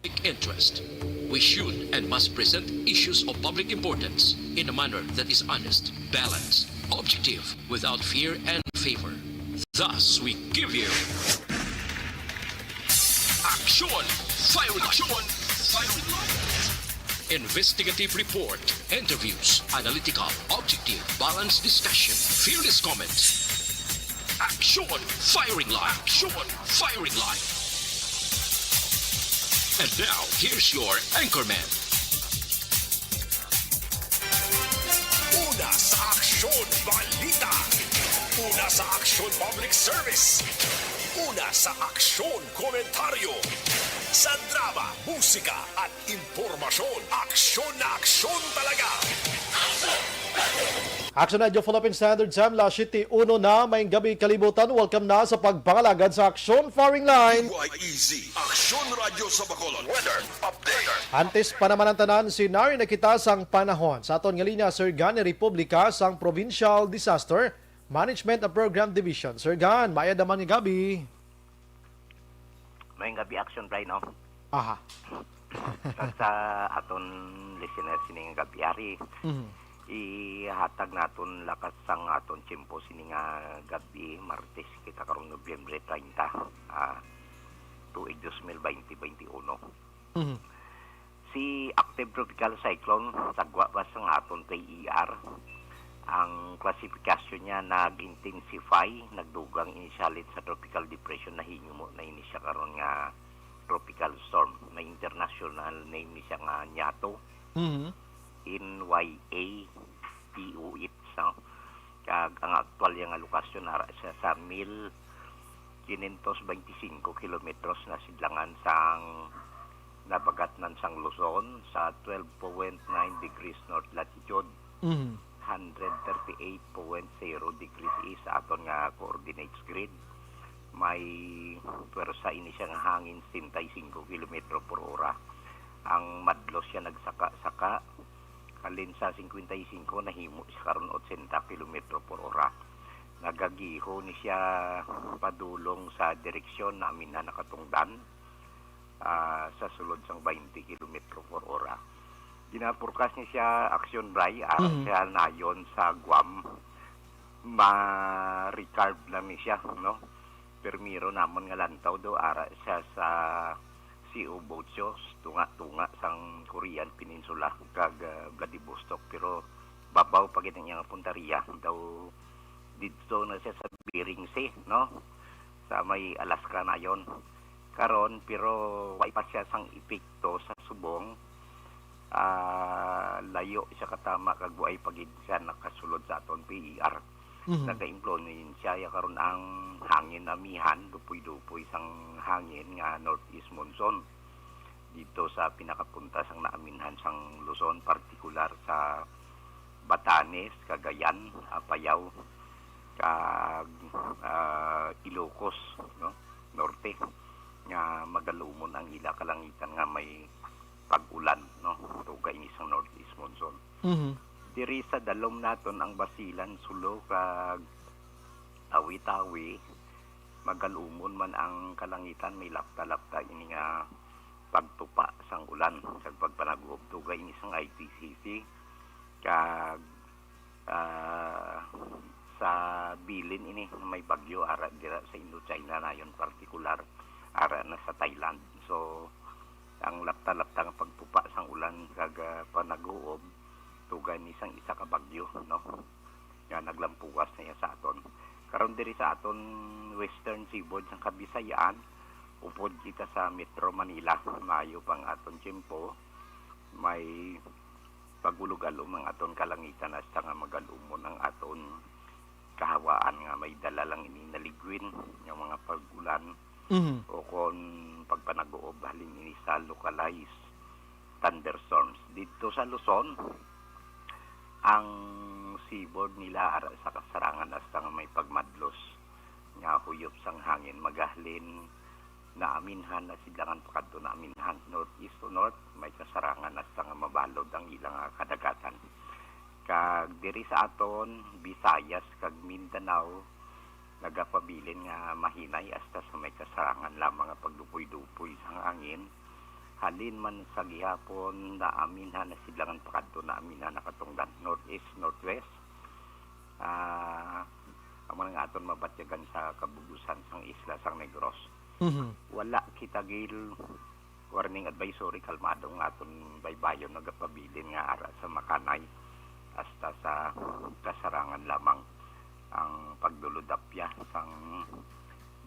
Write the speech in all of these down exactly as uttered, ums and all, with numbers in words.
public interest. We should and must present issues of public importance in a manner that is honest, balanced, objective, without fear and favor. Thus, we give you Action Firing Line. Investigative report, interviews, analytical, objective, balanced discussion, fearless comments. Action Firing Line. Action Firing Line. And now, here's your anchorman. Una sa Aksyon Balita. Una sa Aksyon Public Service. Una sa Aksyon Komentaryo. Sa drama, musika, at impormasyon, aksyon na aksyon talaga. Action Radio Philippine Standard Time, las siyete uno na, maayong gabi kalibutan. Welcome na sa pagpangalagad sa Aksyon Firing Line. Y E Z, Aksyon Radyo sa Bacolod. Weather update. Antes pa naman ang tanan, senaryo na kita sang panahon. Sa aton nga linya, Sir Gan, Republika sang Provincial Disaster Management and Program Division. Sir Gan, maayong adlaw nga gabi. Maayong gabi, Action Fly, no? Aha. Kag sa aton listeners sining gabi, ari, Mhm. ihatag naton lakat sang aton tiyempo sini nga gabi, Martes kita karon, Nobyembre treinta, ah, tuig dos mil baynte, baynte uno. Mhm. Si Active Tropical Cyclone, sagwa ba sang aton P E R, ang klasifikasyon niya nag-intensify, nagdugang ini siya halin sa tropical depression, nahimo na ini siya karon nga tropical storm. May international name ni siya nga NYATO, Mhm. N Y A T O H, no? Kag ang aktual niya nga lokasyon ara siya sa mil quinientos veinticinco kilometros na sidlangan sang nabagatnan sang Luzon, sa twelve point nine degrees north latitude, Mhm. hundred thirty-eight point zero degrees east sa aton nga coordinates grid. May pwersa ini siya nga hangin, setenta y cinco kilometro por ora. Ang madlos siya nagsaka-saka, halin sa cincuenta y cinco, nahimo siya karon ochenta kilometro por ora. Nagagiho ni siya padulong sa direksyon namin na nakatungdan, ah, sa sulod sang baynte kilometro por ora. Ginaforecast ni siya, Action Bray, ah, Mhm. siya nayon sa Guam, ma-recarve lang ni siya, no? Primero namon nga lantaw do, ara siya sa Sea of Ocho, tunga-tunga sang Korean Peninsula kag, ah, Vladivostok, pero babaw pa gid ang iyang puntaria. Daw didto na siya sa Bering Sea, no? Sa may Alaska nayon karon, pero wa pa siya sang epekto sa subong. Ah, layo siya katama kag wa pa gid siya nakasulod sa aton P E R. Mhm. Nagaimpluwensya ya karon ang hangin amihan, dupoy-dupoy sang hangin nga northeast monsoon dito sa pinakapunta sang naaminhan sang Luzon, partikular sa Batanes, Cagayan, Apayao, kag, ah, Ilocos, no, Norte, nga magalumon ang ila kalangitan nga may pag-ulan, no, tuga ini sang northeast monsoon. Mhm. Diri sa dalom naton ang Basilan, Sulu, kag Tawi-Tawi, magalumon man ang kalangitan, may lapta-lapta ini nga pagtupa sang ulan kag pagpanaguob, tuga ini sang I T C C, kag, ah, sa bilin ini nga may bagyo, ara dira sa Indochina nayon, partikular ara na sa Thailand. So, ang lapta-lapta nga pagtupa sang ulan kag, ah, panaguob, tuga ni sang isa ka bagyo, no, nga naglampuwas na iya sa aton. Karon diri sa aton western seaboard sang Kabisayaan, upod kita sa Metro Manila, maayo pa ang aton tiyempo, may pagulog-alom ang aton kalangitan hasta nga magalumon ang aton kahawaan nga may dala lang ini naligwin nga mga pag-ulan Mhm. o kon pagpanaguob halin ini sa localized thunderstorms. Didto sa Luzon, ang seaboard nila ara sa kasarangan hasta nga may pagmadlos nga huyop sang hangin, magahalin naaminhan na sidlangan pakadto naaminhan, northeast to north, may kasarangan hasta nga mabalod ang ila nga kadagatan. Kag diri sa aton Visayas kag Mindanao, nagapabilin nga mahinay hasta sa may kasarangan lamang nga pagdupoy-dupoy sang hangin, Halin man sa gihapon, naaminhan na sidlangan pakadto, naaminhan na katungdan, northeast, northwest. Ah, amo na nga aton mabatyagan sa kabug-usan sang isla sang Negros. Mhm. Wala kita gil warning advisory, kalmado nga aton baybayon nagapabilin nga ara sa Makanay hasta sa kasarangan lamang ang pagdulod-apya sang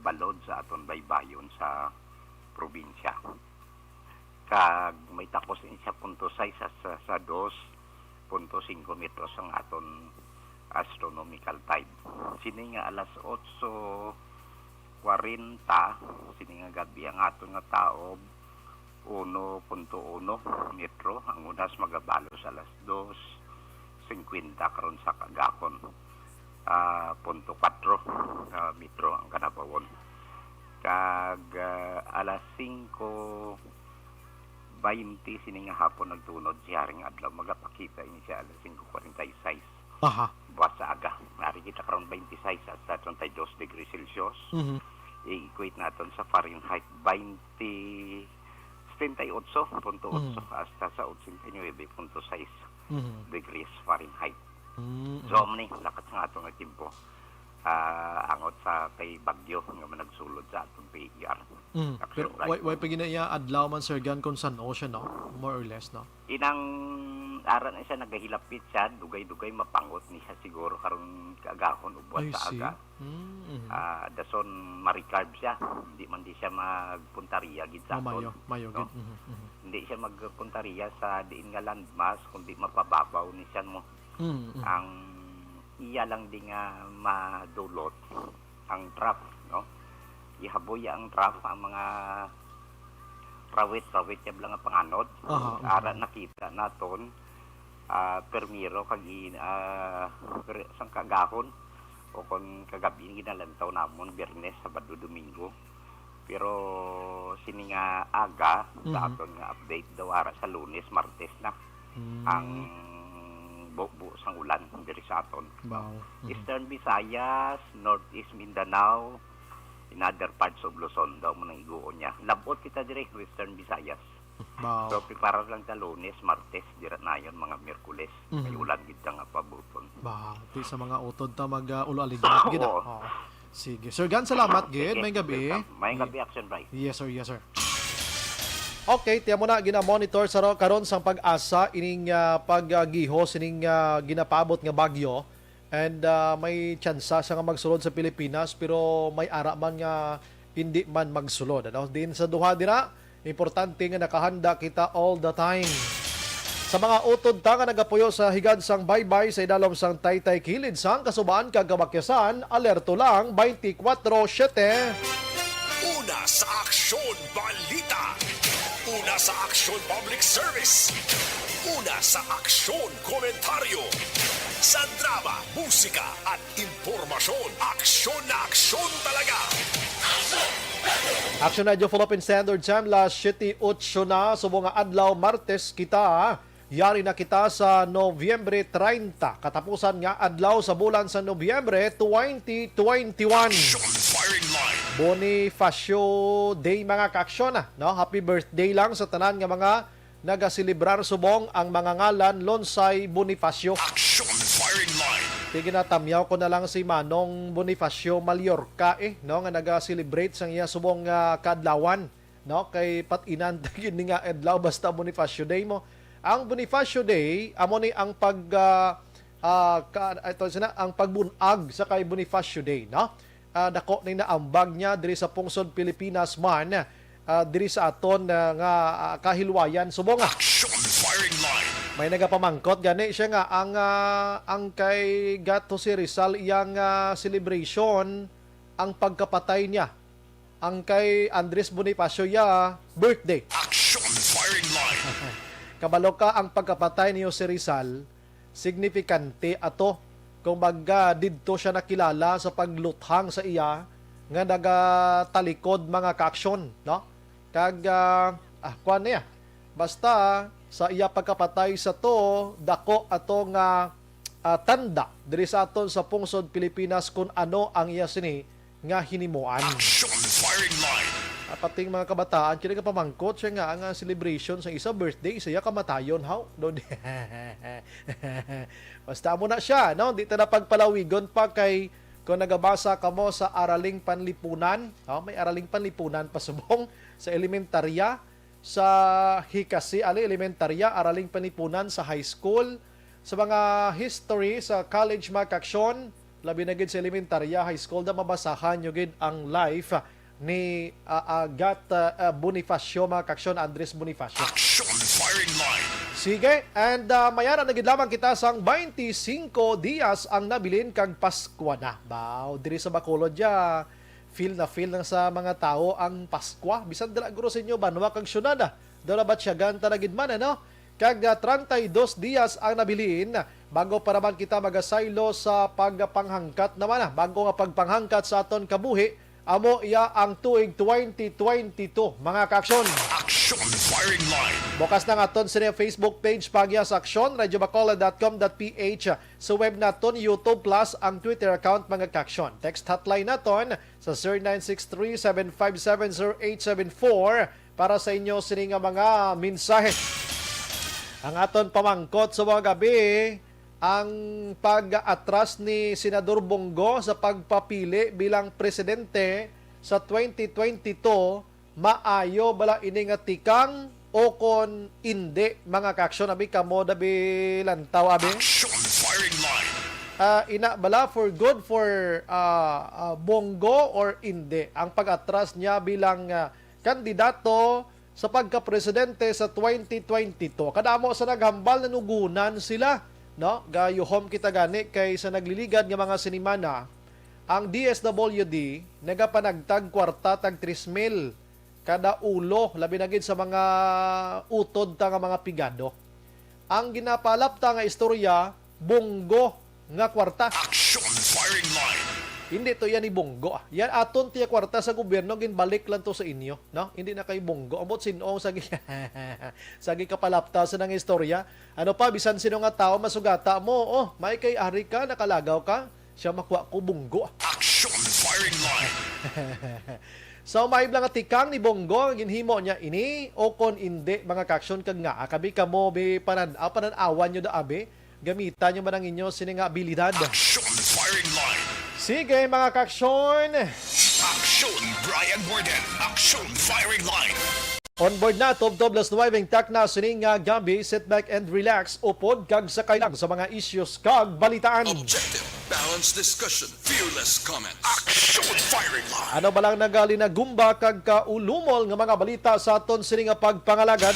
balod sa aton baybayon sa probinsya. Kag may takos ini sa punto sais sa, sa, sa dos punto singko metros ang aton astronomical time. Sini nga alas otso kwarenta, sini nga gabi ang aton nga taob, uno punto uno metro. Ang unas magabalo sa alas dos singkwenta karon sa kagahon, ah, punto kwatro, ah, metro ang kanabawon. Kag, ah, alas singko baynte sini nga hapon nagtunod si Haring Adlaw. Magapakita ini siya alas singko kwarenta y seis. Aha. Buwas sa aga. Ari kita karon baynte sais hasta treinta y dos degrees Celsius. Mhm. I-equate naton sa Fahrenheit, baynte, setenta y ocho punto ocho Mhm. hasta sa ochenta y nuebe punto sais Mhm. degrees Fahrenheit. Mm, So, mhm. amo ni, lakat nga ato nga timpo. Ah, angot sa kay bagyo nga managsulod sa atong P E R. Mm. Action Pero right. way, way pa gina iya adlaw man, Sir Gan, kung san-o siya, no? More or less, no? Inang ara na siya, nagahilapit siya, dugay-dugay mapangot ni siya siguro karon kaagahon o buwan I sa see. aga. Mm, mhm. Ah, dason marikarb siya, hindi man di siya magpuntaria gid sa Oh, aton, mayo, mayo no? gid. Mhm, mhm. Hindi siya magpuntaria sa diin nga landmass, kundi mapababaw ni siya mo. Mm, mhm. Ang iya lang di nga madulot ang trough, no? Ihaboy ang trough ang mga rawit-rawit yab lang nga panganod. Aha, Ara mhm. nakita naton, ah, permiro kag i-, ah, per-, sang kagahon o kon kagabi ginalantaw namon, Biyernes, Sabado, Domingo. Pero sini nga aga sa Mhm. aton nga update daw ara sa Lunes, Martes na Mm. ang bubo sang ulan diri sa aton. Wow. Mhm. Eastern Visayas, Northeast Mindanao, in other parts of Luzon daw mo nang iguon niya. Labot kita diri, Western Visayas. Wow. So, prepara lang ta Lunes, Martes, dira nayon mga Miyerkules. May Mhm. ulan gid ta nga pabuton. Ba, ti sa mga utod ta mag, ah, ulo-aligmat gid, ah. Oo. Oo. Sige. Sir Gan, salamat gid. Sige, May gabi. welcome. May Ye- gabi, Action Bright. Yes, sir. Yes, sir. Okay, tiyan mo na, gina-monitor sa ro-, karon sang PAGASA ining, ah, pag-, ah, gihos, ining, ah, ginapaabot nga bagyo. And, ah, may tsansa siya nga magsulod sa Pilipinas, pero may ara man nga hindi man magsulod, ano? Diin sa duha dira, importante nga nakahanda kita all the time. Sa mga utod ta nga nagapuyo sa higad sang baybay sa idalom sang taytay kilid sang kasubaan kag kabakyasan, alerto lang, twenty-four siete. Una sa Aksyon Balita. Una sa Aksyon Public Service. Una sa Aksyon Komentaryo. Sa drama, musika, at impormasyon. Aksyon na aksyon talaga. Action Radio Philippine Standard Time, las siyete otso na, subong nga adlaw, Martes kita. Yari na kita sa Nobyembre treinta, katapusan nga adlaw sa bulan sa Nobyembre twenty twenty-one. Action Firing Line. Bonifacio Day, mga kaaksyon, ah, no? Happy birthday lang sa tanan nga mga nagaselebrar subong ang mga ngalan Lonsay Bonifacio. Action Firing Line. Sige na, tamyaw ko na lang si Manong Bonifacio Mallorca, eh, no, nga naga-celebrate sang iya subong nga kaadlawan, no, kay pat-inan ta gid ni nga adlaw basta Bonifacio Day mo. Ang Bonifacio Day amo ni ang pag, ah, ah, ka, ito sina, ang pagbun-ag sa kay Bonifacio Day, no? Ah, dako ning naambag niya diri sa pungsod Pilipinas man, ah, diri sa aton, ah, nga, ah, kahilwayan subong. Action Firing Line. May nagapamangkot gani siya nga ang, ah, ang kay Gat Jose Rizal iyang, ah, celebration, ang pagkapatay niya. Ang kay Andres Bonifacio iya birthday. Action Firing Line. Kabalo ka, ang pagkapatay ni Jose Rizal, signifikante ato. Kumbaga, didto siya nakilala sa pagluthang sa iya nga nagatalikod, mga kaaksyon, no? Kag, ah, ah, kuwan niya. Basta, sa iya pagkapatay sa to, dako ato nga, ah, tanda diri sa aton sa pungsod Pilipinas kung ano ang iya sini nga hinimuan. Action Firing Line. Apating mga kabataan, kini nga pamangkot siya nga ang, ah, celebration sa isa birthday, sa iya kamatayon, how? No? Basta mo na siya, no? Di ta na pagpalawigon pa kay kung nagabasa kamo sa Araling Panlipunan, oh, may Araling Panlipunan pa subong sa elementarya, sa Hikasi, ali, elementarya, Araling Panlipunan sa high school, sa mga history sa college, mga kaaksyon, labi na gid sa elementarya, high school, da mabasahan nyo gid ang life ni, ah, Agat, ah, ah, Bonifacio, mga kaaksyon, Andres Bonifacio. Action Firing Line. Sige, and, ah, mayara na gid lamang kita sang twenty-five dias ang nabilin kag Paskwa na. Baw, diri sa Bacolod ya, feel na feel na sa mga tawo ang Paskwa. Bisan dira guro sa inyo, banwa kag syudad, ah. Dala batyagan ta na gid man, ano? Kag, ah, treinta y dos dias ang nabilin bago pa naman kita magasaylo sa pagpanghangkat naman, ah. Bago nga pagpanghangkat sa aton kabuhi, amo iya ang tuig twenty twenty-two, mga kaaksyon. Action Firing Line. Bukas na nga aton sa Facebook page, Pagias Aksyon, radyo bacolod dot com dot P H. Sa web naton, YouTube plus ang Twitter account, mga kaaksyon. Text hotline naton sa zero nine six three, seven five seven, zero eight seven four para sa inyo sini nga mga mensahe. Ang aton pamangkot sa mga gabi, ang pag-atras ni Senador Bong Go sa pagpapili bilang presidente sa twenty twenty-two, maayo bala ini nga tikang o kon indi, mga kaaksyon? Abi kamo, dabi lantaw, abi. Action Firing Line. Ah, ina bala for good for, ah, ah, Bong Go or indi ang pag-atras niya bilang, ah, kandidato sa pagkapresidente sa twenty twenty-two? Kadamo sa naghambal, nanugunan sila, no? Gayuhom kita gani kay sa nagliligad nga mga sinimana, ang D S W D nagapanagtag kwarta tag tres mil kada ulo, labi na gid sa mga utod ta nga mga pigado. Ang ginapalapta nga istorya, Bong Go nga kwarta. Action Firing Line. Hindi to yan ni Bong Go, ah. Yan aton tiya kwarta sa gobyerno, ginbalik lang to sa inyo, no? Hindi na kay Bong Go. Ambot sin-ong sa gi-, sa gikapalapta sa nang istorya. Ano pa, bisan sino nga tawo masugata mo, oh, may kay ari ka, nakalagaw ka, siya makuha ko, Bong Go. Action Firing Line. So, may lang tikang ni Bong Go, ginhimo niya ini, o kon indi, mga kaaksyon, kag nga, akabi kamo, bi, panan-, ah, panan-awan nyo da, abi, gamitan nyo man ang inyo sini nga abilidad. Action Firing Line. Sige, mga kaaksyon. Action Brian Warden. Action Firing Line. On board na, tubtob las nuwebe ang takna sining nga gabi. Sit back and relax. Upod kag sakay lang sa mga issues kag balitaan. Objective, balanced discussion, fearless comments. Action Firing Line. Ano ba lang nagalinagumba kag kaulumol nga mga balita sa aton sini nga pagpangalagad?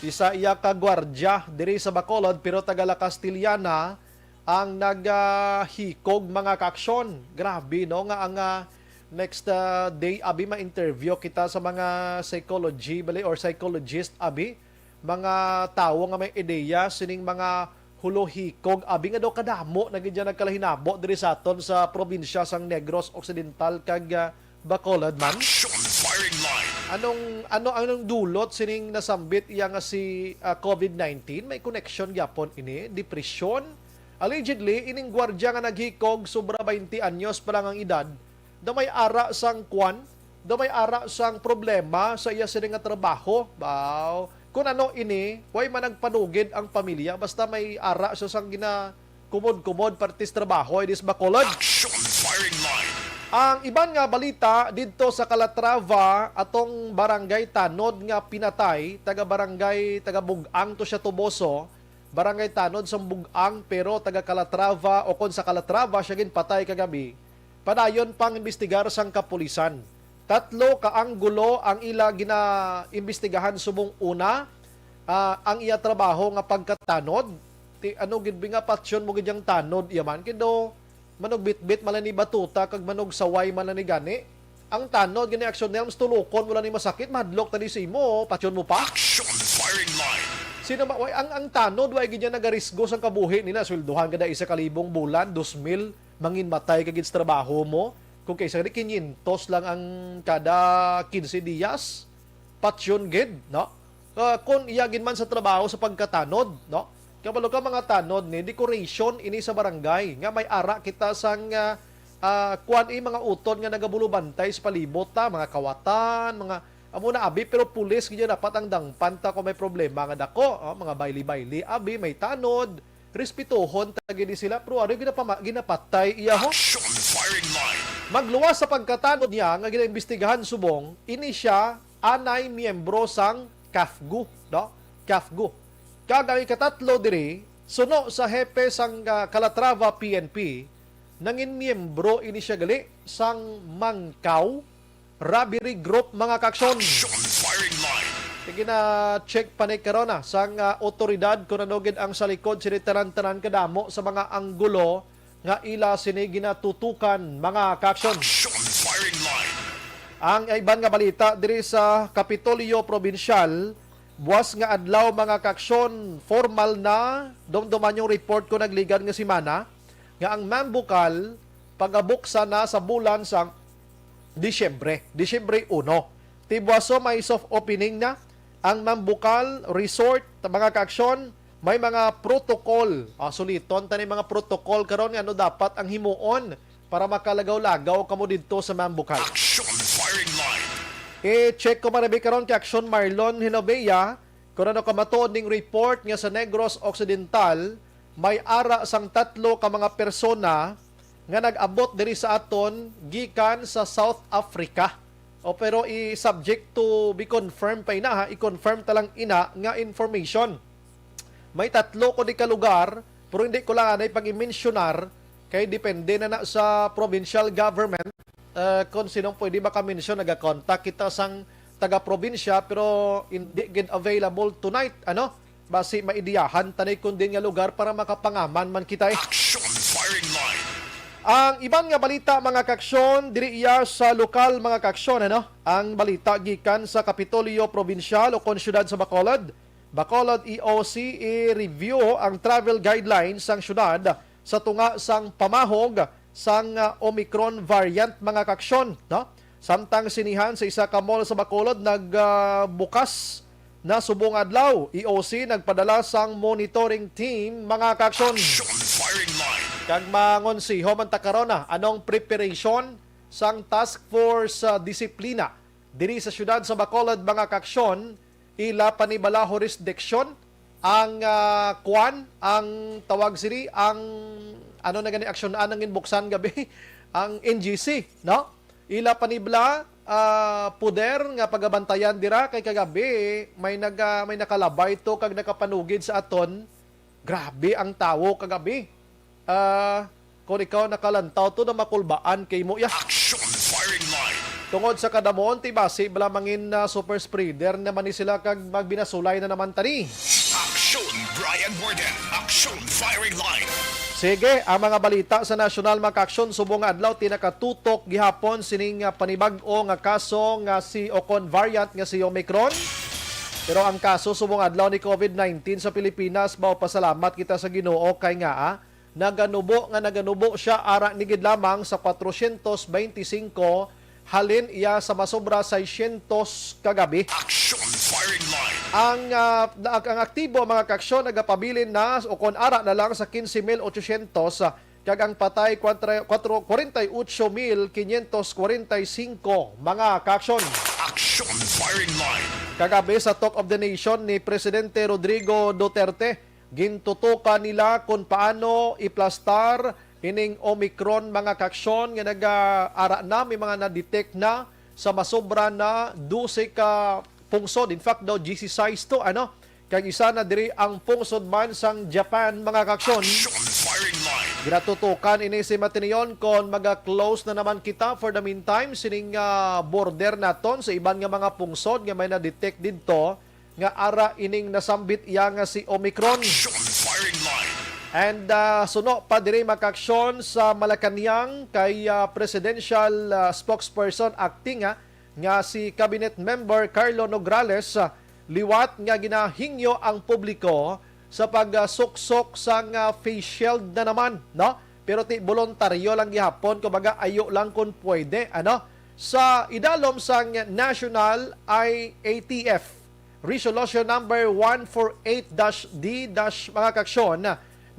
Isa iya ka gwardya diri sa Bacolod, pero taga La Castellana ang nagahikog, mga kaaksyon. Grabe, no, nga ang, ah, next, ah, day, abi, ma-interview kita sa mga psychology, bali, or psychologist, abi, mga tawo nga may ideya sining mga hulohikog, abi, nga daw kadamo na gid yan nagkalahinabo diri sa aton sa probinsya sang Negros Occidental kag, ah, Bacolod man. Action Firing Line. Anong, ano, anong dulot sining nasambit iya nga si, ah, covid nineteen? May connection gyapon ini? Depresyon? Allegedly, ining gwardya nga naghikog, sobra twenty anyos pa lang ang edad, daw may ara sang kwan, daw may ara sang problema sa iya sini nga trabaho. Baw, kun ano ini, way man nagpanugid ang pamilya, basta may ara siya sang gina-, kumod-kumod, partis trabaho, it is Bacolod. Action Firing Line. Ang iban nga balita didto sa Calatrava, atong barangay Tanod nga pinatay, taga barangay, taga Bug-ang to siya, Toboso, barangay Tanod sang Bug-ang, pero taga Calatrava, o kon sa Calatrava siya ginpatay kagabi. Padayon pang imbestigar sang kapulisan. Tatlo ka anggulo ang ila ginaimbestigahan subong una, ah, ang iya trabaho nga pagkatanod. Ti, ano gid bi nga patyon mo gid yang tanod, iya man? Kindo, manugbitbit man lang ni batuta kag manugsaway man lang ni gani. Ang tanod gani, Action Nelms, tulokon mo lang ni masakit, mahadlok na ni sa imo, patyon mo pa. Action Firing Line. Sino ma-, way, ang, ang tanod, way gid yan nagarisgo sang kabuhi nila. Sweldohan ka da isa ka libong bulan, dos mil, mangin matay ka gid sa trabaho mo. Kung kaysa gani, kinyentos lang ang kada quince dias, patyon gid, no? Ah, kung iya gid man sa trabaho sa pagkatanod, no? Kabalo ka, mga tanod ni, decoration ini sa barangay, nga may ara kita sang, ah, ah, kuan, eh, mga utod nga nagabulubantay sa palibot ta, mga kawatan, mga amo na abi, pero pulis gid dapat ang dangpan ta kung may problema nga dako, oh, mga bayli-bayli, abi, may tanod, respetuhon ta gid sila, pero ano ginapama-, ginapatay iya ho? Action firing line. Magluwas sa pagkatanod niya nga ginaimbestigahan subong, ini siya anay miyembro sang CAFGU, no? CAFGU. Kag ang ikatatlo diri, suno sa hepe sang, ah, Calatrava P N P, nangin miyembro ini siya gali sang Mangkaw Robbery Group, mga kaaksyon. Action firing line. Sige na, check pa ni karon na sang, ah, otoridad kung ano gid ang sa likod sini tanan-tanan kadamo sa mga anggulo nga ila sini ginatutukan, mga kaaksyon. Action firing line. Ang iban nga balita diri sa Kapitolyo Probinsyal, buwas nga adlaw, mga kaaksyon, formal na, dumduman yung report ko nagligad nga semana, nga ang Mambukal pagabuksan na sa bulan sang Disyembre, Disyembre uno. Ti buwaso may soft opening na ang Mambukal Resort, mga kaaksyon, may mga protocol. Ah, suliton ta ni mga protocol karon nga ano dapat ang himuon para makalagaw-lagaw kamo didto sa Mambukal. Action firing line. I-check ko marabi karon kay Action Marlon Hinovea, kung ano ka matuod ning report nga sa Negros Occidental, may ara sang tatlo ka mga persona nga nag-abot diri sa aton gikan sa South Africa. O, pero i-subject to be confirmed pa ina, ha, i-confirm ta lang ina nga information. May tatlo ko di ka lugar, pero hindi ko lang anay pag-i-mensionar kay depende na na sa provincial government, eh, kung sinong pwede maka-mention. Nagakontak kita sang taga-probinsya pero hindi gid available tonight, ano? Basi maidiyahan ta ni kun din nga lugar para makapangaman man kita, eh. Action firing line. Ang iban nga balita, mga kaaksyon, diri iya sa lokal, mga kaaksyon, ano? Ang balita gikan sa Kapitolyo Probinsyal o kon siyudad sa Bacolod. Bacolod E O C, i-review ang travel guidelines sang siyudad sa tunga sang pamahog sang, ah, Omicron variant, mga kaaksyon, no? Samtang sinihan sa isa ka mall sa Bacolod nag, ah, bukas na subong adlaw, E O C nagpadala sang monitoring team, mga kaaksyon. Action firing line. Kag mangonsiho man ta karon na, anong preparation sang Task Force, ah, Disiplina diri sa siyudad sa Bacolod, mga kaaksyon? Ila pa ni bala jurisdiction ang, ah, kuan, ang tawag sini, ang ano na gani aksyon ang ginbuksan gabi, ang N G C, no? Ila pa ni bala, ah, poder nga pagabantayan dira kay kagabi may naga-, may nakalabay to kag nakapanugid sa aton. Grabe ang tawo kagabi. Ah, kung ikaw nakalantaw to, na makulbaan kay mo ya. Action firing line. Tungod sa kadamon, ti basi bala mangin, ah, super spreader naman ni sila kag magbinasulay na naman tani. Action, Brian Warden. Action firing line. Sige, ang mga balita sa nasyonal, mga kaaksyon, subong nga adlaw, ti nakatutok gihapon sining, ah, panibag-o nga kaso nga si, o kon variant nga si Omicron. Pero ang kaso subong adlaw ni COVID nineteen sa Pilipinas, mao pasalamat kita sa Ginoo kay nga, ah, naganubo nga naganubo siya ara ni gid lamang sa kwatrosyentos beintisinko, halin iya sa masobra seisyentos kagabi. Action firing line. Ang, ah, na-, ang aktibo, mga kaaksyon, nagapabilin na o kon ara na lang sa kinse mil otsosyentos, ah, kag ang patay kwatro, kwatro, kwarenta y ocho mil quinientos kwarenta y cinco, mga kaaksyon. Action firing line. Kagabi sa Talk of the Nation ni Presidente Rodrigo Duterte, gintutukan nila kung paano iplastar ining Omicron, mga kaaksyon, nga nag-ara na, may mga na-detect na sa masobra na dose ka pungsod. In fact, daw, diyesisais to, ano? Kag isa na diri ang pungsod man sang Japan, mga kaaksyon. Action firing line. Ginatutukan ini si Matinion kon maga-close na naman kita for the meantime sining, ah, border naton sa iban nga mga pungsod nga may na-detect didto nga ara ining nasambit iya nga si Omicron. Action firing line. And, ah, suno pa diri, mga kaaksyon, sa Malacañang kay, ah, Presidential, ah, Spokesperson Acting, ah, nga si Cabinet Member Carlo Nograles, ah, liwat nga ginahingyo ang publiko sa pagsuksok sang, ah, face shield na naman, no? Pero ti boluntaryo lang gihapon, kumbaga, ayo lang kung pwede, ano? Sa idalom sang National I A T F Resolution number one four eight dash D dash, mga kaaksyon,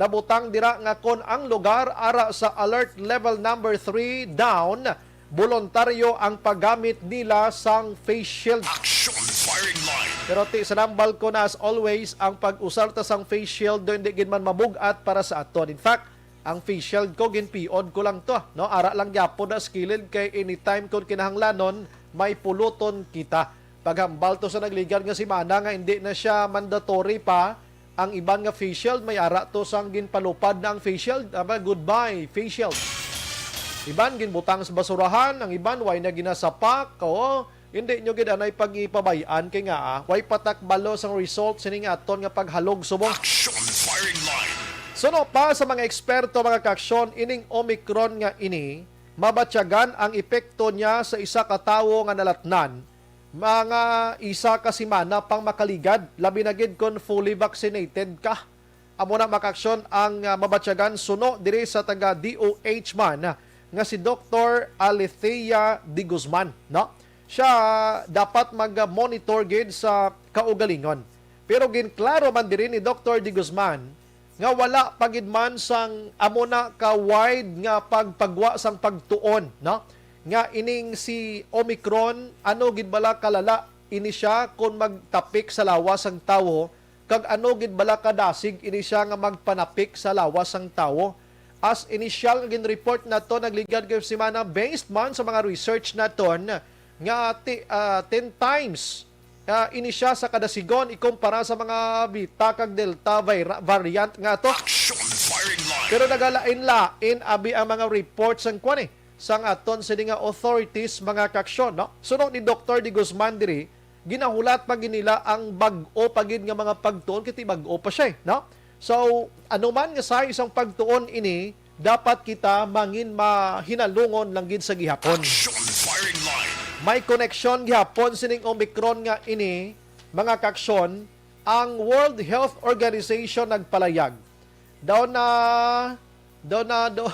Nabutang dira nga kon ang lugar ara sa alert level number three down, boluntaryo ang paggamit nila sang face shield. Action firing line. Pero ti sa nambal ko na, as always, ang pag-usar ta sang face shield do hindi gid man mabug-at para sa aton. In fact, ang face shield ko, ginpiod ko lang to, no? Ara lang gyapon na sa kilid kay anytime kon kinahanglanon, may puluton kita. Paghambal to sa nagligad nga semana nga hindi na siya mandatory pa, ang iban nga face shield may ara to sang ginpalupad na ang face shield. Aba, goodbye, face shield. Iban ginbutang sa basurahan, ang iban way na ginasapak. Oo, hindi nyo gid anay pag-ipabay-an kay nga, ah, way patakbalo sang result sining aton nga paghalog subong. Action firing line. Suno pa sa mga eksperto, mga kaaksyon, ining Omicron nga ini, mabatyagan ang epekto niya sa isa ka tawo nga nalatnan mga isa ka semana pang makaligad, labi na gid kon fully vaccinated ka. Amo na, mga kaaksyon, ang, ah, mabatyagan suno diri sa taga D O H man nga si Doktor Alethea de Guzman, no? Siya dapat mag-monitor gid sa kaugalingon. Pero ginklaro man diri ni Doktor de Guzman nga wala pa gid man sang amo na ka wide nga pagpagwa sang pagtuon, no? Nga ining si Omicron, ano gid bala kalala ini siya kon magtapik sa lawas sang tawo, kag ano gid bala kadasig ini siya nga magpanapik sa lawas sang tawo? As initial nga gin-report nato nagligad kay semana, based man sa mga research naton, nga ti-, ah, ten times, ah, ini siya sa kada sigon ikumpara sa mga Beta kag Delta vira-, variant nga to. Action firing line. Pero nagalain-lain abi ang mga report sang kwan eh, sang aton sini nga authorities, mga kaaksyon, no? Suno ni Doktor de Guzman diri, ginahulat pa gid nila ang bag-o pa gid nga mga pagtuon, kay ti bag-o pa siya, eh, no? So, ano man nga size sang pagtuon ini, dapat kita mangin mahinalungon lang gid sa gihapon. Action firing line. May koneksyon gihapon sining Omicron nga ini, mga kaaksyon, ang World Health Organization nagpalayag. Daw na, daw na, daw,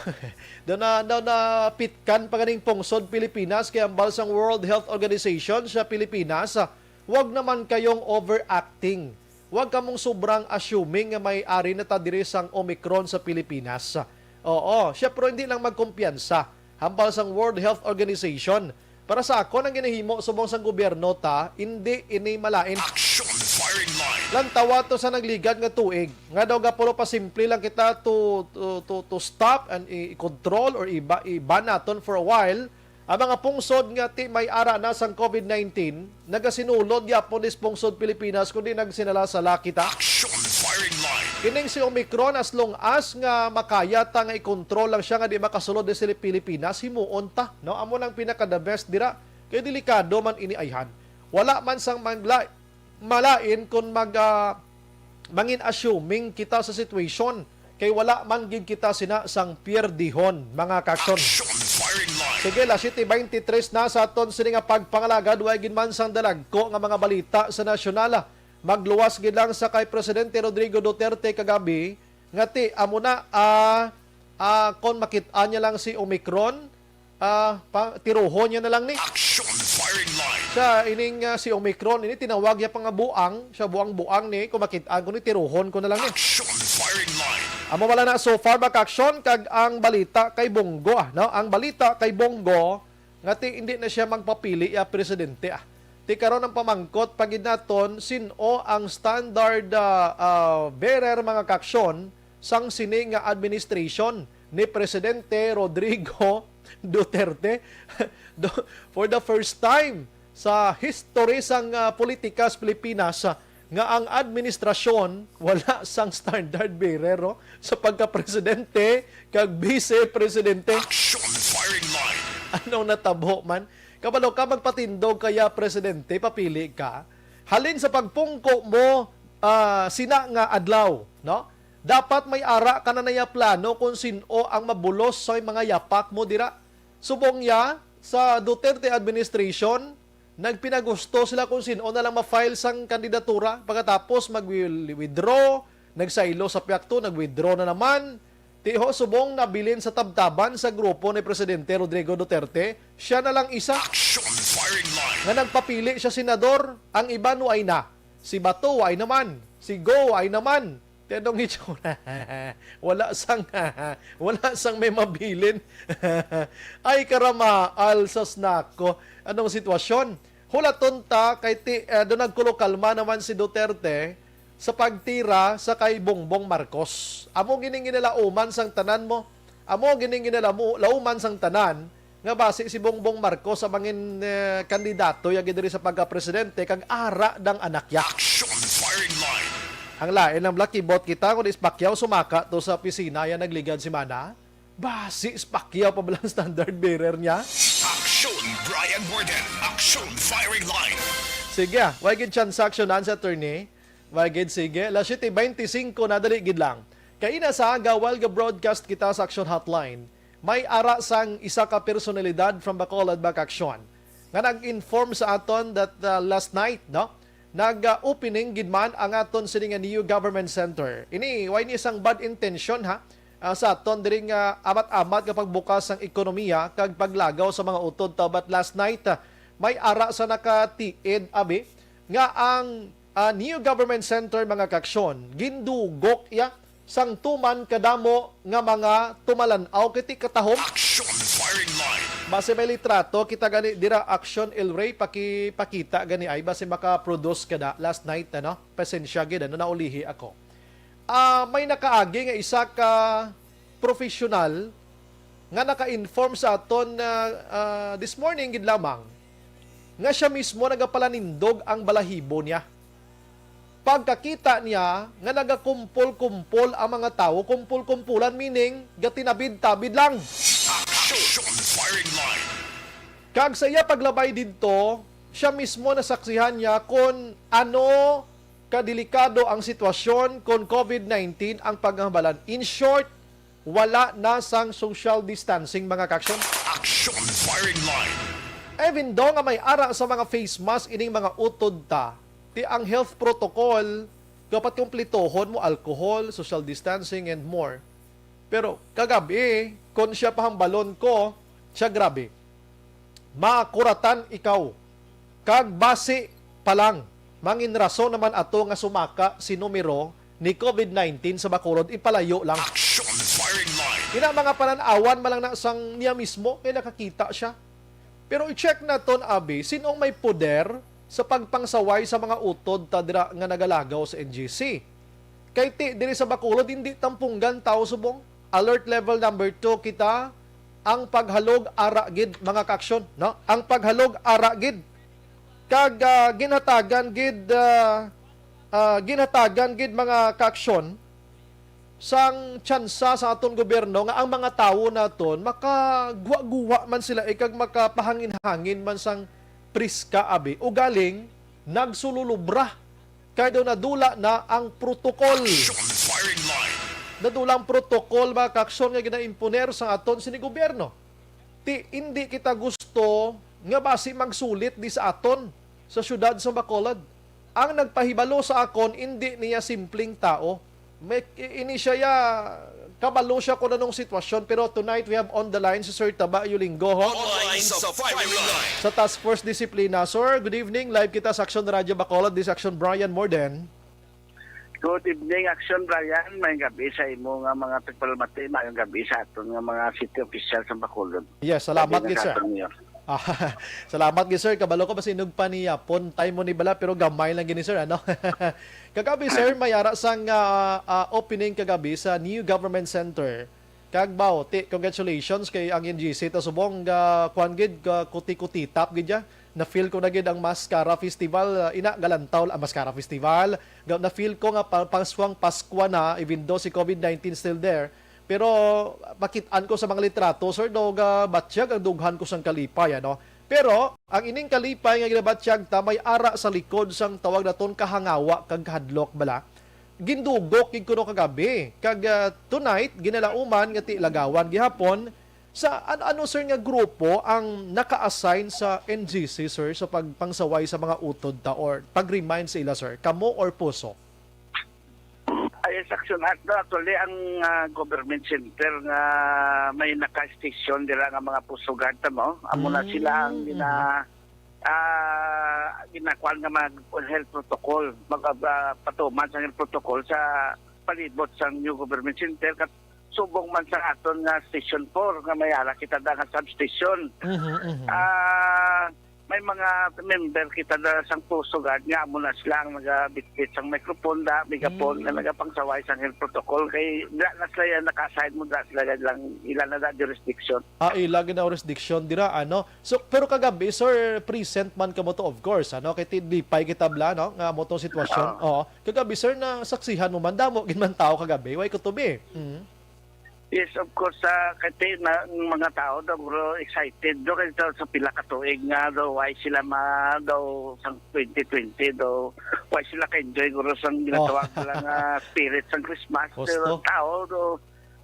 daw na, daw na pitkan pa ganing pungsod Pilipinas kay hambal sang World Health Organization sa Pilipinas, ah, wag naman kayong overacting. Wag kamong sobrang assuming nga may ari na ta diri sang Omicron sa Pilipinas. Oo, siya, pero hindi lang magkumpiyansa. Hambal sang World Health Organization, para sa akon, ang ginahimo subong sang gobyerno ta, indi ini malain. Action firing line. Lantawa to sa nagligad nga tuig, nga daw gapulo pa simple lang kita to, to, to, to stop and i-, i-control or iba, i-ban naton for a while. Ang mga pungsod nga ti may ara na sang COVID nineteen, nagasinulod gyapon dis pungsod Pilipinas, kundi nagsinala-sala kita. Action firing line. Kining si Omicron, as long as nga makaya ta nga i-control lang siya nga di makasulod di sila Pilipinas, himuon ta, no? Amo nang pinaka the best dira. Kay delikado man ini ayhan. Wala man sang magla-, malain kung mag, ah, mangin assuming kita sa situation. Kay wala man gid kita sina sang pierdihon, mga kaaksyon. Action firing line. Sige, las siete veintitrés na sa aton sini nga pagpangalagad, way gid man sang dalagko nga mga balita sa nasyonal. Magluwas gid lang sa kay Presidente Rodrigo Duterte kagabi, nga ti, amo na, ah, ah, kon makit-an niya lang si Omicron, ah, pa, tiruhon niya na lang ni. Action firing line. Sa ining, ah, si Omicron, ini tinawag niya pa nga buang, siya buang-buang ni, kung makit-an ko ni, tiruhon ko na lang ni. Action firing line. Amo wala na so far, mga kaaksyon, kag ang balita kay Bongo, ah, no? Ang balita kay Bongo, nga ti hindi na siya magpapili ya presidente, ah. Ti karon ang pamangkot pa gid naton, sin-o ang standard, ah, ah, bearer, mga kaaksyon, sang sini nga administration ni Presidente Rodrigo Duterte. Do-, for the first time sa history sang, ah, politika sa Pilipinas, ah, nga ang administrasyon wala sang standard bearer, no? Sa pagka-presidente kag vice-presidente. Action firing line. Anong natabo man? Kabalo ka, magpatindog kaya presidente, papili ka. Halin sa pagpungko mo, ah, sina nga adlaw, no? Dapat may ara ka na naya plano kung sin-o ang mabulos sa mga yapak mo dira. Subong ya, sa Duterte administration, nagpinagusto sila kung sin-o na lang ma-file sang kandidatura. Pagkatapos, mag-withdraw, nagsaylo sa pihak to, nag-withdraw na naman. Ti ho, subong nabilin sa tabtaban sa grupo ni Presidente Rodrigo Duterte, siya na lang isa. Action firing line. Nga nagpapili siya senador, ang iban way na. Si Bato way naman, si Go way naman. Ti anong itsura? Wala sang, wala sang may mabilin. Ay, karamaal sa snack ko. Anong sitwasyon? Hulaton ta kay ti, ah, do nagkulokalma naman si Duterte sa pagtira sa kay Bongbong Marcos. Amo gining ginalauman sang tanan mo. Amo gining ginalamu-, lauman sang tanan nga basi si Bongbong Marcos ang mangin, eh, kandidato ya gid diri sa pagkapresidente kag ara dang anak ya. Action firing line. Ang lain lang bala, kibot kita kung is Pacquiao sumaka to sa opisina ya nagligad semana. Basi is Pacquiao pa bala ang standard bearer niya. Action Brian Morden. Action firing line. Sige, ah, way gid chance action na sa attorney. Way gid, sige. Alas siyete beintisinko na, dali gid lang. Kaina sa aga, while ga-broadcast kita sa Action Hotline, may ara sang isa ka personalidad from Bacolod, Bac Action, nga nag-inform sa aton that, uh, last night, no, nag-opening gid man ang aton sini nga new government center. Ini, way ni isang bad intention, ha, ah, sa aton diri nga amat-amat nga pagbukas sang ekonomiya kag paglagaw sa mga utod ta. But last night, ah, may ara sa nakatiid, abi, nga ang, ah, new government center, mga kaaksyon, gindugok ya sang tuman kadamo nga mga tumalan-aw kay ti katahom. Action firing line. Base may litrato kita gani dira, Action El Rey, pakipakita gani ay base maka-produce ka na last night, ano? Pasensya gid, ano, naulihi ako. Ah, may nakaagi nga isa ka professional nga naka-inform sa aton, ah, ah, this morning gid lamang nga siya mismo nagapalanindog ang balahibo niya. Pagkakita niya nga nagakumpol-kumpol ang mga tawo, kumpol-kumpulan, meaning gatinabid-tabid lang. Action firing line. Kag sa iya paglabay didto, siya mismo nasaksihan niya kon ano kadelikado ang sitwasyon kon COVID nineteen ang paghambalan. In short, wala na sang social distancing, mga kaaksyon. Action firing line. Even though nga may ara sa mga face mask ining mga utod ta, ti ang health protocol, dapat kumpletohon mo, alcohol, social distancing, and more. Pero kagabi, kon siya pahambalon ko, siya grabe. Makuratan ikaw. Kag basi pa lang, mangin rason naman ato nga sumaka si numero ni COVID nineteen sa Bacolod, ipalayo lang. Action firing line. Ina, mga panan-awan man lang na sang niya mismo, kay nakakita siya. Pero i-check naton, abi, sinong may poder sa pagpangsaway sa mga utod ta dira nga nagalagaw sa N G C. Kay ti, diri sa Bacolod, hindi tampunggan, tao subong. Alert level number two kita, ang paghalog ara gid, mga kaaksyon, no? Ang paghalog ara gid. Kag, ah, ginhatagan gid, ah, ah, ginhatagan gid, mga kaaksyon, sang tsansa sa aton gobyerno nga ang mga tawo naton makaguwa-guwa man sila, eh, kag makapahangin-hangin man sang priska, abi. Ugaling, nagsululubra kay daw nadula na ang protokol. Action firing line. Nadula ang protokol, mga kaaksyon, nga ginaimponer sa aton sini gobyerno. Ti, indi kita gusto nga basi magsulit di sa aton sa siyudad sa Bacolod. Ang nagpahibalo sa akon, indi niya simpleng tao. May, ini siya, ya, kabalo siya kung anong sitwasyon. Pero tonight, we have on the line si Sir Taba Yulingo, ho? Online sa firing line. Sa Task Force Disiplina. Sir, good evening. Live kita sa Action Radio Bacolod. This is Action Brian Morden. Good evening, Action Brian. Maayong gabi sa imo nga mga tagpalamati. Maayong gabi sa aton nga mga city official sa Bacolod. Yes, salamat gid, sir. Sa aton, Mayor. Ah, salamat gid, sir. Kabalo ko, basi inugpa niya. Pon time mo ni bala, pero gamay lang gini, sir, ano? Kagabi, sir, may ara sang, ah, ah, opening kagabi sa new government center. Kag baw, ti, congratulations kay ang N G C ta subong, ah, kuan gid, ah, kuti-kuti tap gid ya. Na-feel ko na gid ang Mascara Festival, ah, ina, galantaw, ah, Mascara Festival. Ga-, na-feel ko nga pa-, Paskwang Paskwa na, even though si COVID nineteen still there. Pero makit-an ko sa mga litrato, sir, daw gabatyag ang dughan ko sang kalipay, ano? Pero ang ining kalipay nga ginabatyag ta may ara sa likod sang tawag naton kahangawa kag kahadlok bala. Gindugok gid kuno kagabi, kag, ah, tonight ginalauman nga ti lagawan gihapon. Sa an-, ano, sir, nga grupo ang naka-assign sa N G C, sir, sa pagpangsaway sa mga utod ta or pag-remind sa ila, sir? Kamo or puso? Ay, sa Action Act, no, actually, ang, ah, government center nga may naka-station dira nga mga puso guard, no? Amo na sila ang Mm, gina-, ah, ginakuan nga mga health protocol, mag-, ah, patuman sa health protocol sa palibot sang New Government Center, kat subong man sa aton nga Station four nga may ara kita da nga substation. Mhm, mhm. Ah, may mga member kita da sang Puso Guard nga amo na sila ang nagabitbit sang microphone da, megaphone nga Mm. nagapangsaway sang health protocol kay da na sila yan naka-assign mo da sila yan lang ila na da jurisdiction. Ah, ila gid ang jurisdiction dira, ano? So, pero kagabi, sir, present man kamo to, of course, ano? Kay ti-, lipay kita bala, no? Nga amo tong sitwasyon. Oo. Oo. Kagabi, sir, nasaksihan mo man, damo gid man tao kagabi. Way kutob, eh. Mm. Yes, of course, ah, kay ti-, na, ang mga tao daw, bro, excited daw kay daw sa pila ka tuig nga daw, why sila ma-, daw sang twenty twenty daw, why sila ka-enjoy, bro, sang ginatawag Oh. nila nga spirit sang Christmas. Pero Gusto. tao daw,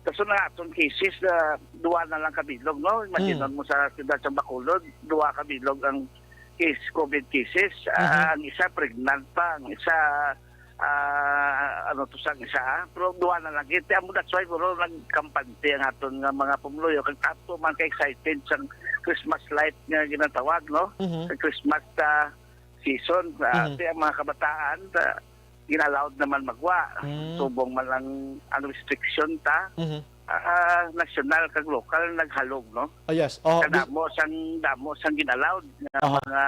kaso na aton cases na duwa na lang ka bilog, no? Imagine Mm. mo sa siyudad sa Bacolod, duwa ka bilog ang case, COVID cases. Ah, Mhm. ang isa pregnant pa, ang isa, ah, ano to sang isa, ah? Pero duwa na lang. Ito, amo, that's why, bro, nagkampante ang aton nga mga pumuluyo. Kag tato man ka-excited sang Christmas light nga ginatawag, no? Mhm. Sa Christmas, ah, season. Ah, Mhm. ti ang mga kabataan, ah, gin-allowed naman magwa. Mm. Subong man lang ang restriction ta, Mhm. ah, nasyonal kag lokal naghalog, no? Ah, yes. Oh, Kadamo sang, damo sang gin-allowed nga Aha. mga,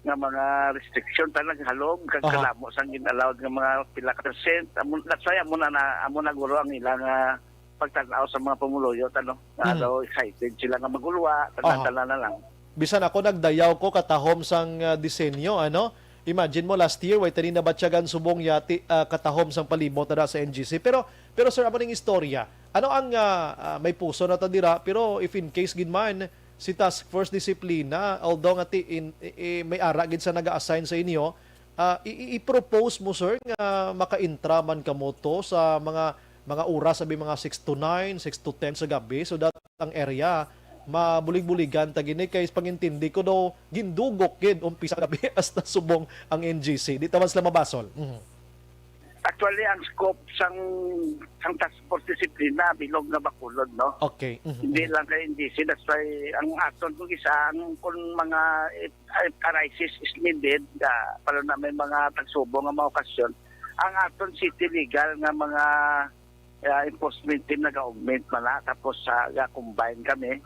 nga mga restriction ta naghalog, kag Aha. kadamo sang gin-allowed nga mga pila ka percent. Amo, that's why amo na, na, amo na guro ang ilang, ah, pagtan-aw sa mga pumuluyo, ano, nga Mhm. daw excited sila nga magulwa, Aha. tanan-tanan na lang. Bisan ako nagdayaw ko katahom sang, ah, disenyo, ano? Imagine mo, last year, way tani nabatyagan subong yati, ah, katahom sang palibot na sa N G C. Pero, pero sir, amo ning istorya. Ano ang, ah, ah, may puso na ta dira, pero if in case gid man, si Task Force Disiplina, although nga ti-, in, i-, i-, may ara gid sa naga-assign sa inyo, ah, i-, i-, i-propose mo, sir, nga maka-intra man kamo to sa mga, mga oras, sabi, mga six to nine, six to ten sa gabi, so that ang area mabulig-buligan ta gini, kay sa pangintindi ko daw gindugok gid umpisa gabi hasta subong ang N G C. Di ta man sila mabasol. Mhm. Actually, ang scope sang, sang Task Force Disiplina, bilog nga Bacolod, no? Okay. Mhm, Hindi mhm. lang kay N G C, that's why ang aton kung isa, ang kung mga, eh, crisis is needed, ah, palo na may mga tagsubong nga mga okasyon, ang aton city legal nga mga, ah, enforcement team nag-augment man na, tapos, ah, ga-combine kami.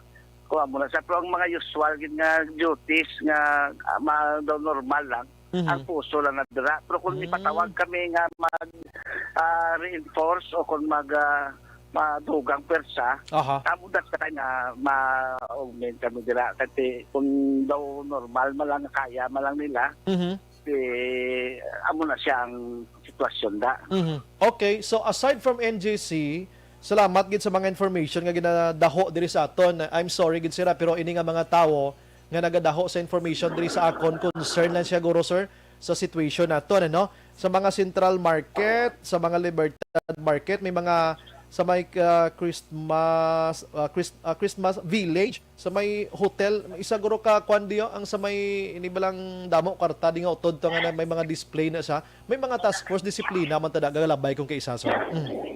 Kuha mo na sa, pero ang mga usual gid nga duties nga, ah, ma-, daw normal lang, Mhm. ang puso lang na dira. Pero kung Mm. ipatawag kami nga mag, ah, reinforce o kung mag, ah, madugang pwersa, Aha. amo, that's the time nga ma-augment kami dira. Kasi kung daw normal man lang, kaya man lang nila, Mhm. eh, amo na siya ang sitwasyon da. Mhm. Okay, so aside from N G C, salamat gid sa mga information nga ginadaho diri sa aton. I'm sorry gid, sir, ah, pero ini nga mga tawo nga nagadaho sa information diri sa akon, concern lang siya, guro, sir, sa situation naton, ano? Sa mga Central Market, sa mga Libertad Market, may mga sa may, ah, Christmas, ah, Chris-, ah, Christmas Village, sa may hotel, isa guro ka kwan diyo, ang sa may ini balang damo karta di nga utod to nga na may mga display na siya. May mga task force disiplina man ta da, gagalabay kung kaisa, sir. Mm.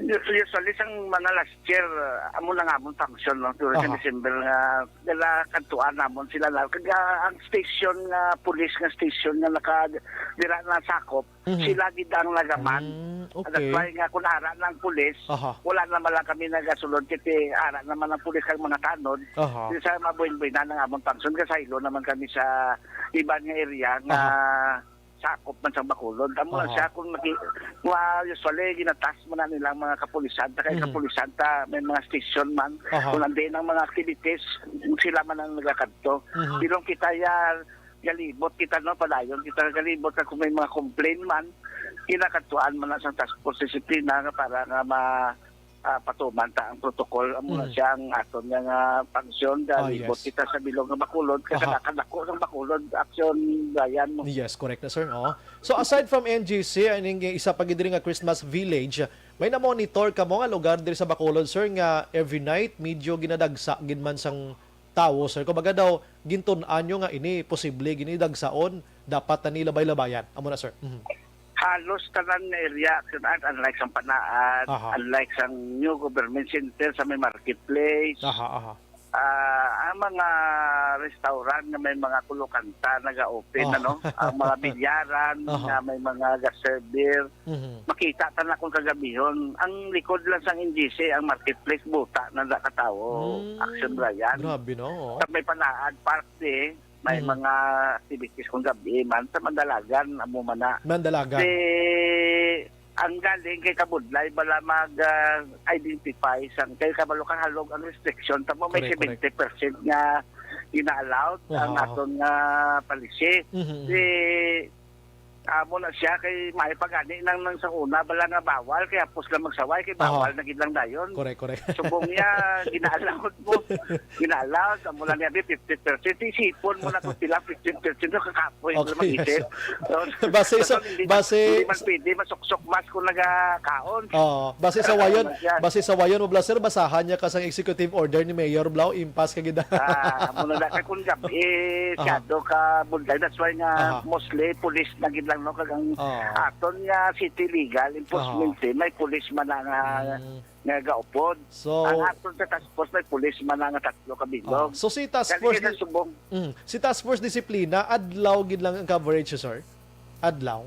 Usually, sang mga last year, uh, amo na nga amon function, no? During sa Aha. December nga, nila kantuan namon sila na. Kag, ah, ang station nga police nga station nga naka, dira na sakop, Mhm. sila gid ang nagaman. Mm, That's okay. why nga kung ara na ang pulis, Aha. wala naman lang kami nagasulod, kasi ara naman ang pulis kag mga tanod. Aha. Di sa mabuin-buinan ang amon function, kasaylo naman kami sa iban nga area nga Aha. sakop man sa Bacolod. Amo lang Aha. siya kung maki-, wa-, usually ginatas mo na nilang mga kapulisan, ta kay Mhm. kapulisan ta, may mga station man. Aha. Kung nandiin ang mga activities, sila man ang nagakadto. Mhm. Pero kita ya, galibot kita, no, padayon kita galibot, kag kung may mga complaint man, kinakadtuan man na sa task force disiplina nga para nga ma-, ah, patuman ta ang protocol. Amo na Mm. siya ang aton nga, nga function. Ah, Galibot yes. kita sa bilog nga Bacolod, Aha. kagana kadako sang Bacolod, action, Brian, no? Yes, correct na, sir. Oo. So, aside from N G C, aning isa pa gid diri nga Christmas Village, may na-monitor kamo nga lugar diri sa Bacolod, sir, nga every night medyo ginadagsa gid man sang tawo, sir? Kumbaga daw, gintun-an nyo nga ini posible gini dagsaon, dapat na ni labay-labayan. Amo na, sir. Mhm. Halos tanan nga area, unlike sang Panaan, Aha. unlike sang New Government Center sa may marketplace, Aha, aha. ah, Mga restaurant nga may mga kulukanta naga-open, Oh. ano? Ang mga bilyaran Aha. nga may mga ga-serve beer. Mhm. Makita ta na kung kagabihon. Ang likod lang sang N G C, ang marketplace, buta na na ka tawo. Mm. Action Brian. Grabe, no? Oh. Sa may Palaad Park, eh, may Mhm. mga activities kung gabi man sa Mandalagan, amo man na. Mandalagan. Si, ang galing kay kabudlay, bala mag, ah, identify sang, kay kabalo ka halog ang restriction, tamo may Correct, correct. seventy percent nga ina-allowed ang Aha. aton nga policy. Mhm, mhm. Si, amo na siya, kay may pagani nang, nang sa una, bala nga bawal, kay hapos lang magsaway, kay Aha. bawal na gid lang dayon. Correct, correct. Subong niya, gina-allowed mo. Gina-allowed, amo lang niya, di, fifty percent. Isipon mo na kung pila, fifty percent, no, kakapoy mo Okay, mag-isip. yes, sir. So, Base sa, so, hindi man, base hindi man sa pwede masuksok mas kung nagakaon. Oo, base sa wayon, Ano siya? base sa wayon mo, Blas, sir, basahan niya ka sang executive order ni Mayor Blau, impas ka gid. Ah, amo na lang. Kay kung gabi, eh, Aha. siyado ka budlay. That's why nga Aha. mostly police na gid lang, no? Kag ang Aha. aton nga city legal enforcement Aha. team, may police man na nga, Mm. nga gaupod. So Ang aton sa task force, may police man na nga tatlo ka bilog. Ah, so si task Kali force kay sa di-, Subong. Mm, si task force disiplina, adlaw gid lang ang coverage, sir? Adlaw?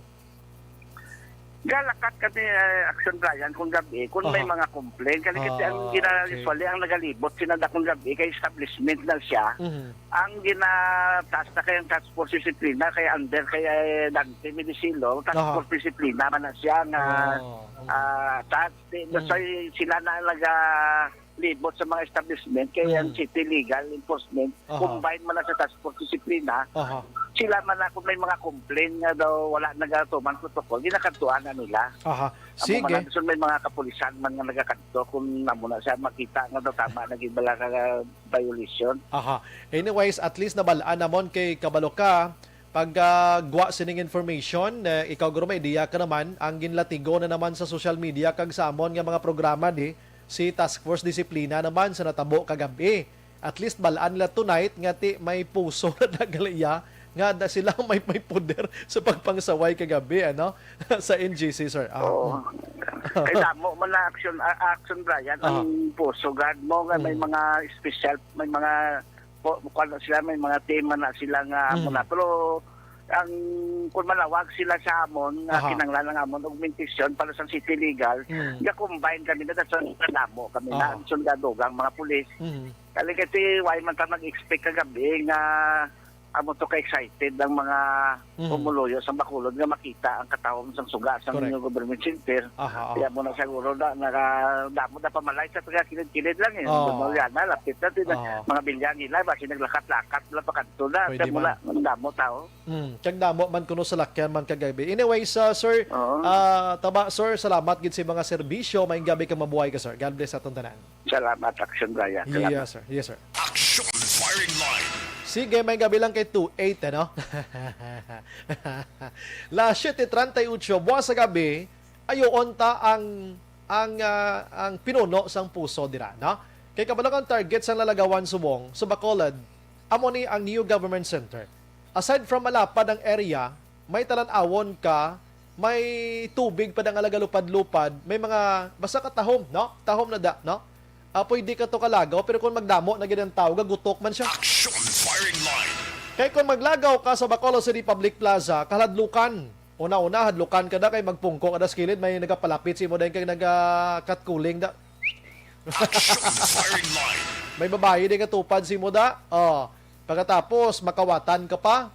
Galakat kami, eh, Action Brian, kung gabi, kung may Aha. mga complaint. Kani kasi ang Ah, gina-, okay. usually, ang nagalibot, sinanda kung gabi, kay establishment na siya. Mhm. Ang gina-task na kay ang task force disiplina, kay under kay, eh, Dante Medisilo, task Aha. force disiplina man na siya nga, Oh, mm. ah, task. Di, Mm. basta sila na nagalibot sa mga establishment, kay ang Mm. city legal enforcement, Aha. combine man na sa task force disiplina, Aha. sila man na kung may mga complaint nga daw wala nagatuman protocol, ginakadtuan na nila. Aha. Amo Sige. man na, so may mga kapulisan man nga nagakadto kung amo na siya makita nga daw tama na gid bala ka violation. Aha. Anyways, at least nabal-an namon kay kabalo ka, pag, ah, gwa sining information, eh, ikaw guro may idea ka naman, ang ginlatigo na naman sa social media kag sa amon nga mga programa di, si Task Force Disiplina naman sa natabo kagab-i. At least bal-an nila tonight nga ti may puso na nagaliya nga da-, sila may, may poder sa pagpangsaway kagabi, ano, sa N G C, sir. Ah, Oo. mm. Kay damo man na action, ah, action, Brian, Aha. ang puso guard mo nga may Mm. mga special, may mga po, kuwan na sila, may mga team man na sila nga Mm. amo na. Pero ang, kung manawag sila sa amon, nga Aha. kinahanglan ang amon augmentation para sa city legal, Mm. ga-combine kami na, that's why damo kami na, Aha. ang sundalo, ang mga pulis. Mm. Kali kasi, why man ta mag-expect kagabi nga amo to ka-excited ang mga Mhm. pumuluyo sa Bacolod nga makita ang katawhan sang suga sa Correct. New Government Center. Aha, aha. Kaya mo na siguro na, naka-, damo na pamalay sa taga kilid-kilid lang eh. Oo. Ano, yan na, lapit na, tin-, Oo. mga bilyang ila, basi naglakat-lakat, wala pa kadto na. Pwede Kaya mula, man. ang damo tao. Hmm, kag damo man kuno sa lakyan man kagabi. Anyways, ah, sir, Oo. ah, taba, sir, salamat gid sa mga serbisyo. Maayong gabi kag mabuhay ka, sir. God bless sa atong tanan. Salamat, Action Brian. Salamat. Yes, sir. Yes, sir. Action Firing Line. Sige, may gabi lang kay two eight, ano? Las siete treinta y ocho, buwas sa gabi, ayoon ta ang, ang, ah, ang pinuno sang puso dira, no? Kay kabalo kang target sang Lalagawan Subong, sa Bacolod, amo ni ang new government center. Aside from malapad ang area, may talan-awon ka, may tubig pa da nga nagalupad-lupad, may mga, basta katahom, no? Tahom na da, no? Ah, pwede ka to kalagaw, pero kung magdamo na gid ang tao, gagutok man siya. Action Firing Line. Kay kung maglagaw ka sa Bacolod City Public Plaza, kahadlukan. Una-una, hadlukan ka da, kay magpungko ka da sa kilid, may nagapalapit sa imo dayon kay nagakatkuling da. Action Firing Line. May babayi din katupad sa imo da. Oh, pagkatapos, makawatan ka pa.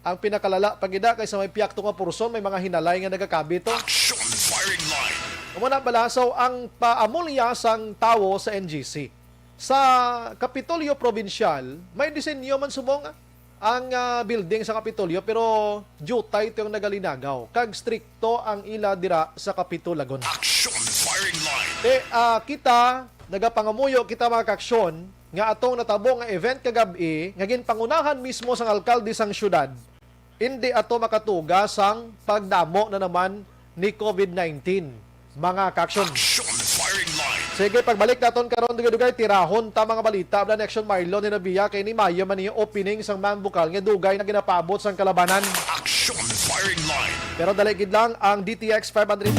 Ang pinakalala pa gid da kay sa may piyakto nga porson, may mga hinalay nga nagakabit to. Action Firing Line. Amo na bala, so ang paamulya sang tawo sa N G C. Sa Kapitolyo Probinsyal, may disenyo man subong ang, ah, building sa Kapitolyo, pero diutay to ang nagalinagaw, kag strikto ang ila dira sa Kapitolagon. Action Firing Line. Eh, ah, kita, nagapangamuyo kita, mga kaaksyon, nga atong natabo nga event kagab-i nga ginpangunahan mismo sang alkalde sang syudad, indi ato makatuga sang pagdamo na naman ni COVID nineteen, mga kaaksyon. Action Firing Line. Sige, pagbalik naton karon, dugay-dugay, tirahon ta mga balita. Abla ni Action Marlon Hinabia, kay ni Mayo man ni opening sang Mambukal nga dugay na ginapaabot sang kalabanan. Action Firing Line. Pero dali gid lang ang D T X five hundred.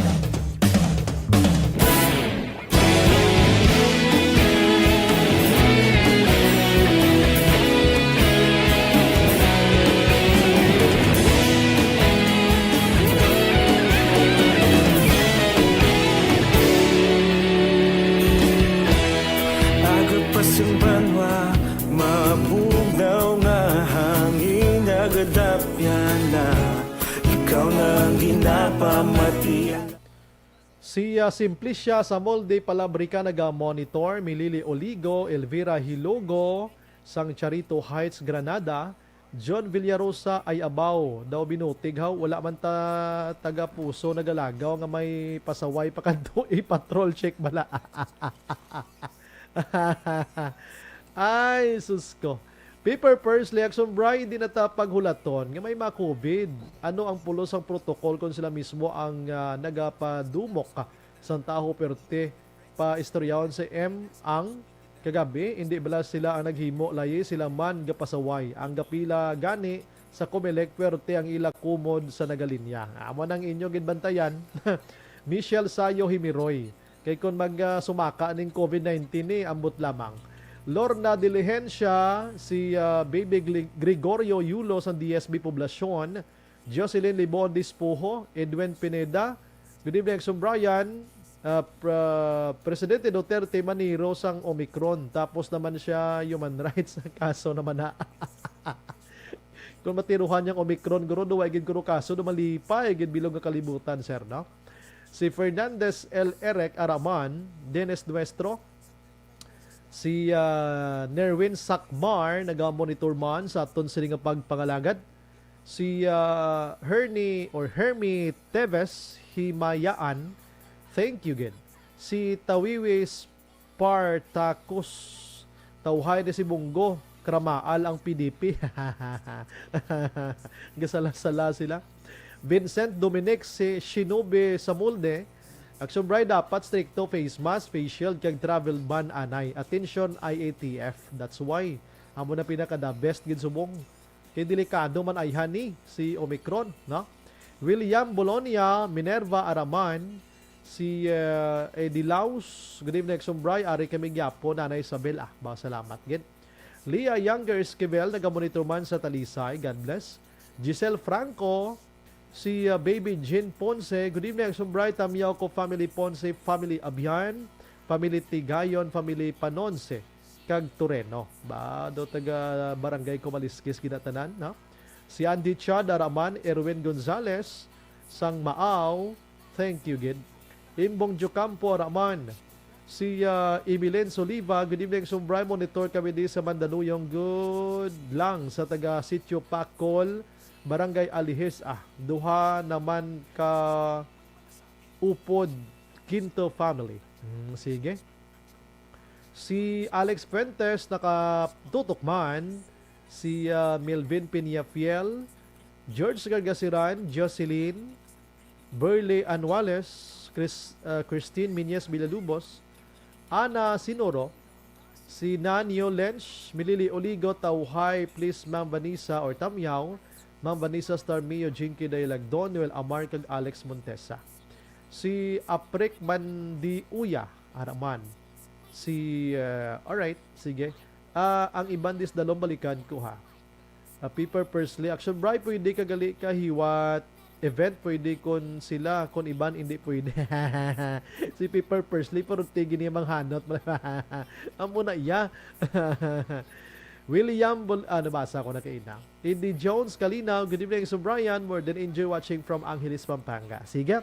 Si, ah, Simplicia Samolde Palabrica naga-monitor, Milili Oligo, Elvira Hilogo, sang Charito Heights, Granada, John Villarosa ay abaw daw binutig haw, wala man ta taga Puso nagalagaw nga may pasaway pa kadto, i-patrol check bala. Ay, sus ko. Paper Purse, Reaction Bri, hindi na ta paghulaton nga may mga COVID. Ano ang pulos sang protocol kung sila mismo ang, ah, nagapadumok, ah, sang taho, perte pa istoryahon si M ang kagabi? Hindi bala sila ang naghimo, layi sila man gapasaway. Ang gapila gani sa Comelec, perte ang ila kumod sa nagalinya. Amo nang inyo ginbantayan. Michelle Sayo Himiroy. Kay kon mag, ah, sumaka ning COVID nineteen ni, ambot lamang. Lorna Diligencia, si, ah, Baby Gli-, Gregorio Yulo sa D S B Poblacion, Jocelyn Libon Dispuho, Edwin Pineda, good evening, Exxon Brian. Ah, pra-, Presidente Duterte maniro sang Omicron, tapos naman siya human rights na kaso naman na. Kung matiruhan niyang Omicron, guro, duwa gid guro kaso, dumalipay gid bilog nga kalibutan, sir, no? Si Fernandez L. Eric Araman, Dennis Nuestro, si, ah, Nerwin Sakmar, naga-monitor man sa aton sini nga pagpangalagad. Si, ah, Hernie or Hermie Teves Himayaan, thank you gid. Si Tawiwi Spartacus, tawhay ni si Bunggo, kramaal ang P D P. Gasala-sala sila. Vincent Dominic, si Shinobi Samulde, Action Bri, dapat stricto face mask, face shield, kag travel ban anay. Attention, I A T F. That's why. Amo na pinaka the best gid subong. Kay delikado man ayhan ni si Omicron, no? William Bolonia, Minerva Araman, si, eh, Eddie Laus, good evening, Exxon Bri, ari kami gyapon, Nanay Isabel. Ah, ba, salamat gid. Leah Younger Esquivel, nagamonitor man sa Talisay, God bless. Giselle Franco, si, ah, Baby Jean Ponce, good evening, Exxon Bri, Tamyaw ko family, Ponce family, Abian family, Tigayon family, Panonse, kag Toreno. Ba, do taga Barangay Kumaliskis gid tanan, no? Si Andy Chad Araman, Erwin Gonzalez, sang Maaw, thank you gid. Imbong Jocampo Araman, si, ah, Emilyn Soliva, good evening, Exxon Bri, monitor kami di sa Mandaluyong, good lang sa taga Sitio Pakol, Barangay Alihis, ah, duha naman ka upod, Quinto family. Hmm, sige. Si Alex Fuentes nakatutok man, si, ah, Melvin Peñafiel, George Gargasiran, Jocelyn, Burley Anuales, Chris-, ah, Christine Miñez Villalubos, Ana Sinoro, si Nanio Lench, Milili Oligo, Tawhay, please, Ma'am Vanessa or Tamyaw, Ma'am Vanessa Starmio, Jinky Dayalagdon, Noel Amar, kag Alex Montesa. Si Aprek Mandiuya, Araman. Si, ah, alright, sige. Ah, ang iban dis dalom balikan ko, ha. Ah, Piper Pursley, Action Bri, pwede ka gali ka hiwat event, pwede kon sila, kon iban, hindi pwede. Si Piper Pursley, pero tigi niya manghanot. Amo na iya. William Bol-, ah, nabasa ko na kaina. Eddie Jones, Kalinaw, good evening, Exxon Brian. More than enjoy watching from Angeles, Pampanga. Sige.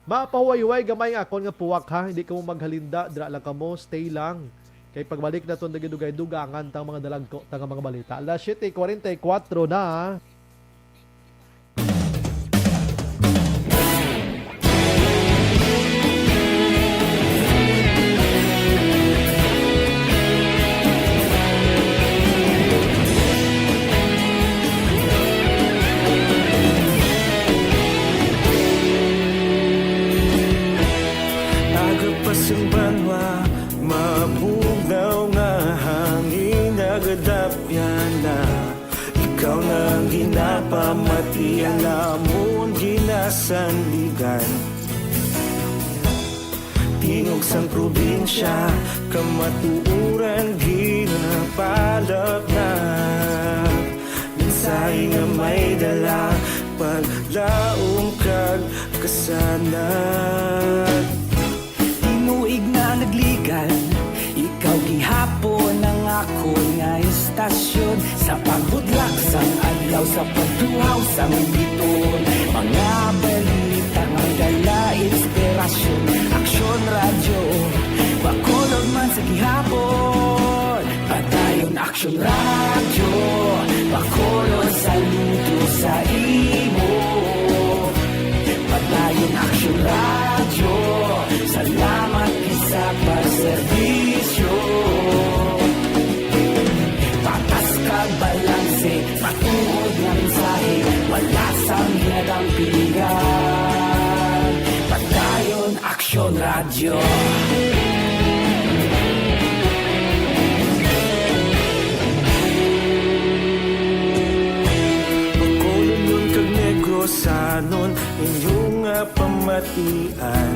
Mapahuway-huway gamay nga akon nga puwak, ha. Hindi kamo maghalinda, dira lang kamo, stay lang. Kay pagbalik naton, dugay-dugay, dugangan tang mga dalagko, tang mga balita. Alas siyete kuwarenta y kuwatro na. Aga pa sang banwa, mabugnaw nga hangin nagadapyan na. Ikaw na ang ginapamati, ang amon ginasandigan. Tingog sang probinsya, kamatuoran ginapalapnap. Mensahe nga may dala, paglaom kag kasanag. Tinuig na nagligan, ikaw gihapon ang akon nga istasyon. Sa pagbudlak sang adlaw, sa pagduhaw sang biton, mga balita nga dala inspirasyon. Radyo, Bacolod man sa gihapon. Padayon Aksyon Radyo, Bacolod saludo sa imo. Padayon Aksyon Radyo, salamat gid sa pagserbisyo. Patas kag balanse, matuod nga mensahe, wala sang ginadampingan. Padayon Aksyon Radyo. Bacolodnon kag Negrosanon, inyo nga pamatian.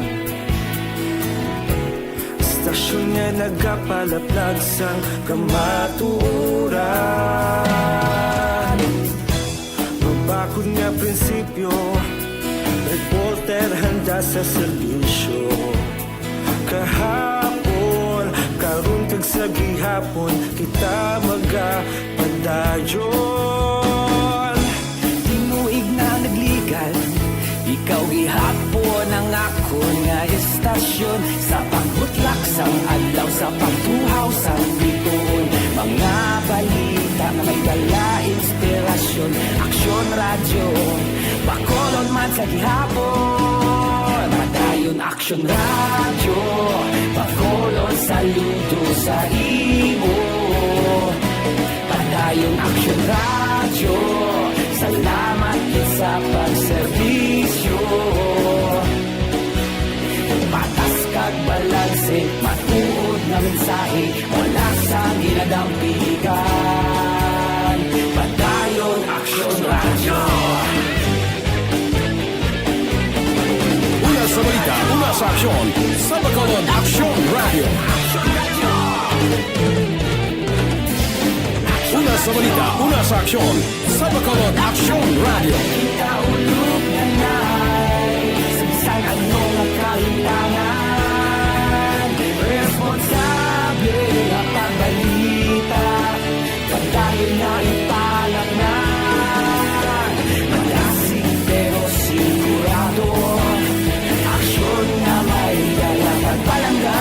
Istasyon nga nagapalaplag sang kamatuoran. Mabakod nga prinsipyo, reporter handa sa serbisyo. Kahapon, karon kag sa gihapon, kita magapadayon. Tinuig na nagligal, ikaw gihapon ang akon nga istasyon. Sa pagbutlak sang adlaw, sa pagtuhaw sang bituon, mga balita nga may dala inspirasyon. Aksyon Radyo, Bacolod man sa gihapon. Padayon Aksyon Radyo, Bacolod saludo sa imo. Padayon Aksyon Radyo, salamat gid sa pagserbisyo. Patas kag balanse, matuod nga mensahe, wala sang ginadampigan. Padayon Aksyon Radyo. Una sa balita, una sa aksyon, sa Bacolod Aksyon Radyo. Una sa balita, una sa aksyon, sa Bacolod Aksyon Radyo. Kita ulog na nai, sa bisan ano nga kahitangan, responsable nga pagbalita. Padayon nga ipalaknag, malasig pero sigurado. Aksyon nga may dala kag palangga.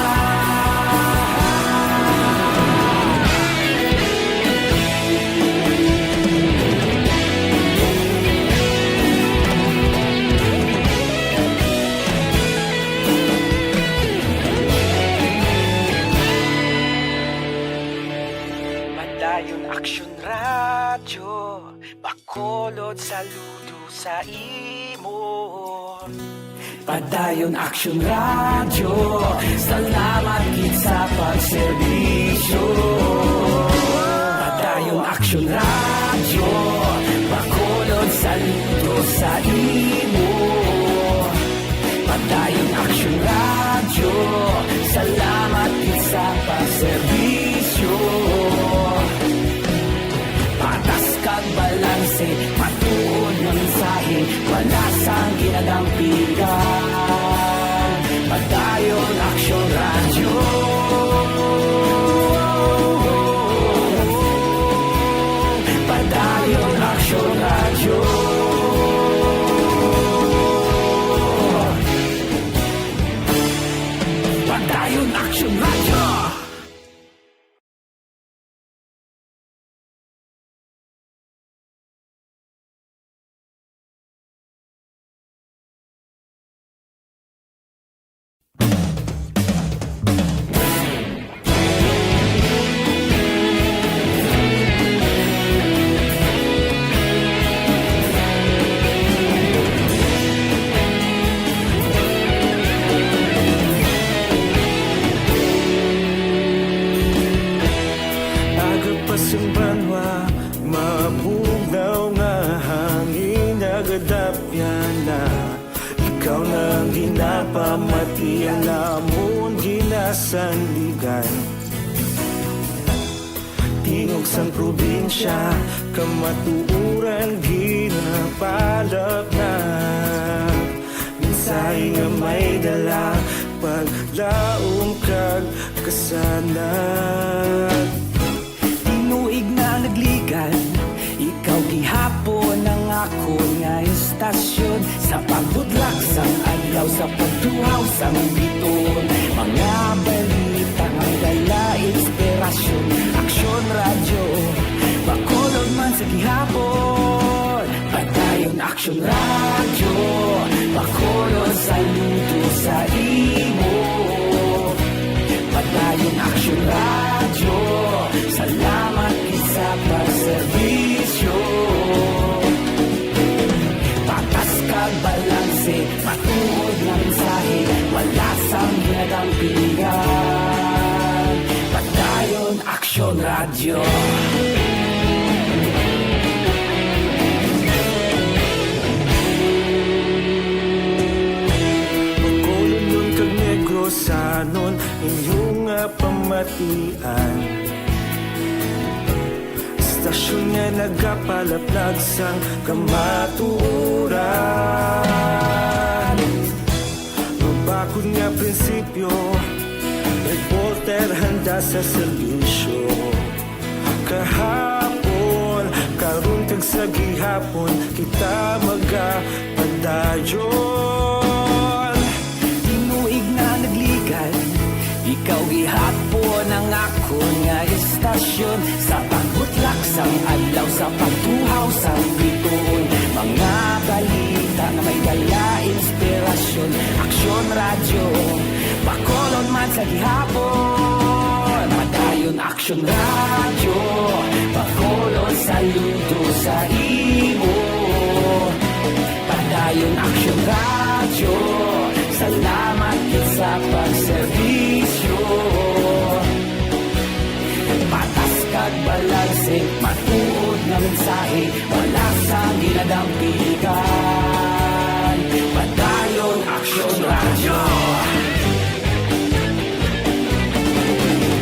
Padayon Aksyon Radyo, Bacolod saludo sa imo. Padayon Aksyon Radyo, salamat gid sa pagserbisyo. Padayon Aksyon Radyo, Bacolod saludo sa imo. Padayon Aksyon Radyo, salamat gid sa pagserbisyo. Patas kag balanse, matuod nga mensahe, wala sang ginadampigan. Padayon Aksyon Radyo. Padayon Aksyon Radyo. Padayon Aksyon Radyo. Aga pa sing banwa, mabugnaw nga hangin nagadapyan na. Ikaw na ang ginapamati, ang amon ginasandigan. Tingog sang probinsya, kamatuoran ginapalapnag. Mensahe nga may dala, paglaom kag kasanag. Tinuig na nagligan, ikaw gihapon ang akon nga istasyon. Sa pagbutlak sang adlaw, sa pag Tuhaw sang biton, mga balita nga may dala inspirasyon. Aksyon Radyo, Bacolod man sa gihapon. Padayon Aksyon Radyo, Bacolod saludo sa imo. Padayon Aksyon Radyo, salamat gid sa pagserbisyo. Patas kag balanse, matuod nga mensahe, wala sang ginadampingan. Padayon Aksyon Radyo. Bacolodnon kag Negrosanon, inyo nga pamatian. Istasyon nga nagapalaplag sang kamatuoran. Mabakod nga prinsipyo, reporter handa sa serbisyo. Kahapon, karon kag sa gihapon, kita magapadayon. Tinuig nga nagligan, ikaw gihapon ang akon nga istasyon. Sa pagbutlak sang adlaw, sa pagtuhaw sang bituon, mga balita nga may dala inspirasyon. Aksyon Radyo, Bacolod man sa gihapon. Padayon Aksyon Radyo, Bacolod saludo sa imo. Padayon Aksyon Radyo, salamat gid sa pagserbisyo. Patas kag balanse, matuod nga mensahe, wala sang ginadampigan. Padayon Aksyon Radyo.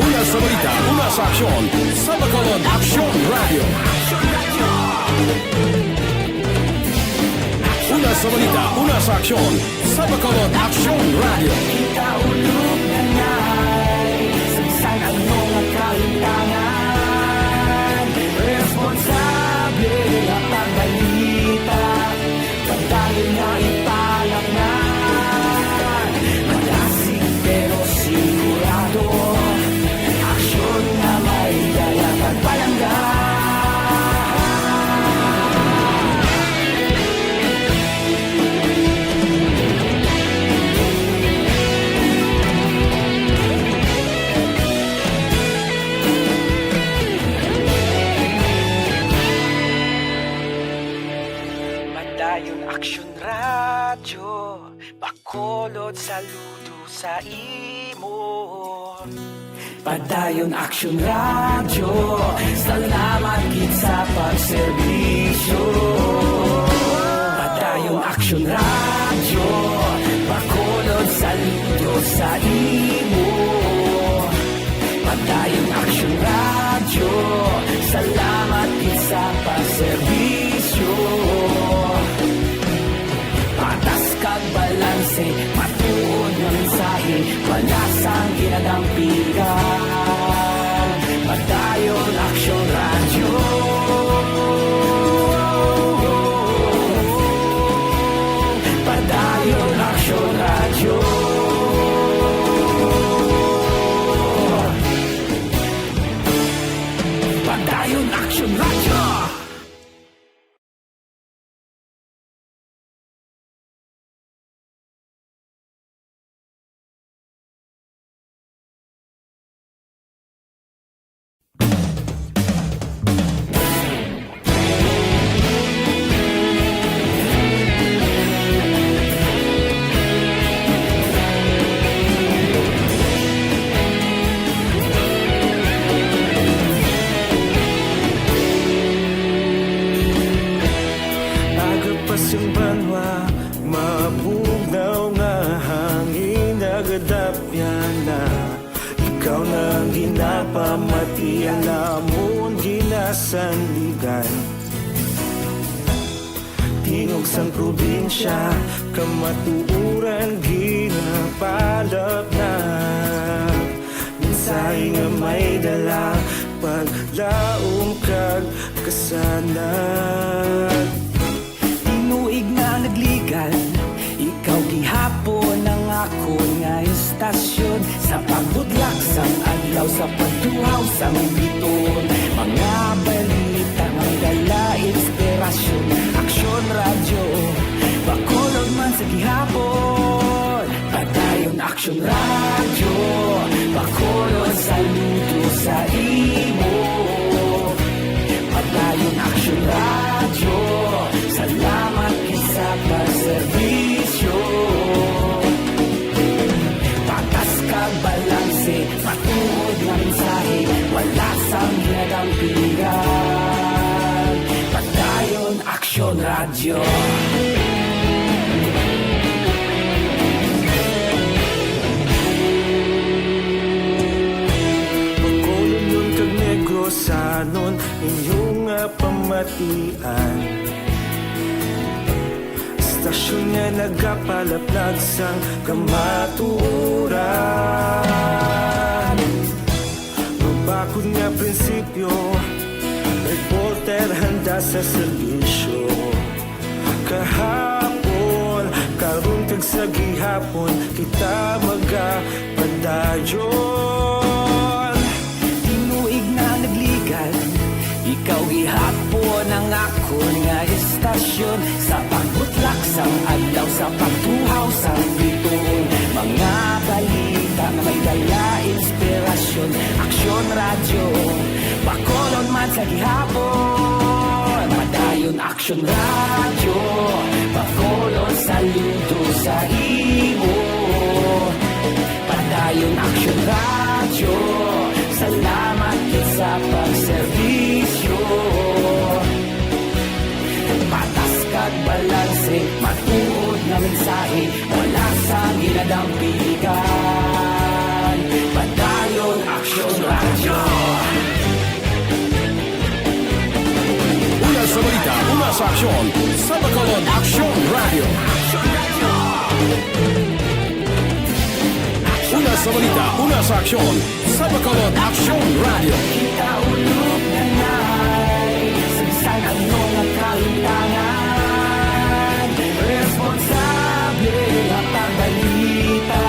Una sa balita, una sa aksyon, sa Bacolod Aksyon Radyo. Una sa balita, una sa aksyon, sa Bacolod Aksyon Radyo. Kita ulog na ngay, sa bisan ano nga kahitangan, responsable nga pagbalita. Padayon nga ipalaknag, malasig pero sigurado. Aksyon nga may dala kag palangga. Padayon Aksyon Radyo, Bacolod saludo sa imo. Padayon Aksyon Radyo, salamat gid sa pagserbisyo. Padayon Aksyon Radyo, Bacolod saludo sa imo. Padayon Aksyon Radyo, salamat gid sa pagserbisyo. Patas kag balanse, matuod nga mensahe, wala sang ginadampigan. Padayon Aksyon Radyo. Padayon Aksyon Radyo. Padayon Aksyon Radyo. Aga pa sang banwa, mabugnaw nga hangin nagadapyan na. Ikaw na ang ginapamati, ang amon ginasandigan. Tingog sang probinsya, kamatuoran ginapalapnag. Mensahe nga may dala, paglaom kag kasanag. Tinuig nga nagligan, ikaw gihapon ang Istasyon sa pagbudlak sang adlaw, sa pagtuhaw sang bituon, mga balita may dala inspirasyon. Aksyon Radyo, Bacolod man sa gihapon. Padayon Aksyon Radyo, Bacolod, saludo sa imo. Padayon Aksyon Radyo, salamat gid sa pagserbisyo. Patas kag balanse, matuod nga mensahe, wala sang ginadampigan. Padayon Aksyon Radyo. Bacolodnon kag Negrosanon, inyo nga pamatian. Istasyon nga nagapalaplag sang kamatuoran. Mabakod nga prinsipyo, reporter handa sa serbisyo. Kahapon, karon, kag sa gihapon, kita magapadayon. Tinuig na nagligad, ikaw gihapon ang akon nga istasyon. Sa pagbutlak sang adlaw, sa pagtuhaw sang bituon, mga balita nga may dala inspirasyon. Aksyon Radyo, Bacolod man sa gihapon. Padayon Aksyon Radyo, Bacolod, saludo sa imo. Padayon Aksyon Radyo, salamat gid sa pagserbisyo. Patas kag balanse, matuod nga mensahe, wala sang ginadampigan. Padayon Aksyon Radyo. Una sa balita, una sa aksyon, sa Bacolod Aksyon Radyo. Una sa balita, una sa aksyon, sa Bacolod Aksyon Radyo. Kita ulog na nay, sa bisan ano nga kahimtangan, responsable nga pagbalita.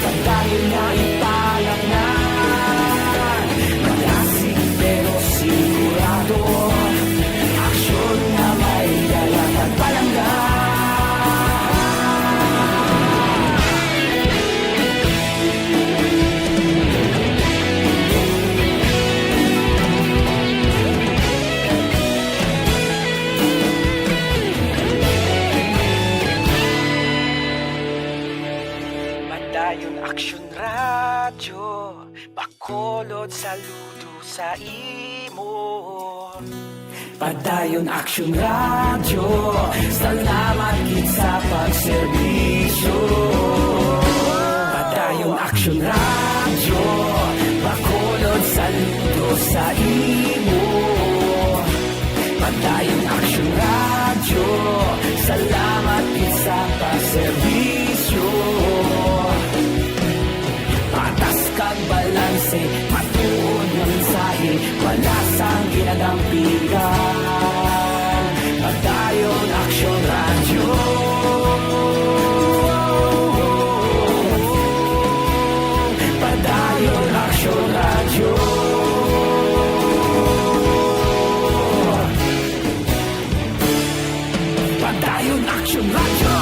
Padayon nga ipalaknag, malasig pero sigurado. Aksyon nga may dala kag palangga. Padayon Aksyon Radyo, Bacolod, saludo sa imo. Padayon Aksyon Radyo, salamat gid sa pagserbisyo. Padayon Aksyon Radyo, Bacolod, saludo sa imo. Padayon Aksyon Radyo, salamat gid sa pagserbisyo. Patas kag balanse, matuod nga mensahe, wala sang ginadampigan. Padayon Aksyon Radyo. Padayon Aksyon Radyo. Padayon Aksyon Radyo.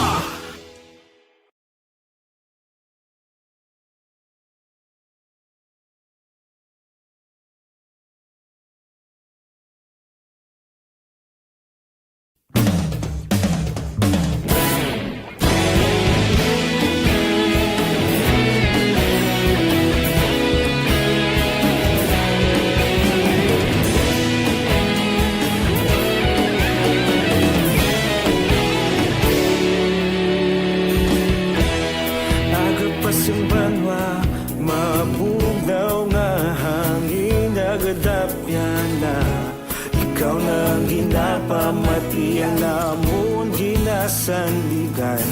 Aga pa sing banwa, mabugnaw nga hangin nagadapyan na. Ikaw na ang ginapamatian namon ginasandigan.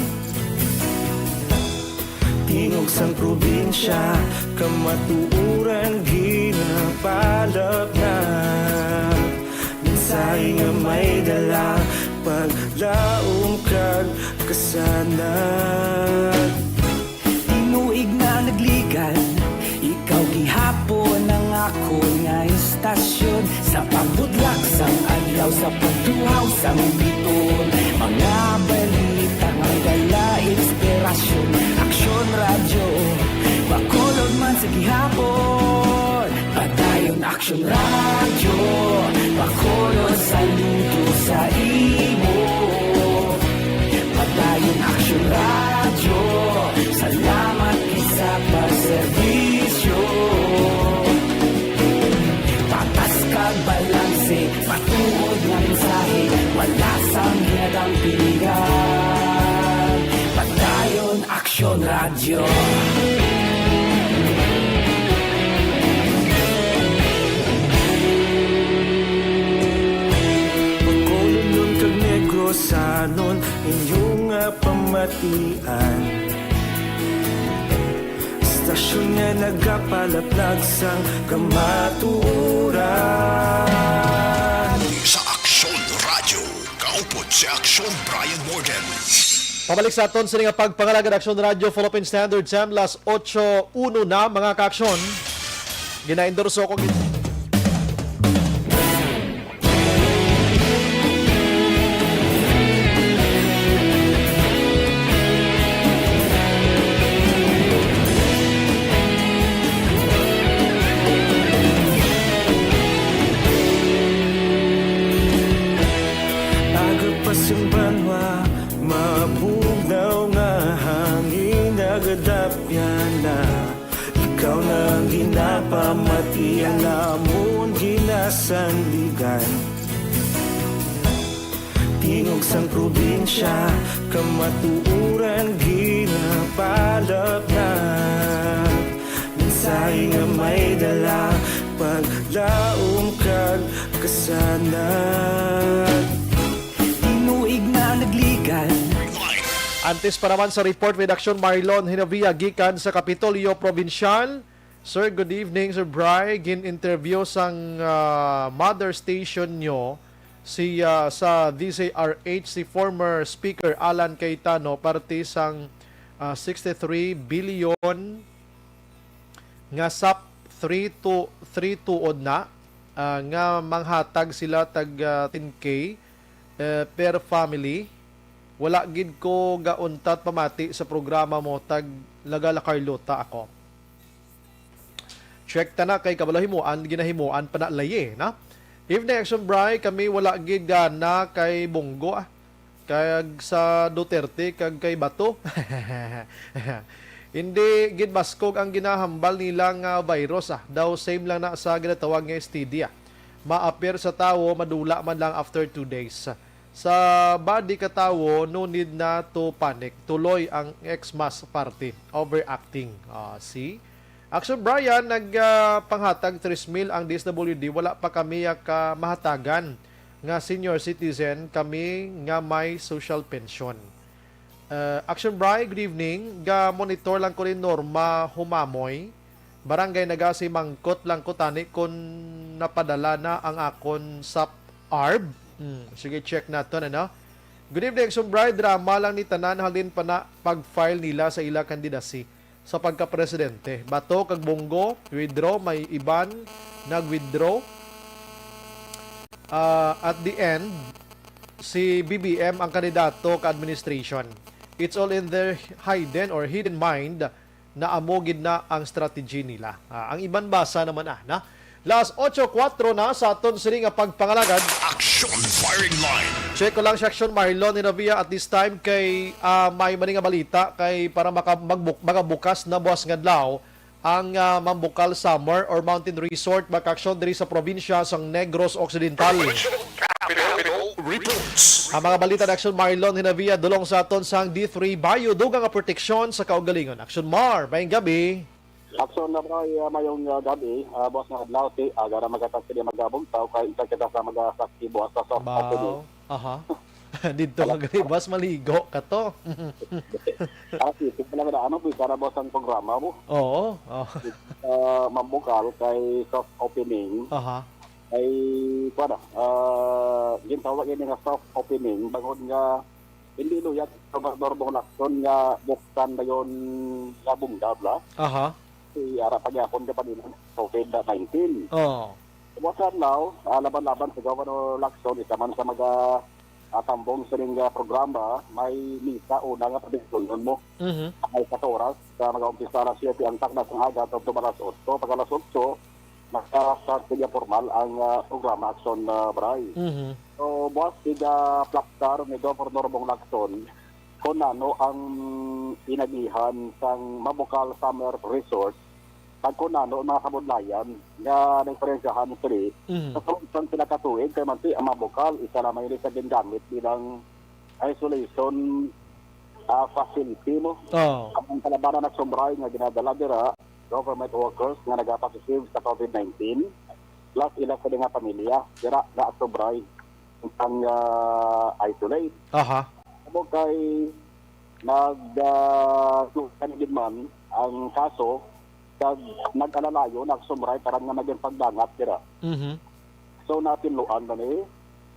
Tingog sang probinsya, kamatuoran ginapalapnag. Mensahe nga may dala, paglaom kag kasanag. Tinuig na Akon nga istasyon, sa pagpudlak sang adlaw, sa pagtuhaw sang biton, mga balita nga dala inspirasyon. Aksyon Radyo, Bacolod man sa gihapon. Padayon Aksyon Radyo, Bacolod, saludo sa imo. Padayon Aksyon Radyo, salamat gid sa pagserbisyo. Patas kag balanse, matuod nga mensahe, wala sang ginadampingan. Padayon Aksyon Radyo. Bacolodnon kag Negrosanon, inyo nga pamatian. Istasyon nga nagapalaplag sang kamatuoran. Sa Aksyon Radyo, kaupod si Aksyon Brian Morgan. Pabalik sa aton sini nga pagpangalagad, Aksyon Radyo, Philippine Standard Time, las ocho uno na, mga kaaksyon. Ginaendorso ko gid. Aga pa sing banwa, mabugnaw nga hangin nagadapyan na. Ikaw na ang ginapamatian namon ginasandigan. Tingog sang probinsya, kamatuoran ginapalapnag. Mensahe nga may dala, paglaom kag kasanag. Tinuig na nagligan. Antes pa naman sa report with Action, Marlon Hinavia gikan sa Kapitolyo Provincial. Sir, good evening, Sir Bry. Gin-interview sang, ah, mother station nyo si, ah, sa D Z R H, si former Speaker Alan Cayetano, parte sang, ah, sixty-three billion nga sap three to, three tuod na, ah, nga manghatag sila tag, ah, ten K, eh, per family. Wala gid ko gauntat pamati sa programa mo, tag Lagala Carlota ako. Check ta na kay kabalo himuan, ginahimuan pa na laye, na? Evening, Action Bry, kami wala gid gana kay Bonggo, ah. Kag sa Duterte, kag kay Bato. Hindi gid baskog ang ginahambal nila nga virus, ah. Daw same lang na sa ginatawag nga S T D, ah. Maapir sa tawo, madula man lang after two days. Sa body ka tawo, no need na to panic. Tuloy ang Xmas party. Overacting. Ah, see? Action Brian, nag, ah, panghatag tres mil ang D S W D, wala pa kami ya ka mahatagan nga senior citizen, kami nga may social pension. Ah, Action Brian, good evening. Ga monitor lang ko ni Norma Humamoy. Barangay Nagasi, mangkot lang ko tani kung napadala na ang akon sap arb. Hmm, sige, check naton, ano? Good evening, Action Brian. Drama lang ni tanan, halin pa na pag-file nila sa ila candidacy sa pagka-presidente. Bato kag Bonggo, withdraw, may iban nag-withdraw. Ah, at the end, si B B M ang kandidato ka administration. It's all in their hidden or hidden mind na amo gid na ang strategy nila. Ah, ang iban basa naman, ah, na. Las ocho kuwatro na sa aton sini nga pagpangalagad. Action Firing Line. Check ko lang si Action Marlon Hinavia at this time kay, ah, may mani nga balita kay para maka-, magbuk-, magabukas na buwas nga adlaw ang, ah, Mambukal Summer or Mountain Resort, mga kaaksyon, diri sa probinsya sang Negros Occidental. Capital Reports. Ang mga balita ni Action Marlon Hinavia, dulong sa aton sang D three Bio, dugang nga proteksyon sa kaugalingon. Action Mar, maayong gabi. Action na ba, ah, mayong, ah, gabi, ah, buwas nga adlaw, si, ah, gara magatas kini magabugtaw, kay isa kita sa mag-, ah, sa aktibo sa soft opening. Baw. Aha. Didto ka gali, buwas maligo ka to. Ah, sige na, ano, buwas na, buwas ang programa mo. Oo, oo. Ah, Mambukal kay soft opening. Aha. Ay, kuwan na, ah, gintawag ini nga soft opening, bangod nga hindi luyag si Gobernador Bong Lacson nga buksan dayon nga bungga, bla. Aha. si ara pa gyapon ka pa din ang COVID nineteen. Oh. Buwas adlaw, ah, laban-laban si Governor Lacson, isa man sa mga, ah, tambong sining, ah, programa, may misa una nga pabigtunon mo. Mhm. May sa oras, sa mag-umpisa alas siyete ang takna sang aga, tubtob alas otso. Pag alas otso, naka-start sa formal ang, ah, programa Aksyon, ah, Bray. Mhm. So, buwas, iga-plaktar ni Governor Bong Lacson kung ano ang inagihan sang Mabukal Summer Resort, kag kung ano ang mga kabudlayan nga naeksperyensyahan sini Mhm. sa sulod sang pila ka tuig, kay man ti ang Mabukal, isa lamang ini sa gingamit bilang isolation, ah, facility mo. Oh. Ang kalabanan na Sumbray nga ginadala dira, government workers nga nagapositive sa COVID nineteen, plus ila sa mga pamilya, dira na Sumbray ang, ah, isolate. Aha. Amo kay nag, ah, kanigid man ang kaso, kag nag-alalayo na Sumbray para nga maging pagdangat dira. Mhm. So, natinluan na ni,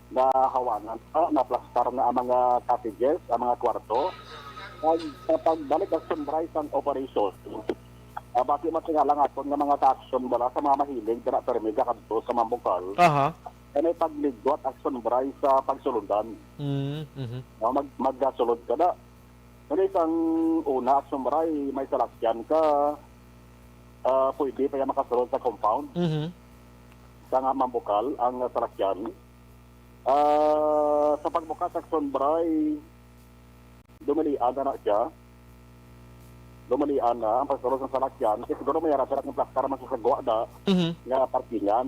nahawanan na, naplastar na ang mga cottages, ang mga kwarto. Kag sa pagbalik ang Sumbray sang operasyon, ah, bati man sila nga aton nga mga ka-aksyon bala sa mga mahilig dira permi ka kadto sa Mambukal. Aha. Kani pagligwat ang Sumbray sa pagsulundan. Mm, mhm. No, mag-, magkasulod ka na. Kani sang una, Aksyon Bray, may salakyan ka, ah, pwede pa yan makasulod sa compound. Mhm. Sa nga Mambukal ang salakyan. Ah, sa pagbukas, Aksyon Bray, dumilian na na siya. Dumilian na ang pagsulod sa salakyan. Kaya siguro may harap-harap ng plaktar masasagwa na Mhm. nga parkingan.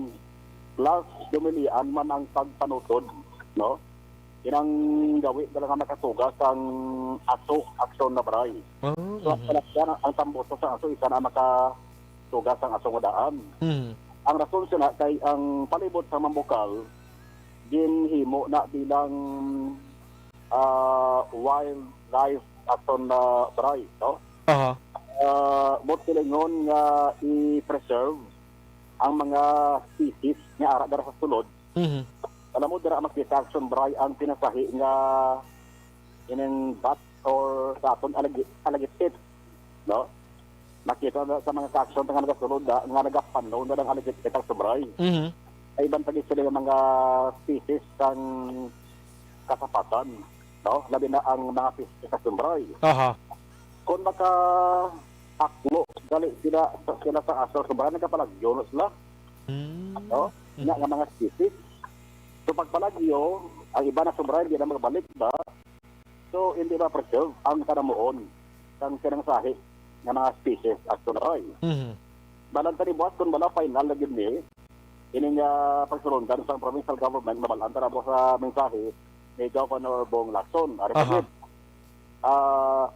Plus, dumilian man ang pagpanutod, no? Inang gawi dala nga makatuga sang aso, Aksyon na Bray. Oh, So, ang mhm. salakyan, ang tamboso sa aso, isa na makatuga sang aso nga daan. Mhm. Ang rason sina kay ang palibot sa Mambukal, ginhimo na bilang, ah, wildlife Aksyon na Bray, no? Aha. Ah, buot silingon nga i-preserve ang mga species nga ara dira sa sulod. Mhm. Alam mo, dira makita, Aksyon Bray, ang pinasahi nga ining bat or sa aton alagi-, alagipit, no? Makita na sa mga ka-aksyon nga nagasulod na, nga nagapanaw na lang alagipit, Aksyon Bray. Mhm. Ay, iban pa gid sila nga mga species sang kasapatan, no? Labi na ang mga species sa Aksyon Bray. Aha. Kung maka-aklo, gali sila, sila sa aso, Aksyon Bray, nagapalagyo na sila. Mm. No? Nya nga mga species. So, pagpalagyo, ang iba na Aksyon Bray, hindi na magbalik ba? So, hindi ma-preserve ang kanamuon sang sinangsahi nga mga species, Aksyon Bray. Mhm. Balang tani buwas, kung wala final na gid ni, ining, ah, pagsulundan sa provincial government, mabalaan ta na buwas sa mensahe ni Governor Bong Lacson. Ari pa Aha. gid, ah,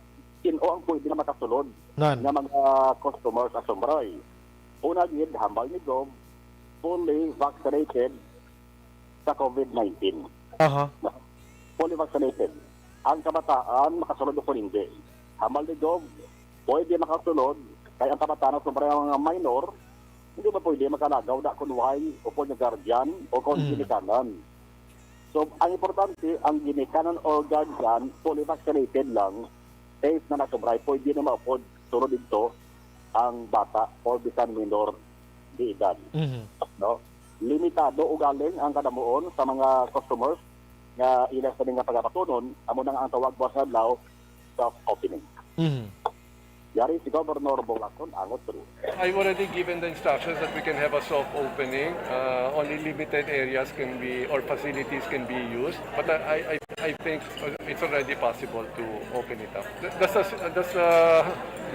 sin-o ang pwede na makasulod Nan. nga mga customers, Aksyon Bray. Una gid, hambal ni Gov, fully vaccinated sa COVID nineteen. Aha. Fully vaccinated. Ang kabataan makasulod o hindi. Hambal ni Gov, pwede makasulod, kay ang kabataan, Aksyon Bray, ang mga minor, hindi ba pwede makalagaw na kung way upod nga guardian o kung Mm. ginikanan? So, ang importante, ang ginikanan or guardian, fully vaccinated lang, safe na, Aksyon Bray, pwede na maupod sulod didto ang bata or bisan minor de edad. Mhm. No? Limitado ugaling ang kadamuon sa mga customers nga ila sa mga pagabatunon, amo na nga ang tawag buwas nga adlaw, soft opening. Mhm. Yari si Governor Bong Lacson, angot tulo. I've already given the instructions that we can have a soft opening. Uh, only limited areas can be, or facilities can be used. But I, I, I think it's already possible to open it up. Th-, that's a, that's a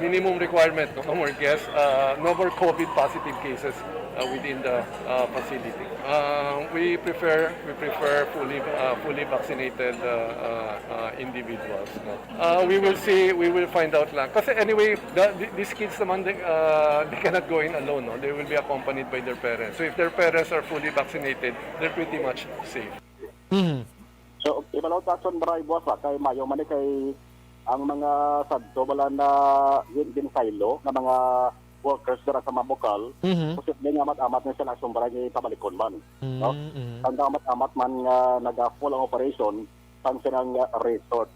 minimum requirement, no? No more guests, uh, no more COVID positive cases, uh, within the, uh, facility. Uh, we prefer, we prefer fully, uh, fully vaccinated, uh, uh, uh, individuals, no? Uh, we will see, we will find out lang. Kasi anyway, the, th-, these kids naman, they, uh, they cannot go in alone, no? They will be accompanied by their parents. So if their parents are fully vaccinated, they're pretty much safe. Mhm. So, ibalaw ta son, Bray, buwas, ah, kay mayo man ni kay ang mga sadto bala na gin-, ginsaylo nga mga workers dira sa Mabukal, Mhm. posible nga amat-amat na sila son, Bray, nga pabalikon man, no? Mm, mm. Ang amat-amat man nga naga-full ang operation, ang silang, ah, resort.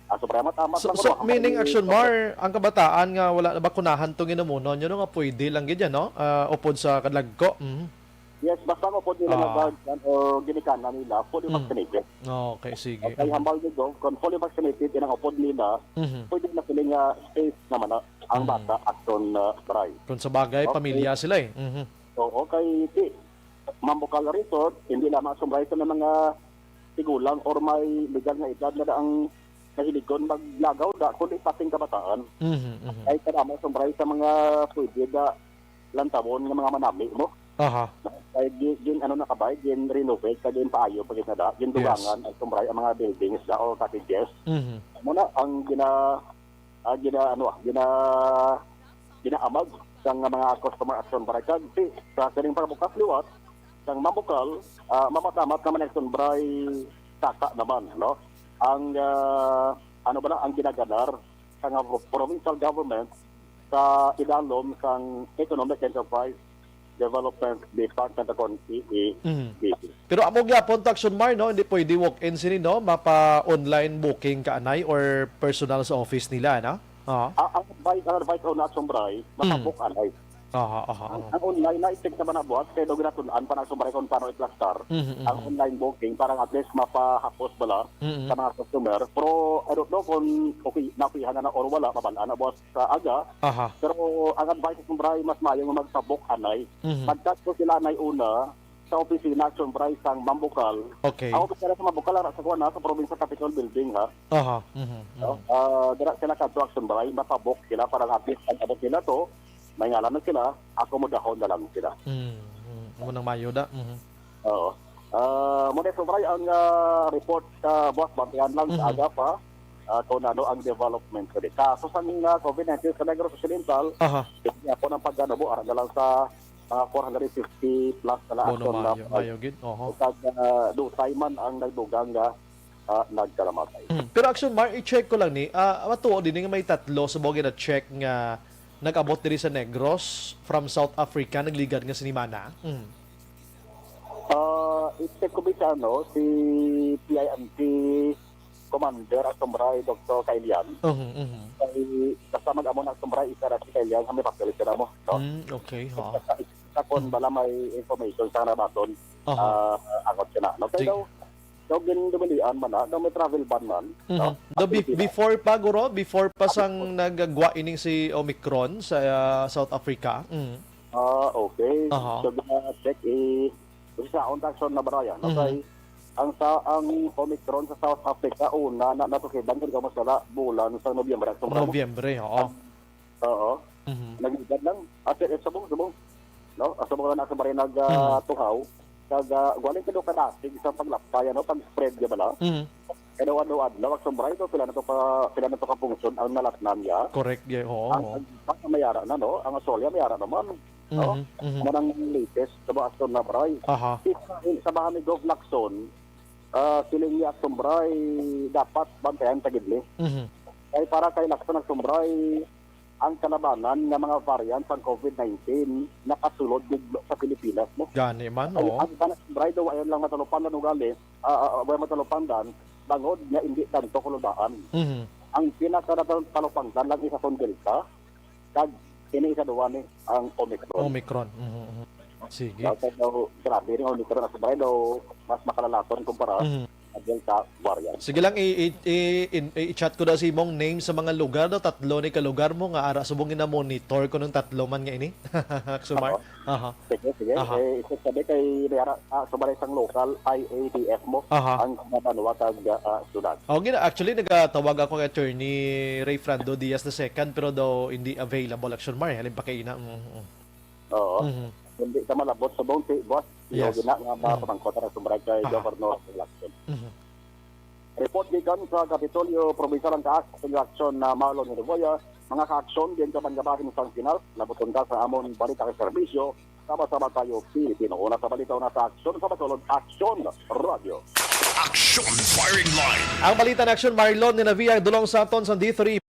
Aso, pre, amat-amat So, lang, so, ano, meaning, kay Action Mar, ang kabataan nga wala nabakunahan tong inamunon, yun nga pwede lang gid yan, no? Ah, upod sa kadlagko. Mhm. Yes, basta ang upod nila nga Ah. guardian o ginikanan nila, fully Mm. vaccinated. Okay, sige. Okay, Mhm. hambal ni Gov, kung fully vaccinated, inang upod nila, Mhm. pwede na sila nga safe naman na ang Mm. bata, Action, ah, Bray. Kung sa bagay, Okay. pamilya sila eh. Mhm. Oo, kay, ti, Mambucal Resort, hindi lamang Action Bray sa mga tigulang or may legal nga edad na ang nahiligon maglagaw da, kundi pating kabataan. Mhm, mhm. Ay, kadamo, Action Bray, sa mga pwede da lantawon nga mga manami mo. Aha. Kay gi-, gin, ano na kabay, gin renovate, kag gin paayo pa gid na da, gin Yes. dugangan, Action Bray, ang mga buildings da o cottages. Mhm. Amo na ang gina-, ah, gina-, ano, ah, gina-, ginaamag sang mga customer, Action Bray. Kag si, sa sining pagbukas liwat sang Mambucal, ah, mamat-amat naman, Action Bray, saka naman, no? Ang, ah, ano ba na, ang ginaganar sang provincial government sa idalom sang Economic Enterprise Development Department, akon, E E D. Mhm. Pero amo gyapon to, Action Mar, no? Hindi pwede walk-in sini, no? Mapa-online booking ka anay or personal sa office nila, no? Oo. A-, ang advice, ang advice ko na, Action Bray, Mm. makabook anay. Aha, aha, Ang, aha. ang online na, i-check naman na buhat, kaya daw ginatun-an pa na, Action Bray, kung paano iplastar Mhm, ang mhm. online booking para at least mapahapos bala Mhm. sa mga customer. Pero, I don't know kung okay, nakuyahan na, na or wala, mabal-an na buhat sa aga. Aha. Pero ang advice, Action Bray, mas maayo nga magpabook anay. Mhm. Mag-chat ko sila anay una sa opisina, Action Bray, sang Mambucal. Okay. Ang opisina sa Mambucal, ara sa kuwan, ha, sa Provincial Capitol Building, ha. Aha. Mhm, No? mhm. Ah, dira sila kadto, Action Bray, mapabook sila para at least ang abot nila to, may ngalan na sila, akomodahon na lang sila. Mm, mm. Amo nang mayo da. Mhm. Oo. Ah, muna, Action Bray, ang, ah, report sa buwas, bantayan lang sa Mhm. aga pa, ah, kung ano ang development ko di. Kaso sang, ah, COVID nineteen sa Negros Occidental, Aha. hindi ako ng pag-ano, buwan na lang sa mga four hundred fifty plus na lang Bono, Action na mayo, mayo gid. Oho. Kag, ah, dusay man ang nagdugang nga, ah, nagkalamatay. Mm. Pero Action Mar, i-check ko lang ni, ah, matuo din nga may tatlo sa mga na-check nga nag-abot diri sa Negros from South Africa, nagligad nga sinimana. Mm. Ah, i-check ko, bisa, no, si P I M T Commander, Action Bray, Doktor Kailian. Mhm, mhm. Kay, basta mag-amo na, Action Bray, isa ra si Kailian, sa may papel sila mo, no? Mm, okay, ha. Sa, sa, sa kon Mm. bala may information sa nabaton, Aha. ah, angot siya na, no? Kay Sige. daw, daw gindumilian man na, daw may travel ban man, Mhm. no? Daw be-, Pilipinas. before pa, guro, before pa Ah, sang before. nagagwa ining si Omicron sa, ah, South Africa. Mm. Ah, okay. Aha. So, gina-check, eh, Kasi sa akong taxon na baraya, no? Mhm. Kay ang sa, ang Omicron sa South Africa, una na natukidan, kung di ko masala, bulan sa Nobyembre, Action Bray. Nobyembre, oo. Ah, oo. Mhm. Nagligad lang. As in, subong, subong. No? Ah, subong lang na sa Bray nag, ah, Mhm. tuhaw. Kag, ah, galing ka daw kadasig sa paglapay, ano, pag-spread niya bala. Mhm. Kay daw adlaw-adlaw, Action Bray, to, pila na to ka, pila na to ka pungsod ang nalatnan niya. Correct, yeah, oo, Ang, oo. ang, ang mayara na, no? Ang Australia, mayara naman. No? Mhm, mhm. Manang latest sa mga Action na, Bray. Aha. Sa, sa bahan ni Gov Lacson, ah, siling ni Action, Bray, dapat bantayan ta gid ni. Mhm. Kay para kay Lacson, Action, Bray, ang kalabanan nga mga variant sang COVID nineteen nakasulod gid sa Pilipinas, no? Gani man, Ang, oo. ang kanas, Bray, daw ayon lang matalupan lang ugali, ah, ah, ah, way matalupan dan, bangod nga indi tanto kulubaan. Mhm. Ang pinaka natalupan dan lang isa son Delta, kag ini isa duwa ni ang Omicron. Omicron. Mhm, mhm. Sige. Daw, daw, grabe rin Omicron, Action, Bray, daw mas makalalason kumpara Mhm. sa Delta variant. Sige lang, i-, i-, i-, in-, i-chat ko daw sa imong name sa mga lugar daw, tatlo ni ka lugar mo nga ara subong gina-monitor ko ng tatlo man nga ini. Action, Mar? Oo. Aha. Sige, sige. Aha. Eh, isa sabi kay may ara, ah, sa balay sang local I A D F mo, Aha. ang mga banwa kag, ah, syudad. Oh, gina-, actually, nagatawag ako kay Attorney Ray Frando Diaz the second, pero daw hindi available, Action, Mar. Halin pa kay ina. Mm, mm. Oo. Mhm. Hindi ka malabot sa bong ti-, boss. Yes. Yung gina nga mga Mhm. pamangkot na sumbrag kay Aha. Governor Lacson. Mhm. Report gikan sa Kapitolyo, Provincial ang Kaak, sa Action na Marlon Hinovoya, mga ka-action, diyan ka man gabahin sang Pinas, nabuton ka sa amon balita kay serbisyo, sama-sama tayo, Pilipino. Una sa balita, una sa aksyon, sa Bacolod, Action Radio. Action Firing Line. Ang balita na Action, Marlon, ni Navia, dulong sa aton sa D three.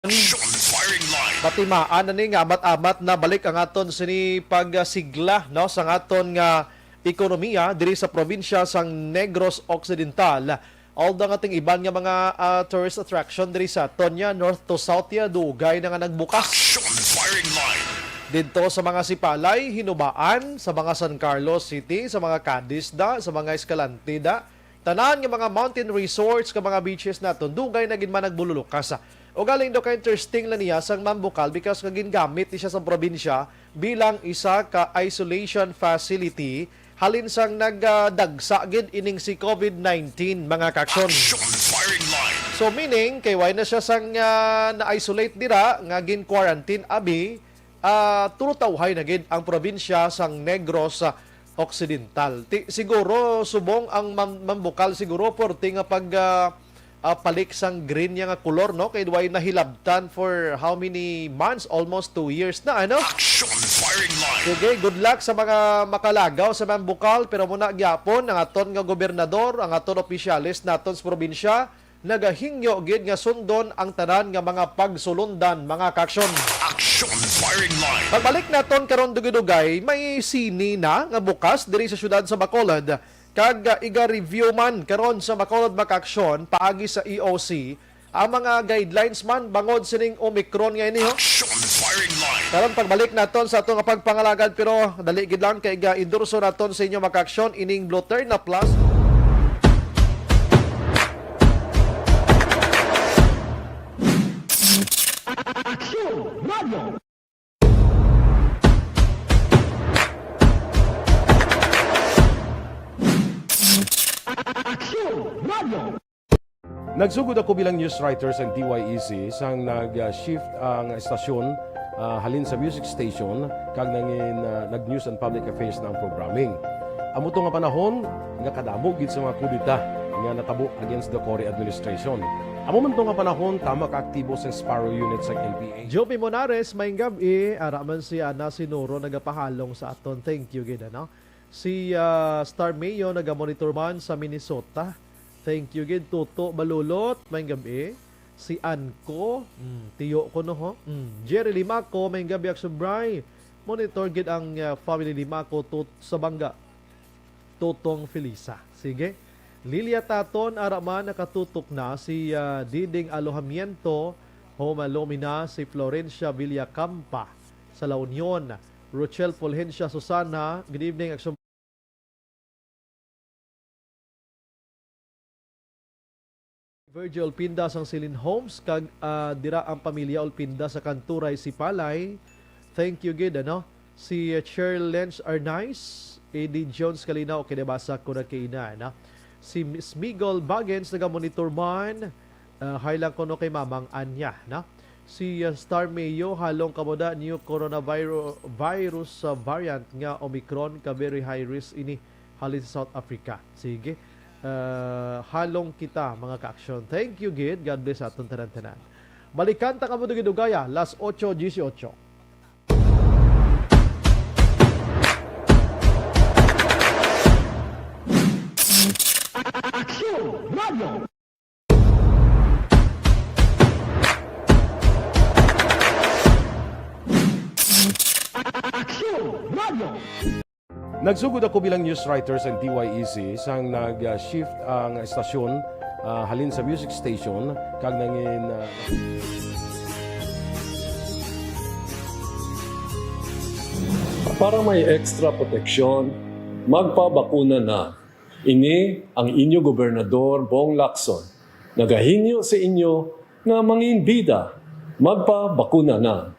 Action Firing Line. Matimaan na ni nga amat-amat na balik ang aton sini pagsigla, no, sa aton nga ekonomiya diri sa probinsya sang Negros Occidental. Although ang ating iban nga mga, ah, tourist attraction diri sa aton, ya, north to south, ya, dugay na nga nagbukas. Action firing line. Didto sa mga Sipalay, Hinubaan, sa mga San Carlos City, sa mga Cadiz da, sa mga Escalante da, tanan nga mga mountain resorts, ka mga beaches naton, dugay na gid man nagbululukas. Ugaling daw ka interesting lang niya sang Mambukal because ka gingamit ni siya sa probinsya bilang isa ka isolation facility halin sang nagdagsa gid ining si COVID nineteen, mga kaaksyon. Action firing line. So, meaning, kay wala na siya sang, ah, na-isolate dira nga gin-quarantine, abi, ah, tulo tawhay na gid ang probinsya sang Negros, ah, Occidental. Ti, siguro, subong ang Mam-, Mambukal, siguro, porte nga pag, ah, ah, palik sang green niya nga kulor, no? Kay way nahilabtan for how many months? Almost two years na, ano? Action firing line. Sige, good luck sa mga makalagaw sa Mambukal, pero muna gyapon, ang aton nga gobernador, ang aton opisyales naton sa probinsya, nagahingyo gid nga sundon ang tanan nga mga pagsulundan, mga kaaksyon. Action firing line. Pagbalik naton karon dugay-dugay, may sine na nga bukas diri sa siyudad sa Bacolod, kag, ah, iga-review man karon sa Bacolod, mga kaaksyon, paagi sa E O C, ang mga guidelines man bangod sining Omicron nga ini, ho. Action firing line. Karon, pagbalik naton sa ato nga pagpangalagad, pero dali gid lang kay ga-endorso naton sa inyo, mga kaaksyon, ining Bluterna Plus. Action Radio. Action Radio. Nagsugod ako bilang news writer sang D Y E C sang nag-shift ang estasyon, ah, halin sa music station kag nangin, ah, nag-news and public affairs na ang programming. Amo to nga panahon nga kadamo gid sa mga kudeta nga natabo against the Cory administration. Amo man to nga panahon tama ka aktibo sang Sparrow Unit sang N P A. Joby Monares, maayong gab-i. Ara man si Ana Sinuro nagapahalong sa aton. Thank you gid, ano? Si, ah, Star Mayo nagamonitor man sa Minnesota. Thank you gid, Toto Balulot. Maayong gab-i. Si Anco, mm, tiyo ko, no, ho? Mm. Jerry Limaco, maayong gab-i, Action Bry. Monitor gid ang, ah, family Limaco, Tot-, sa Banga. Totong Felisa. Sige. Lilia Taton, ara man nakatutok na si, ah, Diding Alojamiento, Home Alumina, si Florencia Villacampa sa La Union. Rochelle Fulgencia Susana, good evening, Action. Virgil Olpinda sang Silin Homes, kag, ah, dira ang pamilya Olpinda sa Kanturay, Sipalay. Thank you gid, ano? Si, uh, Cheryl Lenz Arnaiz, A D Jones Kalinaw, okay, nabasa ko na kay ina, ano? Si Miss Migol Bagens, naga-monitor man. Ah, hi lang kuno kay Mamang Anya, no? Si, ah, Star Mayo, halong kamo da new coronavirus, virus, ah, variant nga Omicron, ka very high risk ini halin sa South Africa. Sige. Ah, halong kita, mga ka-aksyon. Thank you gid. God bless sa aton tanan-tanan. Balikan ta kamo dugay-dugaya, las ocho dieciocho. Action Radio. Action Radio. Nagsugod ako bilang news writer sa D Y E C sang nag-shift ang estasyon, ah, halin sa music station kag nangin, ah, Para may extra proteksyon, magpabakuna na. Ini ang inyo gobernador, Bong Lacson, nagahingyo sa inyo nga manginbida, magpabakuna na.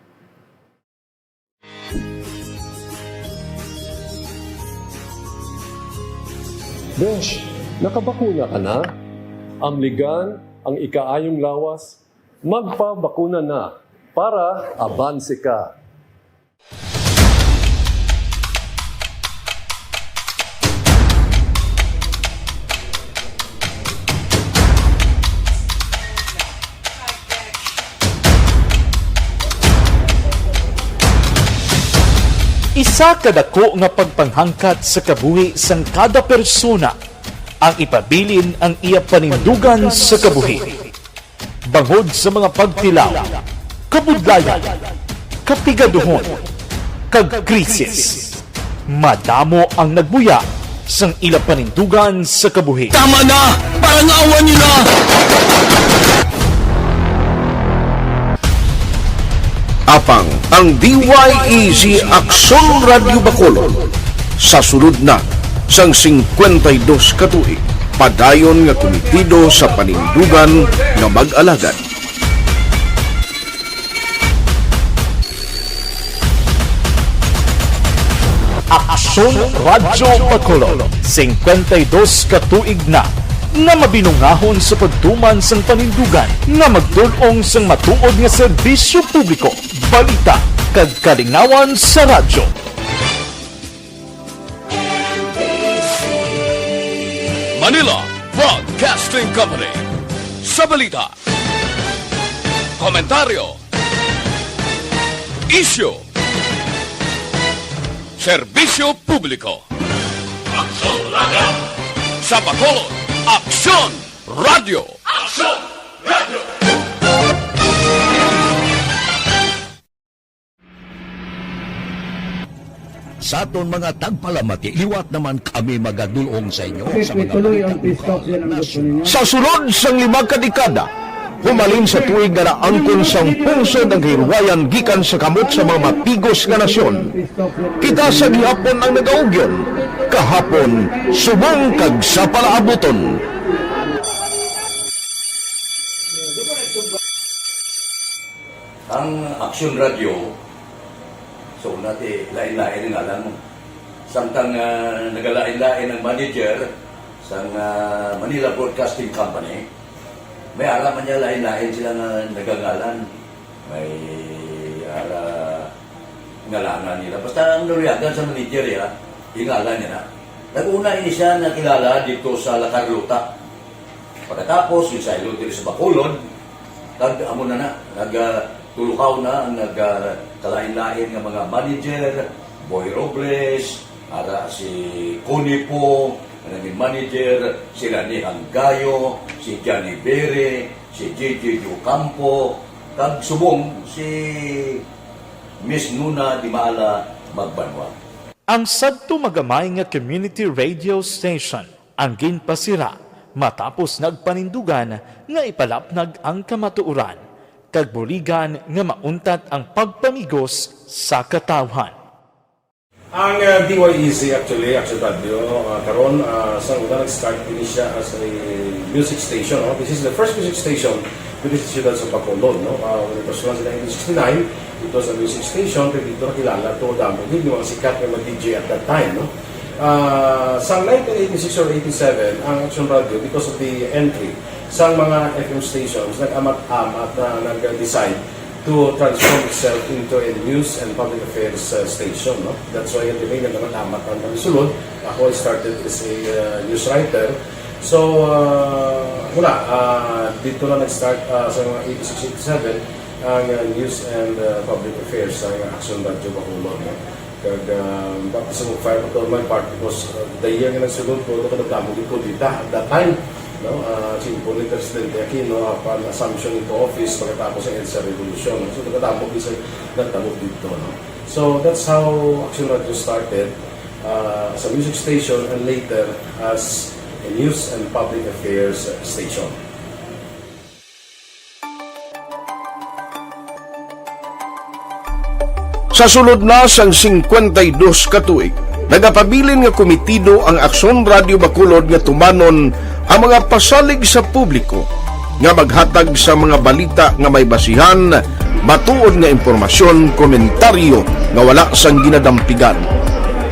Besh, nakabakuna ka na? Amligan ang ikaayong lawas, magpabakuna na para abanse ka. Isa ka dako nga pagpanghangkat sa kabuhi sang kada persona ang ipabilin ang iya panindugan sa kabuhi. Bangod sa mga pagtilaw, kabudlayan, kapigaduhon, kag krisis, madamo ang nagbuya sang ila panindugan sa kabuhi. Tama na! Parangawan niyo na! Apang ang D Y E Z Aksyon Radyo Bacolod sa sulod na sang singkwenta y dos ka tuig, padayon nga kumitido sa panindugan nga mag-alagad. Aksyon Radyo Bacolod, singkwenta y dos ka tuig na nga mabinungahon sa pagtuman sang panindugan nga magdul-ong sang matuod nga serbisyo publiko, balita, kag kalingawan sa radyo. Manila Broadcasting Company. Sa balita, komentaryo, isyu, serbisyo publiko. Aksyon Radyo. Sa Bacolod, Aksyon Radyo. Aksyon Radyo. Sa aton mga tagpalamati, liwat naman kami magadul-ong sa inyo sa mga balita lokal, nasyonal. Sa sulod sang lima ka dekada, humalin sa tuig nga naangkon sang pungsod ang kahilwayan gikan sa kamot sa mga mapigos nga nasyon, kita sa gihapon ang nagaugyon, kahapon, subong kag sa palaabuton. Ang Aksyon Radyo, so, una ti, lain-lain ang ngalan mo. Samtang, ah, nagalain-lain ang manager sang, ah, Manila Broadcasting Company, may ara man niya lain-lain sila nga nagangalan. May ara ngalangan nila. Basta ang naluyagan sa manager, ya, yung ngalan niya na. Nag-una ini siya nakilala dito sa La Carlota. Pagkatapos, yung sa Iloilo diri sa Bacolod, kag amo na na, nag, ah, tulukaw na ang nag, ah, kalain-lain nga mga manager, Boy Robles, ara si Connie Po, ang naging manager, si Rani Hanggayo, si Johnny Bere, si J J Ocampo, kag subong si Miss Nuna Dimala Magbanwa. Ang sadto magamay nga community radio station ang ginpasira matapos nagpanindugan nga ipalapnag ang kamatuoran kag buligan nga mauntat ang pagpamigos sa katawhan. Ang, ah, D Y E Z actually, Action Radio, ah, karon, ah, sa una nag-start ini siya as a music station, no? This is the first music station dito sa siyudad sa Bacolod, no? Ah, when it was launched in nineteen sixty-nine, it was a music station, pero dito nakilala to, damo gid yung mga sikat nga mga D J at that time, no? Ah, sa nineteen eighty-six or eighty-seven, ang Action Radio, because of the entry sa mga F M stations, nag-amat-amat na nag-decide to transform itself into a news and public affairs, uh, station, no? That's why, at the end, nag-amat-amat ang sulod. Ako, I started as a, uh, news writer. So, uh, wala, uh, dito na nag-start, uh, sa mga eighty-six, eighty-seven, ang, uh, news and, uh, public affairs sa Action Radio Bacolod, no? Kag, ah, baptism of fire pa to my part because, ah, the year nga nagsulod ko, nagkadamo gid kudeta at that time, no? Ah, simple ni Presidente Aquino, apan assumption into office pagkatapos sa EDSA Revolution. So, nagkadamo gid sa nagtabo dito, no? So, that's how Action Radio started, ah, as a music station and later as a news and public affairs station. Sa sulod na sang singkwenta y dos ka tuig, nagapabilin nga kumitido ang Aksyon Radio Bacolod nga tumanon ang mga pasalig sa publiko nga maghatag sa mga balita nga may basihan, matuod nga impormasyon, komentaryo nga wala sang ginadampigan,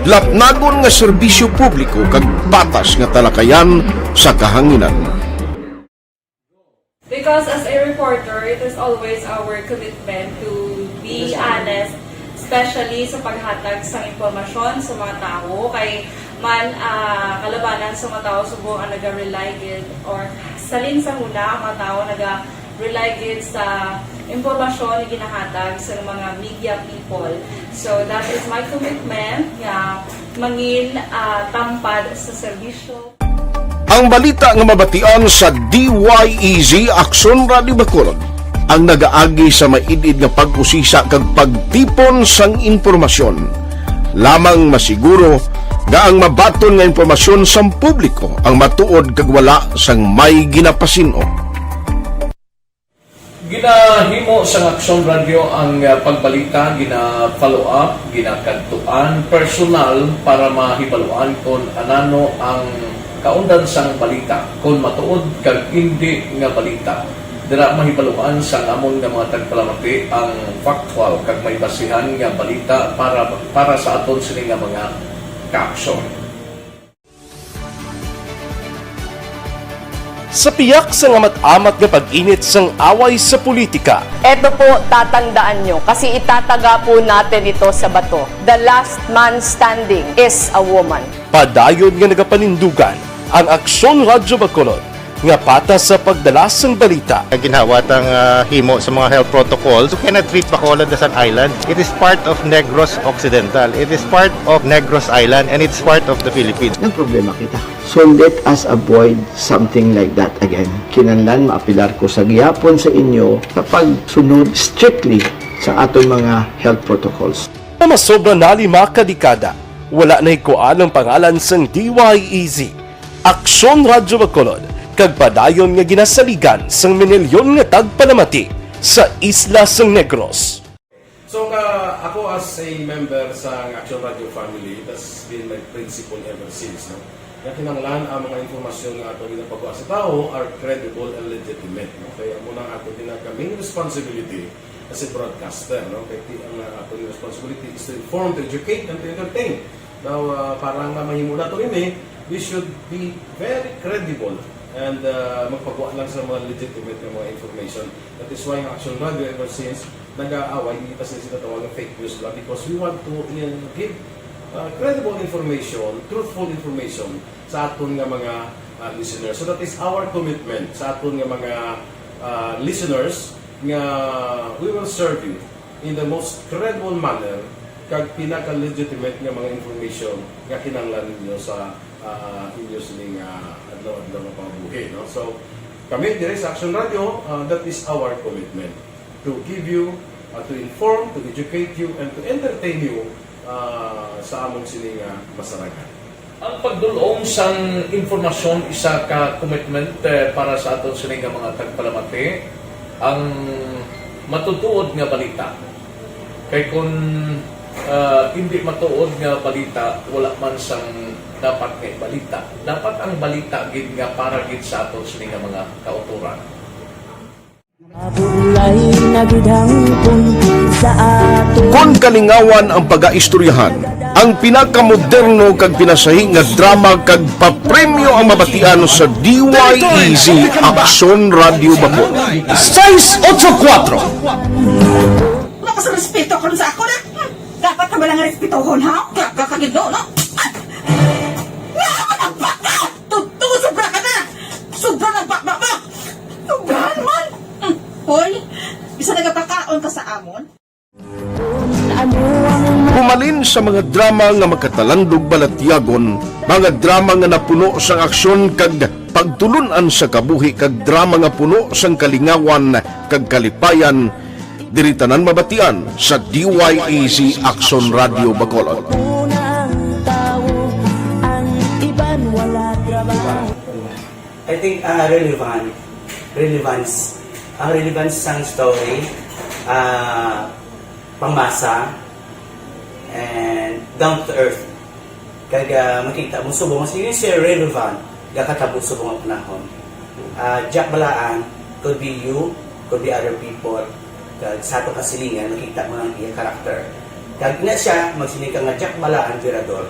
lapnagon nga serbisyo publiko kag patas nga talakayan sa kahanginan. Because as a reporter, it is always our commitment to be honest, especially sa paghatag sa impormasyon sa mga tao. Kay man, ah, kalabanan sa mga tao subong ang naga-rely gid, or salin sa huna ang mga tao naga-rely gid sa impormasyon nga ginahatag sa mga media people. So that is my commitment nga mangin, ah, tampad sa serbisyo. Ang balita nga mabatian sa D Y E Z Aksyon Radio Bacolod ang nagaagi sa maid-id nga pag-usisa kag pagtipon sang impormasyon. Lamang masiguro nga ang mabaton nga impormasyon sang publiko ang matuod kag wala sang may ginapasin-o. Ginahimo sang Aksyon Radyo ang, ah, pagbalita, gina-follow up, ginakadtuan personal para mahibaluan kon anano ang kaundan sang balita, kon matuod kag indi nga balita. Dira mahibaluan sang amon nga mga tagpalamati ang factual kag may basihan nga balita para, para sa aton sini nga mga kaaksyon. Sa piyak sang amat-amat nga pag-init sang away sa politika, Eto po, tatandaan nyo, kasi itataga po natin ito sa bato. The last man standing is a woman. Padayon nga nagapanindugan ang Aksyon Radyo Bacolod nga patas sa pagdala sang balita. Ginhawa tang, ah, himo sa mga health protocols. You cannot treat Bacolod as an island. It is part of Negros Occidental. It is part of Negros Island, and it's part of the Philippines. Nagproblema kita. So let us avoid something like that again. Kinahanglan maapilar ko sa gihapon sa inyo sa pagsunod strictly sa aton mga health protocols. Nga masobra na lima ka dekada, wala nahikuan ang pangalan sang D Y E Z, Aksyon Radyo Bacolod, kag padayon nga ginasaligan sang minilyon nga tagpalamati sa isla sang Negros. So, nga ako as a member sa Action Radio family, that's been my principle ever since, no? Nga kinahanglan ang mga impormasyon nga ato ginapagwa sa tawo are credible and legitimate, no? Kaya amo na ato ginaka main responsibility as a broadcaster, no? Kay ti-, ang, uh, ato responsibility is to inform, to educate, and to entertain. Now, uh, para nga mahimo nato ini, we should be very credible and, uh, magpagwa lang sa mga legitimate nga mga information. That is why ang Action Radio ever since nag-aaway, hindi pa sila sinatawag ng fake news lang because we want to, uh, give, uh, credible information, truthful information sa aton nga mga, uh, listeners. So that is our commitment sa aton nga mga, uh, listeners nga we will serve you in the most credible manner kag pinaka-legitimate nga mga information nga kinahanglan ninyo sa, uh, inyo sining, uh, adlaw-adlaw nga pagbuhi, no? So, kami dire sa Action Radio, uh, that is our commitment to give you, uh, to inform, to educate you, and to entertain you, uh, sa amon sini nga masarangan. Ang pagdul-ong sang impormasyon isa ka commitment, eh, para sa aton sini nga mga tagpalamati, ang matutuod nga balita. Kay kun, ah, indi matuod nga balita, wala man sang dapat nga ibalita. Dapat ang balita gid nga para gid sa aton sini nga mga kautoran. Mabulay na gid hangpon sa aton. Kon kalingawan ang pagaistoryahan, ang pinakamoderno kag pinasahi nga drama kag papremyo ang mabatian sa D Y E Z Aksyon Radio Bacolod. Sais otso kuwatro. Wala ka sa respeto karon sa ako na. Hmm, dapat ka ba lang respetohon, ha? Grabe ka gid, no? Ah! Nga ako nagbaka! Totoo, sobra ka na! Sobra na baka ba? Sobrahan man! Hmm. Hoy, bisa nagapakaon ka sa amon? Humalin sa mga drama nga makatalandog balatyagon, mga drama nga napuno sang aksyon kag pagtulun-an sa kabuhi, kag drama nga puno sang kalingawan kag kalipayan, diri tanan mabatian sa D Y E Z Aksyon Radio Bacolod. Unang tawo, ang iban wala trabaho. I think, ah, relevant. Relevance. Ang relevance sang story, ah, pangmasa, and down to earth. Kag, ah, makita mo subong, sige, sir, relevant, gakatabo subong ang panahon. Ah, Jack Balaan, could be you, could be other people. Kag sa ato kasilingan, makita mo ang iya character. Kag na siya, magsiling ka nga Jack Balaan, Virador,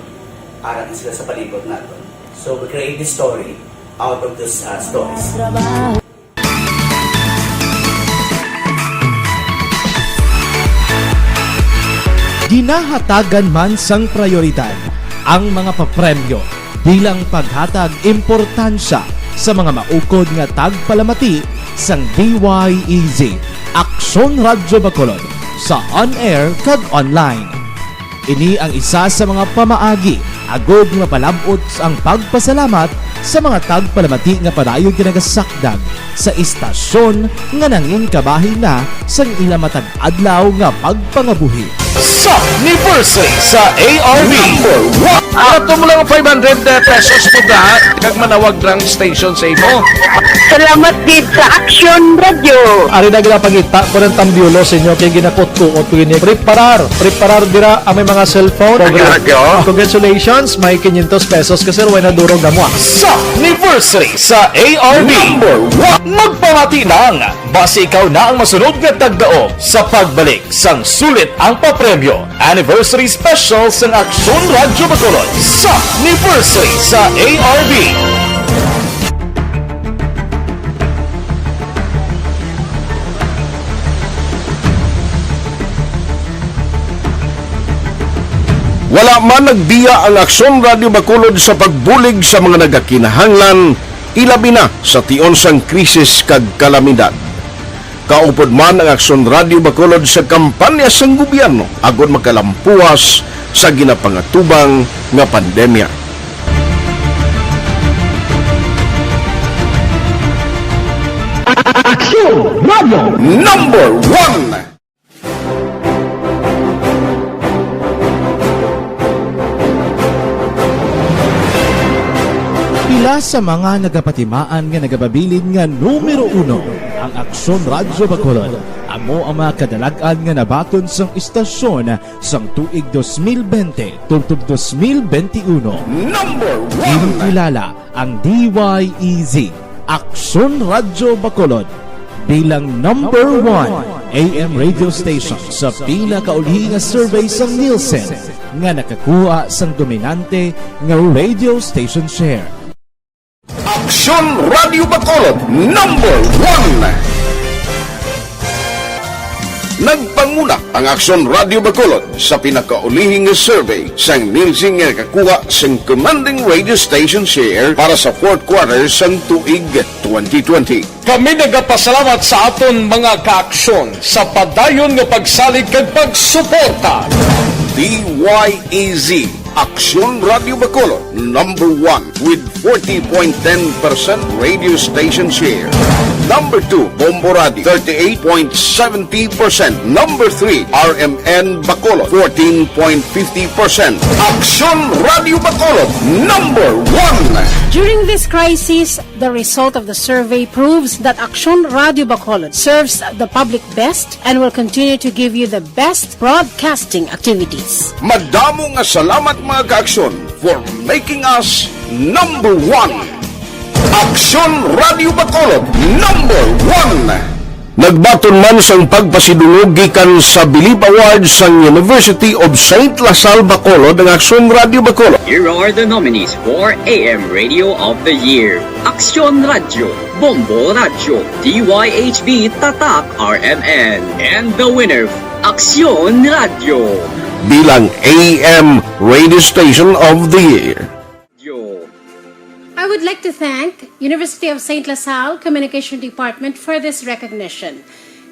ara na sila sa palibot naton. So, we create this story out of those, uh, stories. Ginahatagan man sang prayoridad ang mga papremyo bilang paghatag importansya sa mga maukod nga tagpalamati sang D Y E Z Aksyon Radyo Bacolod sa on-air kag online. Ini ang isa sa mga pamaagi agod nga mapalab-ot ang pagpasalamat sa mga tagpalamati nga padayon ginagasakdag sa istasyon nga nangin kabahin na sang ila matag adlaw nga pagpangabuhi. Sa anniversary sa A R B. Number one. Ato mo lang five hundred pesos mo da, kag manawag lang station sa imo. Salamat gid sa Action Radio. Ari na gila pangita ko ng tambiolo sa inyo kay ginakot-kuot ko ini. Preparar, preparar dira ang may mga cellphone. Radyo. Congratulations, may quinientos pesos ka, sir, way na durog na mo, ah. Sa anniversary sa A R B. Number one. Magpamati lang, basi ikaw na ang masunod nga tagdaog sa pagbalik sang sulit ang papremyo. Anniversary Special sang Aksyon Radyo Bacolod sa anniversary sa A R B. Wala man nagbiya ang Aksyon Radyo Bacolod sa pagbulig sa mga nagakinahanglan, ilabi na sa tion sang krisis kag kalamidad. Kaupod man ang Aksyon Radyo Bacolod sa kampanya sang gobyerno agod makalampuas sa ginapangatubang nga pandemya. Aksyon Radyo Number One. Pila sa mga nagapatimaan nga nagapabilin nga numero uno ang Aksyon Radyo Bacolod. Amo ang mga kadalag-an nga nabaton sang istasyon sang tuig dos mil bente tubtob dos mil bente uno. Number one. Ginkilala ang D Y E Z, Aksyon Radyo Bacolod, bilang number one A M radio station sa pinakauli nga survey sang Nielsen nga nakakuha sang dominante nga radio station share. Aksyon Radio Bacolod, number one. Nagpanguna ang Aksyon Radio Bacolod sa pinakaulihing survey sang Nielsen nga nakakuha sang commanding radio station share para sa fourth quarter sang tuig twenty twenty. Kami nagapasalamat sa aton mga kaaksyon sa padayon nga pagsalig kag pagsuporta. D Y E Z, Aksyon Radio Bacolod, number one with forty point ten percent radio station share. Number two, Bombo Radio, thirty-eight point seventy percent. Number three, R M N Bacolod, fourteen point fifty percent. Aksyon Radio Bacolod, number one. During this crisis, the result of the survey proves that Aksyon Radio Bacolod serves the public best and will continue to give you the best broadcasting activities. Madamo nga salamat, mga kaaksyon, for making us number one. Aksyon Radio Bacolod, number one. Nagbaton man sang pagpasidungog gikan sa Bilib Awards sang University of Saint La Salle Bacolod ang Aksyon Radio Bacolod. Here are the nominees for A M Radio of the Year: Aksyon Radio, Bombo Radio, D Y H B Tatak R M N, and the winner, Aksyon Radio. Bilang A M Radio Station of the Year. I would like to thank University of Saint La Salle Communication Department for this recognition.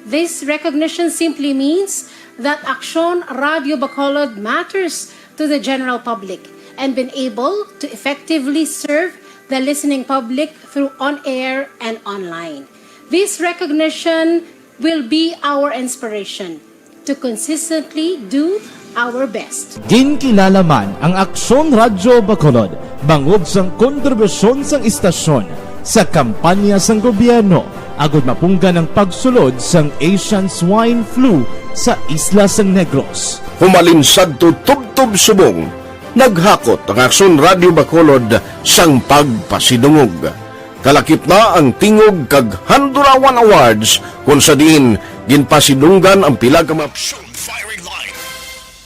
This recognition simply means that Aksyon Radio Bacolod matters to the general public and been able to effectively serve the listening public through on-air and online. This recognition will be our inspiration to consistently do our best. Ginkilala man ang Aksyon Radyo Bacolod bangod sang kontribusyon sang istasyon sa kampanya sang gobyerno agud mapunggan ang pagsulod sang Asian Swine Flu sa isla sang Negros. Humalin sadto tubtob subong, naghakot ang Aksyon Radyo Bacolod sang pagpasidungog. Kalakip na ang Tingog kag Handurawan Awards, kung sa diin ginpasidunggan ang pila ka mga Aksyon Firing Line.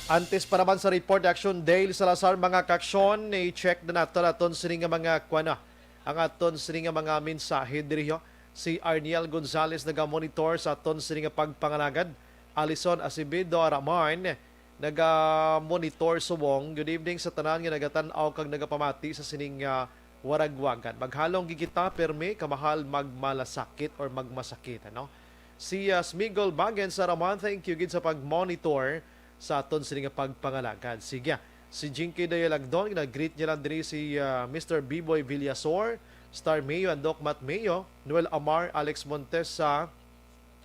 Antes pa naman sa report, Aksyon Dale Salazar, mga kaaksyon, i-check na nato aton sini nga mga, kuwan na, ang aton sini nga mga mensahe diri, ho. Si Arniel Gonzalez naga-monitor sa aton sini nga pagpangalagad. Alison Acevedo Araman, naga-monitor subong. Good evening sa tanan nga nagatan-aw kag nagapamati sa sining, ah, waragwagan. Maghalong gid kita, pirmi, kamahal, magmalasakit or magmasakit, ano? Si, ah, Smigol Bagen sa Raman, thank you gid sa pag-monitor sa aton sini nga pagpangalagad. Sige, ah, si Jinky Dayalagdon, nag-greet niya lang diri si, ah, Mister Biboy Villasor, Star Mayo and Doc Matt Mayo, Noel Amar, Alex Montesa,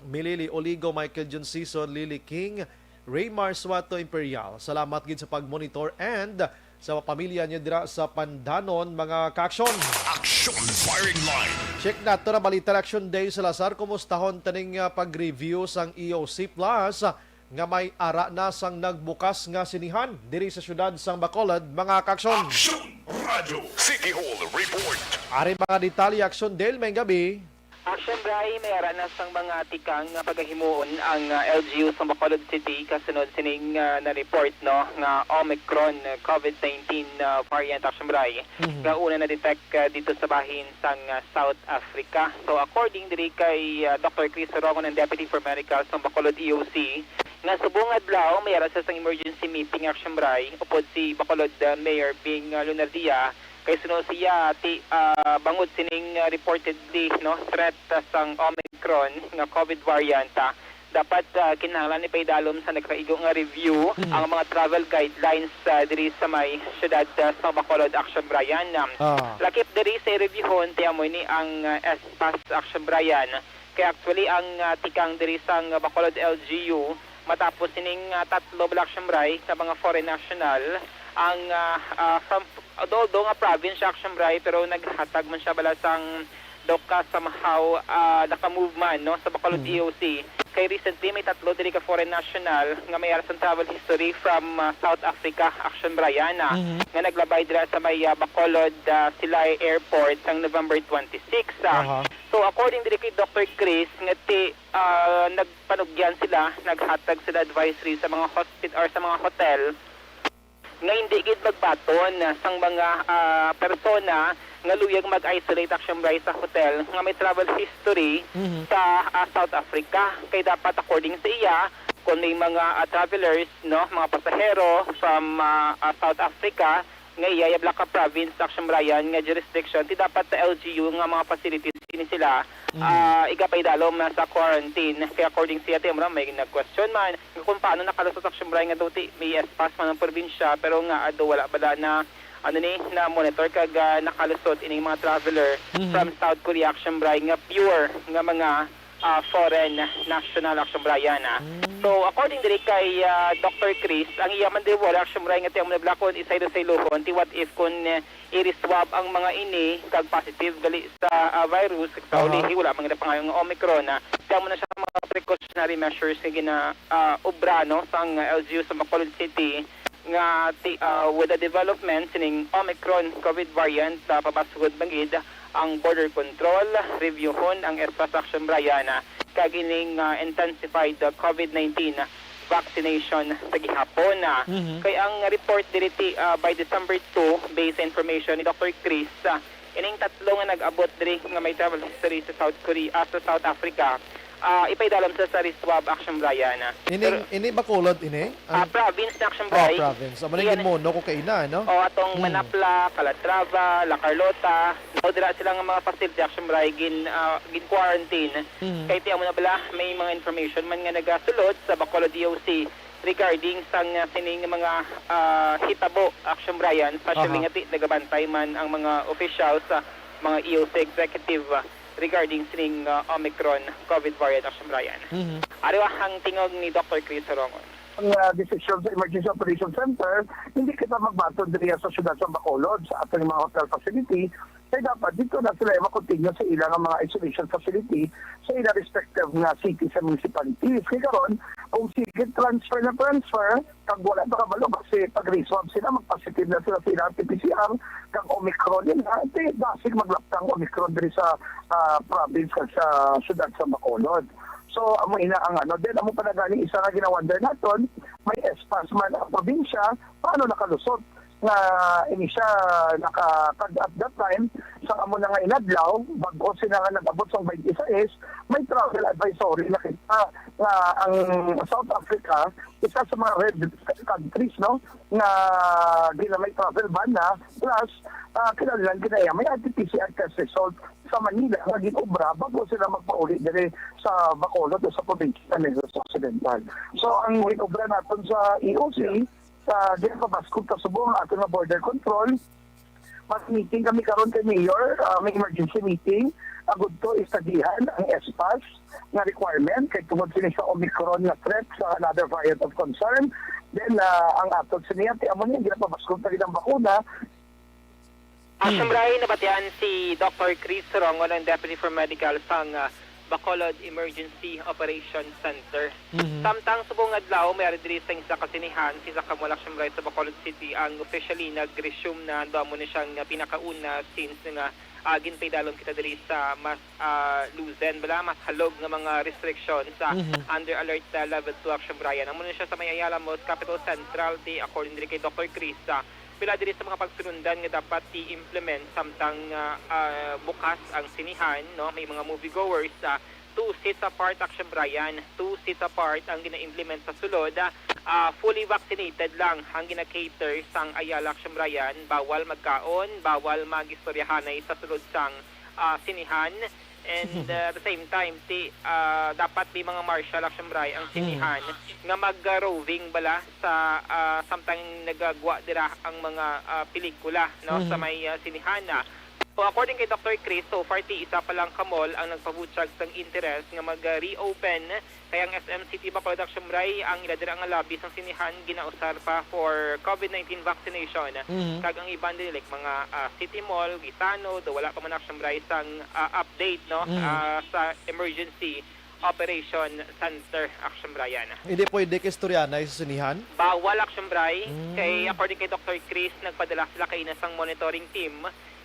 Milili Oligo, Michael Jun Sison, Lily King, Raymar Suato Imperial. Salamat gid sa pag-monitor and sa pamilya niyo dira sa Pandanon, mga ka-aksyon. Action Firing Line. Check nato na balita, Action Day Salazar. Kumustahon taning ah, pag-review sang E O C Plus ah, nga may ara na sang nagbukas nga sinihan diri sa siyudad sang Bacolod, mga ka-aksyon. Action Radio City Hall Report. Ari mga detalye, Action Dale, may gabi. Action Bray, may ara na sang mga tikang nga pagahimuon ang ah, L G U sa Bacolod City kasunod sining ah, na-report no nga Omicron ah, COVID nineteen ah, variant, Action Bray, nga una na-detect ah, dito sa bahin sang ah, South Africa. So according diri kay ah, Doctor Chris Sorongon, ang Deputy for Medical sa Bacolod E O C, nga subong adlaw may ara sa sang emergency meeting, Action Bray, upod si Bacolod ah, Mayor Bing ah, Lunardia, kay suno siya ti ah, bangod sining ah, reportedly no threat ah, sang Omicron nga COVID variant, ah, dapat ah, kinahanglan ipaidalom sa nagkaigo nga review ang mga travel guidelines ah, diri sa may syudad ah, sa Bacolod, Action Brian. Um, Ah. Lakip diri sa reviewhon ti amo ni ang ah, S-Pass, Action Brian. Kay actually ang ah, tikang diri sang Bacolod L G U matapos sining ah, tatlo bala, Action Bray, nga mga foreign national ang ah, ah, from although nga province siya, Action Bray, pero naghatag man siya bala sang daw ka somehow ah, naka-move man no sa Bacolod E O C. Kay recently may tatlo diri ka foreign national nga may ara sang travel history from ah, South Africa, Action Brian, ah, nga naglabay dira sa may ah, Bacolod ah, Silay Airport sang November twenty-six. Ah. Aha. So according diri kay Doctor Chris, nga ti ah, nagpanugyan sila, naghatag sila advisory sa mga hospital or sa mga hotel nga hindi gid magbaton sang mga ah, persona nga luyag mag-isolate, Action Bray, sa hotel nga may travel history sa ah, South Africa. Kay dapat, according sa iya, kung may mga ah, travelers, no, mga pasahero from ah, ah, South Africa nga iya ya bala ka province, Action Brian, nga jurisdiction, ti dapat sa L G U nga mga facilities ini sila ah, igapaidalom na sa quarantine. Kay according siya, ti amo ra may nag-question man kung paano nakalusot, Action Bray, nga daw ti may S-Pass man ang probinsya, pero nga ado wala bala na ano ni na monitor kag ah, nakalusot ining mga traveler from South Korea, Action Bray, nga pure nga mga ah, foreign national, Action Brian, ah. So according diri kay ah, Doctor Chris, ang iya man di wala, Action Bray, nga ti amo na bala kung isaylo-saylohon ti what if kung ah, i-reswab ang mga ini kag positive gali sa ah, virus, kag sa Aha. ulihi wala man gid pangayo nga Omicron, ah. Ti amo na siya mga precautionary measures nga gina ah, obra, no, sang ah, L G U sa Bacolod City nga ti, ah, with the development sining Omicron COVID variant, ah, pabasgod man gid ang border control, reviewhon ang S-Pass, Action Brian, ah, kag ining ah, intensified ah, COVID nineteen vaccination sa gihapon. Ah. Kay ang report diri ti ah, by December two, based sa information ni Doctor Chris, ah, ining tatlo nga nag-abot diri nga may travel history sa South Korea, ah, sa South Africa, ah, ipaidalom sa sa reswab, Action Brian. Ah. Ini, ini Bacolod ini? Ah, province na, Action Oh, Bray. province. Amo na Iyan- yung mono ko kaina, no? O atong Hmm. Manapla, Calatrava, La Carlota, daw dira sila nga mga facility, Action Bray, gin ah, gin quarantine. Hmm. Kay ti amo na bala may mga information man nga nagasulod sa Bacolod D O C regarding sang ah, sining mga ah, hitabo, Action Brian, especially Aha. nga ti nagabantay man ang mga officials sa mga E O C executive ah, regarding sining ah, Omicron COVID variant, Action Brian. Mhm. Ari ang tingog ni Doctor Chris Sorongon. Ang ah, desisyon sa Emergency Operations Center, hindi kita magbaton diri sa siyudad sa Bacolod, sa aton mga hotel facility, kay dapat dito na sila makontinue sa ilang mga isolation facility sa ilang respective nga cities and municipalities. Kay karon, kung sige transfer na transfer, kag wala pa kabalo, kasi pag-reswab sila, magpositive na sila sa ilang R T P C R, kag Omicron yun, ha? Di, basig maglaptang Omicron diri sa ah, province kag sa siyudad sa Bacolod. So, amo ina ang ano. Then, amo pa na gani isa nga ginawonder naton, may S-Pass man ang probinsya, paano nakalusot nga ini siya naka, kag at that time, sa amo na nga inadlaw, bag-o sila nga nag-abot sa twenty-six, may travel advisory na kita nga ang South Africa, isa sa mga red countries, no, nga gina may travel ban na, plus, ah, kinahanglan ginaya may R T P C R test result sa Manila nga gin-obra bag-o sila magpauli diri sa Bacolod o sa probinsya sa Negros Occidental. So, ang gin-obra naton sa E O C, sa di pa baskog kasubong ang aton nga border control, mag-meeting kami karon kay Mayor, ah, may emergency meeting, Agud to, istadihan ang S pass nga requirement kay tungod sini sa Omicron nga threat sa another variant of concern. Then, ah, ang aton sini, ti amo ni, ginapabaskog ta gid ang bakuna. Action, Bray, nabatian si Doctor Chris Rongon, ang Deputy for Medical sang, ah, Bacolod Emergency Operation Center. Mhm. Samtang subong adlaw, may ari diri sa isa ka sinihan, sa isa ka mall, Action, Bray, sa Bacolod City, ang officially nag-resume na, ando amo na siyang, ah, pinakauna since nga, ah, ginpaidalom kita diri sa mas, ah, loosen, bala, mas halog nga mga restrictions, ah, Mhm. under alert, ah, level two, Action, Bray. Amo na siya sa may Ayala Malls, Capital Central, ti according diri kay Doctor Chris, ah, pila diri sa mga pagsunundan nga dapat i-implement samtang, ah, ah, bukas ang sinihan, no? May mga moviegoers, ah, two seats apart, Action, Bray, two seats apart ang gina-implement sa sulod. Ah, fully vaccinated lang ang gina-cater sang Ayala, Action, Bray. Bawal magkaon, bawal mag-istoryahanay sa sulod sang, ah, sinihan. And, uh, at the same time, ti, ah, dapat may mga martial, Action, Bray, ang Mm. sinihan nga mag-roving bala sa, ah, samtang nagagwa dira ang mga, ah, pelikula, no, sa Mhm. may, ah, sinihan na. So, according kay Doctor Chris, so far, ti isa pa lang ka mall ang nagpabutyag sang interes nga mag-reopen, kay ang S M City Bacolod, Action, Bray, ang ila dira nga lobby sang sinihan ginausar pa for COVID nineteen vaccination. Mhm. Kag ang iban diri, like mga, ah, City Mall, Guisano, do wala pa man, Action, Bray, sang, ah, update, no, Mhm. ah, sa emergency operation center, Action, Bray. Hindi pwede ka istoryahanay sa sinihan? Bawal, Action, Bray. Mm. Kay according kay Doctor Chris, nagpadala sila kaina sang monitoring team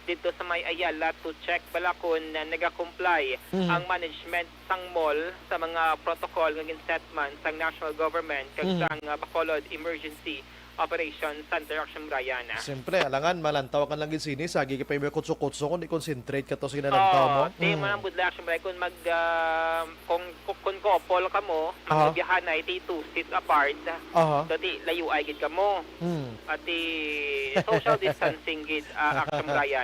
dito sa may Ayala to check bala kung, ah, nagakomply Mhm. ang management sang mall sa mga protocol nga ginset man sang national government kag Mhm. sang, ah, Bacolod Emergency Operation Center, Action, Bray. Siyempre, alangan, malantaw ka lang gid sini, sa agi ka pa may kutso-kutso, kung di concentrate ka to sa ginalantaw mo. Oo, di Mm. man ang budlay, Action, Bray, kung mag, ah, kung, kung, kung couple ka mo, Aha. magbiyahan na, iti two seats apart, Aha. dati layo ay gid ka mo. Hmm. Ati social distancing gid, ah, Action, Bray.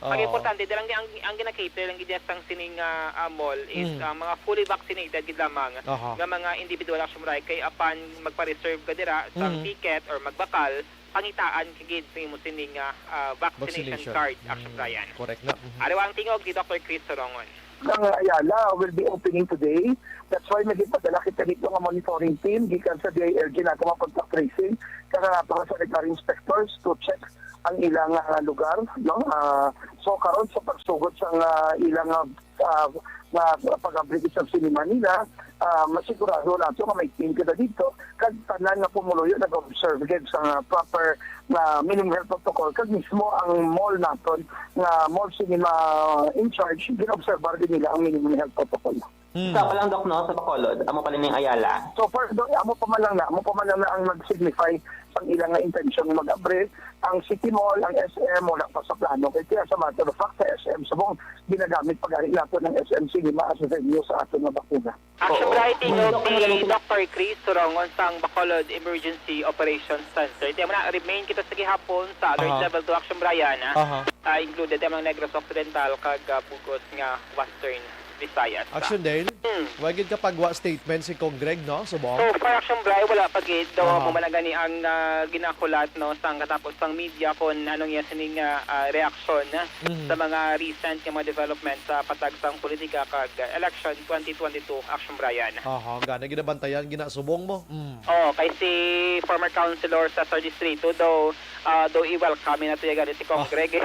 Ang Oo. importante, dahil ang, ang, ang gina-cater lang gid sang sining, ah, ah, mall is, Mm. ah, mga fully vaccinated gid lamang Aha. nga mga individual, Action, Bray, kay apan magpa-reserve ka dira sang Mm. ticket or magbakal, pangitaan ka gid sa imo sining, ah, ah, vaccination Vaccination. card, Action, Mm, Bray. Correct na. Mhm. Ari ang tingog ni Doctor Chris Sorongon. Ang Ayala will be opening today. That's why may gipadala kita dito nga monitoring team gikan sa D I L G nato nga contact tracing, kag ang ato nga sanitary inspectors to check ang ilang, ah, lugar, no? Ah, so, karon sa pagsugod sa nga ilang, ah, ah, nga pag-abri sa City Manila, ah, masigurado nato nga may team kita dito, kag tanan nga pumuluyo nag-observe gid sa nga proper nga minimum health protocol, kag mismo ang mall naton nga mall cinema in charge, gina-obserbar din nila ang minimum health protocol. Hmm. Isa pa lang, Doc, no, sa Bacolod, amo pa lang ning Ayala. So far, do, amo pa man lang na, amo pa man lang na ang nag-signify sang ilang nga intensyon mag-abri. Ang City Mall, ang S M, wala pa sa plano. Kay kaya, sa matter of fact, sa S M subong, ginagamit pa gani nato ng S M Cinema as a venue sa aton nga bakuna. Action, Oo. Bray, tingog Doc, ano ni lang ito? Doctor Chris Sorongon sang Bacolod Emergency Operations Center. Tiyan mo na, remain kita sa gihapon sa alert Aha. level two, Action, Bray, ah. Aha. Ah, included ang mga Negros Occidental kag, ah, Bugos nga Western Visayas. Action, Dale. Hmm. Wa gid ka pagwa statement si Congreg, no? Subong? So far, Action, Bray, wala pa gid. Daw Aha. mo man gani ang, ah, ginakulat, no, sang katapos sang media kung anong iya sining, ah, ah, reaksyon Mhm. sa mga recent nga mga development sa patag sang politika kag, ah, election twenty twenty-two, Action, Bray. Aha, gani ginabantayan, ginasubong mo. Mm. Oh, kay si former councilor sa Sir Distrito daw, ah, daw i-welcome na to gani si Congreg, eh.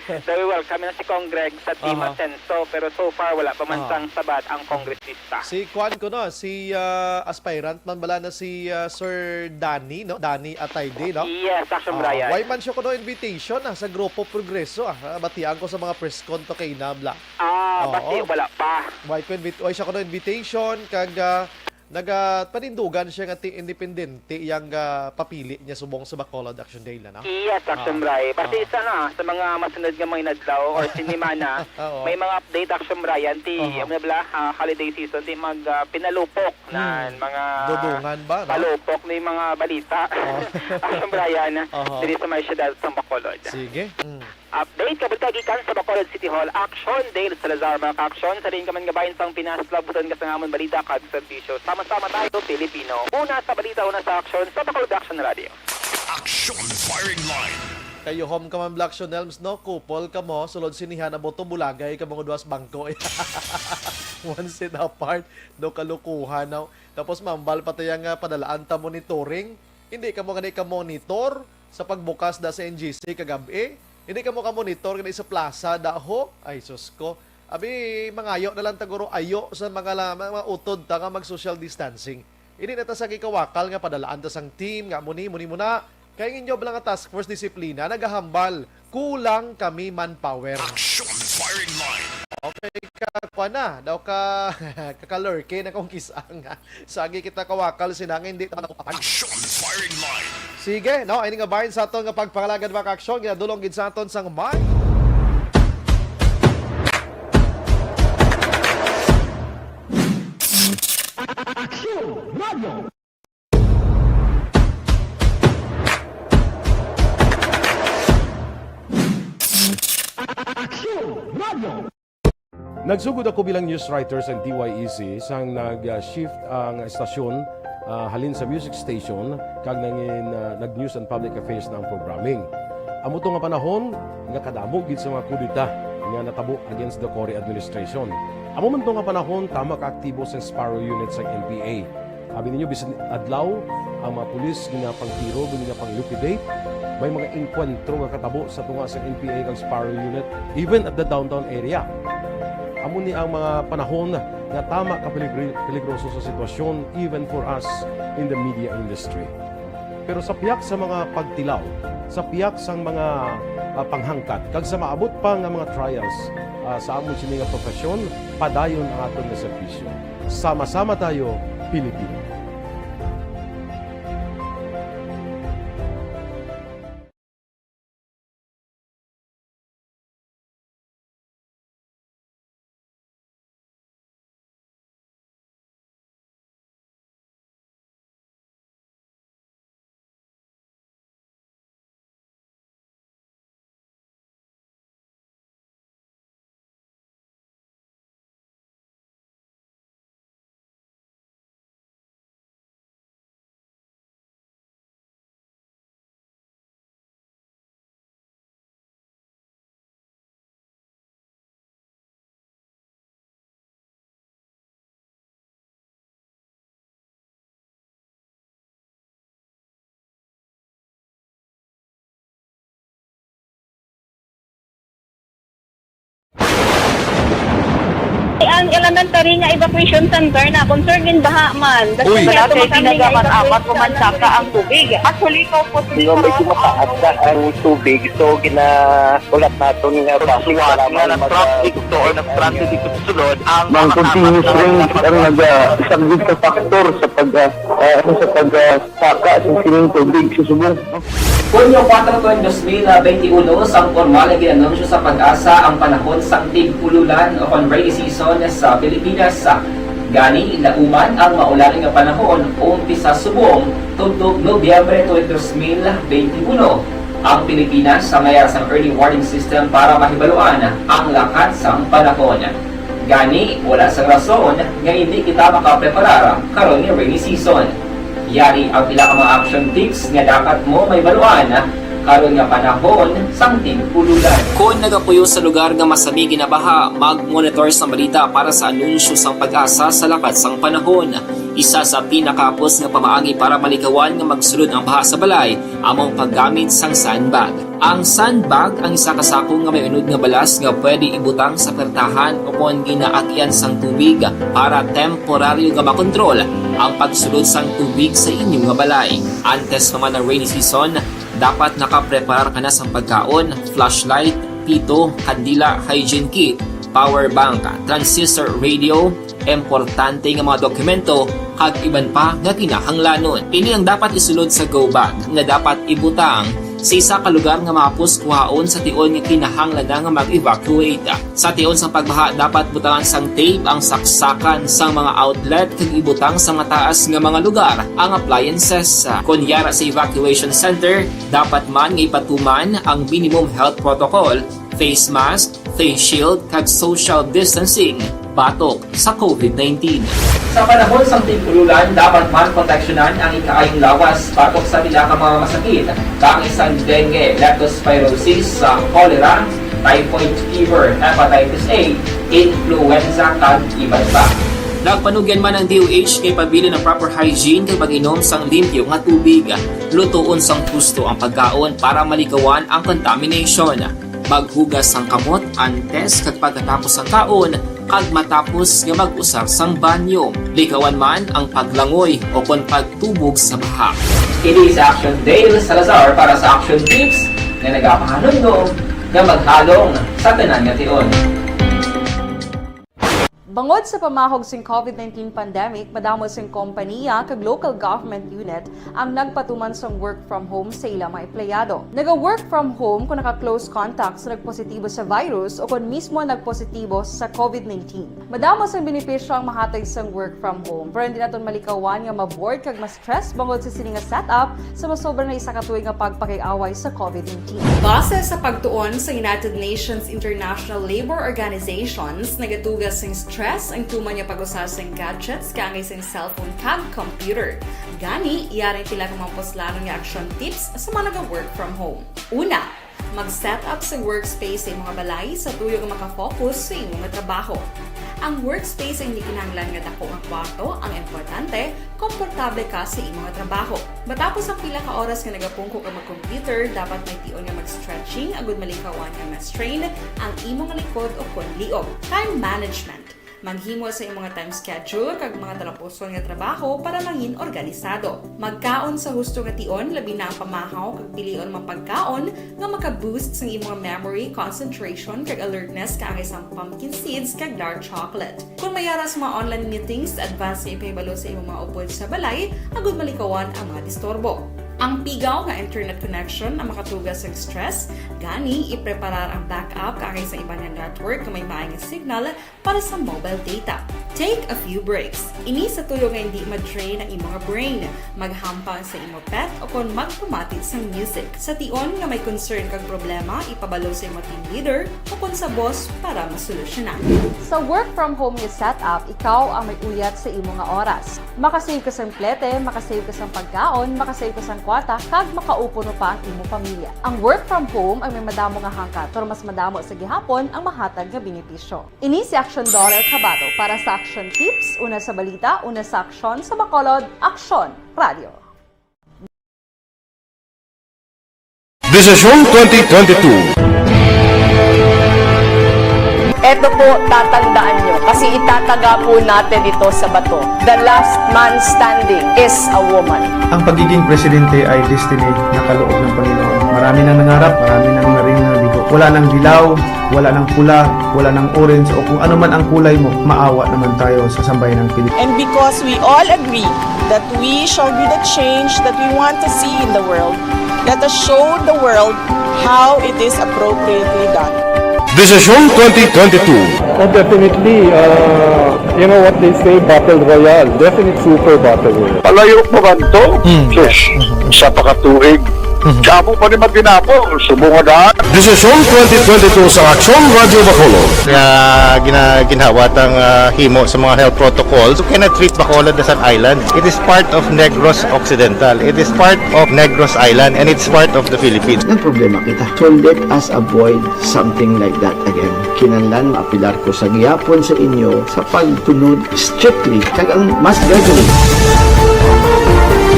Daw i-welcome na si Congreg sa Team Aha. Asenso, pero so far wala pa man Aha. sang sabat ang kongresista. Si Kwan ko, no, si, ah, aspirant man bala na si, ah, Sir Danny, no? Danny Atayde, no? Yes, Action, Ah, Bray. Why man siya ko, no, invitation, ah, sa Grupo Progreso, ah? Ah, batian ko sa mga press con to kay Nabla. Ah, Oo. bati, wala pa. Why ko invit-, why siya ko, no, invitation, kag, ah, naga-, panindugan siya nga ti-, independente iyang, ah, papili niya subong sa Bacolod Action Day na, no? Yes, Action, Ah, Bray. Basta ah. isa na sa mga masunod nga mga inadlaw or sinimana, Oo. may mga update, Action, Bray, ti, Aha. ano bala, ah, holiday season, ti mag, ah, pinalupok na Hmm. mga Dudungan ba, no? palupok ni mga balita. Oh. Action, Bray, Aha. diri sa may siyudad sa Bacolod. Sige. Mm. Update, kabalita gikan sa Bacolod City Hall. Action, Dale Salazar, mga ka-action. Sa diin ka man nga bahin sang Pinas, labuton ka sa nga amon balita kag serbisyo. Sama-sama tayo, Pilipino. Una sa balita, una sa aksyon, sa Bacolod Action Radio. Action Firing Line. Kayo home ka man, Black Shoe Nelms, no? Couple ka mo, sulod sinihan, abo to bulagay ka mga duwas bangko. One seat apart, no, kalukuhan, no? Tapos mambal pa tayo nga padalaan ta monitoring. Hindi ka mo gani ka monitor sa pagbukas da sa N G C kagab-i. Hindi ka mo ka monitor gani sa plaza da ho. Ay, sus ko. Abi, mangayo na lang taguro ayo sa mga, la- mga utod ta nga mag social distancing. Hindi na ta sa gikawakal nga padalaan ta sang team nga muni, muni muna. Kay ang inyo bala nga task force disiplina nagahambal, kulang kami manpower. Action firing line. Okay ka, kwa na, daw ka, kakalurke na kung kisang. Sagi kita kawakal sina nga hindi ta makupapan. Action firing line. Sige, no, ini nga bahin sa aton nga pagpangalagad, mga aksyon, ginadulong gid sa aton sang Mark. Action Radio. Action Radio. Nagsugod ako bilang news writer sa T Y E C sang nag-shift ang estasyon, ah, halin sa music station kag nangin, ah, nag-news and public affairs na ang programming. Amo to nga panahon nga kadamo gid sa mga kudeta nga natabo against the Cory administration. Amo man to nga panahon tama ka aktibo sa Sparrow Unit sa N P A. Abi ninyo, bisan adlaw, ang mga pulis ginapangtiro, ginapang-liquidate. May mga engkwentro nga katabo sa tunga sa N P A kag Sparrow Unit, even at the downtown area. Amo ni ang mga panahon nga tama ka peligri-, peligroso sa sitwasyon, even for us in the media industry. Pero sa piyak sa mga pagtilaw, sa piyak sang mga, ah, panghangkat, kag sa maabot pa nga mga trials, ah, sa amon sini nga profesyon, padayon ang aton nga serbisyo. Sama-sama tayo, Pilipino. Ang elementary nga evacuation center na concern gid baha man. Uy. Wala kay tinaga man apat o man saka ang tubig. Actually, ko po. Di ba, medyo mataas na ang tubig, so ginaulat naton nga basi nga nag-traffic to or nag-stranded dito sa sulod ang mga continuous rain ang naga-, isa gid ka factor sa pag, ah, ah, ano, sa pag, ah, saka sa sining tubig sa subong. Hunyo kuwatro, dos mil benti uno, sang pormal nga gin-anunsyo sa PAGASA ang panahon sang tig-ululan o kon rainy season sa Pilipinas. Gani, nauman ang maulan nga panahon umpisa subong tubtob Nobyembre twenty, dos mil benti uno. Ang Pilipinas sa mayar sang early warning system para mahibaluan ang lakat sang panahon. Gani, wala sang rason nga indi kita makapreparar karon nga rainy season. Yari ang pila ka mga action tips nga dapat mo mahibaluan karon nga panahon sang tig-ululan. Kon nagapuyo sa lugar nga masami ginabaha, mag-monitor sang balita para sa anunsyo sang PAGASA sa lakat sang panahon. Isa sa pinakahapos nga pamaagi para malikawan nga magsulod ang baha sa balay amo ang paggamit sang sandbag. Ang sandbag ang isa ka sako nga may unod nga balas nga pwede ibutang sa pertahan o kon ginaagian sang tubig para temporaryo nga makontrol ang pagsulod sang tubig sa inyo nga balay. Antes pa man ang rainy season, dapat nakapreparar ka na sang pagkaon, flashlight, pito, kandila, hygiene kit, power bank, transistor radio, importante nga mga dokumento, kag iban pa nga kinahanglanon. Ini ang dapat isulod sa go bag nga dapat ibutang sa isa ka lugar nga mahapos kuhaon sa tion nga kinahanglan na nga mag-evacuate. Sa tion sang pagbaha, dapat butangan sang tape ang saksakan sang mga outlet kag ibutang sa mataas nga mga lugar ang appliances. Kon yara sa evacuation center, dapat man nga ipatuman ang minimum health protocol, face mask, face shield, kag social distancing batok sa COVID nineteen. Sa panahon sang tig-ululan, dapat man proteksyonan ang ikaayong lawas batok sa pila ka mga masakit, kaangay sang dengue, leptospirosis, sa cholera, typhoid fever, hepatitis A, influenza, kag iban pa. Nagpanugyan man ang D O H kay pabilin ang proper hygiene kag pag-inom sang limpyo nga tubig, lutoon sang husto ang pagkaon para malikawan ang contamination. Maghugas sang kamot antes kag pagkatapos sang kaon, kag matapos nga mag-usar sang banyo. Likawan man ang paglangoy o kon pagtubog sa baha. Ini si Action Dale Salazar para sa Action Tips nga nagapahanumdom nga maghalong sa tanan nga tion. Bangod sa pamahog sing COVID nineteen pandemic, madamo sing kompaniya kag local government unit ang nagpatuman sang work from home sa ila mga empleyado. Naga-work from home kung naka-close contact sa nagpositibo sa virus o kon mismo nagpositibo sa COVID nineteen. Madamo sang benepisyo ang mahatag sang work from home, pero hindi naton malikawan nga ma-bored kag ma-stress bangod sa sini nga setup sa masobra na isa ka tuig nga pagpakig-away sa COVID nineteen. Base sa pagtuon sa United Nations International Labor Organizations, nagatuga sing stress ang tuman nga pag-usa sing gadgets kaangay sing cellphone kag computer. Gani, yari pila ka mga puslanon nga action tips sa mga naga-work from home. Una, mag-set up sa workspace sa imong balay sa tuyo nga makafocus sa imo nga trabaho. Ang workspace ay hindi kinahanglan nga dako nga kwarto, ang importante, komportable ka sa imo nga trabaho. Matapos ang pila ka oras nga nagapungko ka mag-computer, dapat may tion nga mag-stretching agud malikawan nga ma-strain ang imo nga likod o kon liog. Time management. Maghimo sa imo nga time schedule kag mga talapuson nga trabaho para mangin organisado. Magkaon sa husto nga tion, labi na ang pamahaw kag pilion mga pagkaon nga maka-boost sang imo nga memory, concentration, kag alertness kaangay sang pumpkin seeds kag dark chocolate. Kon may ara sa mga online meetings, advance nga ipahibalo sa imo mga upod sa balay agud malikawan ang mga disturbo. Ang pigaw nga internet connection ang makatuga sang stress, gani ipreparar ang backup kaangay sa iban nga network nga may maay nga signal para sa mobile data. Take a few breaks. Ini sa tuyo nga hindi ma-drain ang imo nga brain. Maghampang sa imo pet o kon magpamati sang music. Sa tion nga may concern kag problema, ipabalo sa imo team leader o kon sa boss para masolusyonan. Sa work from home nga setup, ikaw ang may uyat sa imo nga oras. Makasave ka sang plete, makasave ka sang pagkaon, makasave ka sang kwarta, kag makaupuno pa ang imo pamilya. Ang work from home ang may madamo nga hangkat, pero mas madamo sa gihapon ang mahatag nga benepisyo. Ini si Action Daughter Cabato para sa Action Tips, una sa balita, una sa aksyon, sa Bacolod, Aksyon Radio. Desisyon twenty twenty-two. Eto po, tatandaan nyo, kasi itataga po natin ito sa bato. The last man standing is a woman. Ang pagiging presidente ay destiny na kaloob ng Panginoon. Marami nang nangarap, marami nang naring nabigo. Wala nang dilaw, wala nang pula, wala nang orange, o kung ano man ang kulay mo, maawa naman tayo sa sambayan ng Pilipinas. And because we all agree that we shall be the change that we want to see in the world, let us show the world how it is appropriately done. Desisyon twenty twenty-two. Oh, definitely. Uh, you know what they say, battle royale. Definitely super battle royale. Palayo pa ba to? Mm. Sus, isa pa ka tuig. Mhm. Damo pa ni matinapol, subong nga daan. Desisyon twenty twenty-two sa Aksyon Radyo Bacolod. Nga gina-, ginhawat ang, ah, himo sa mga health protocols. You cannot treat Bacolod as an island. It is part of Negros Occidental. It is part of Negros Island, and it's part of the Philippines. Ang problema kita. So let us avoid something like that again. Kinahanglan maapilar ko sa gihapon sa inyo sa pagtunod strictly kag ang mas gradually.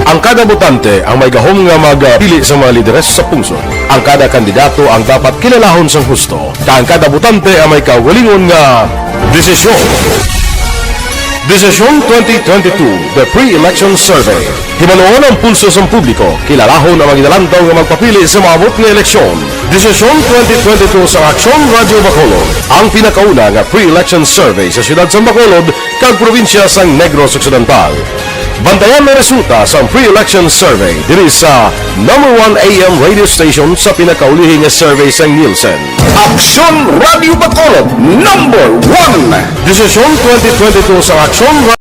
Ang kada botante ang may gahom nga magpili sa mga lideres sa pungsod. Ang kada kandidato ang dapat kilalahon sang husto, kag ang kada botante ang may kaugalingon nga desisyon. Desisyon twenty twenty-two, The Pre-Election Survey. Hibaluon ang pulso sang publiko, kilalahon ang mga ginalantaw nga magpapili sa maabot nga eleksyon. Desisyon twenty twenty-two sa Aksyon Radyo Bacolod, ang pinakauna nga pre-election survey sa siyudad sang Bacolod kag probinsya sang Negros Occidental. Bantayan ang resulta sang pre-election survey diri sa number one A M radio station sa pinakaulihi nga survey sang Nielsen. Aksyon Radyo Bacolod, number one. Desisyon twenty twenty-two sa Aksyon Ra-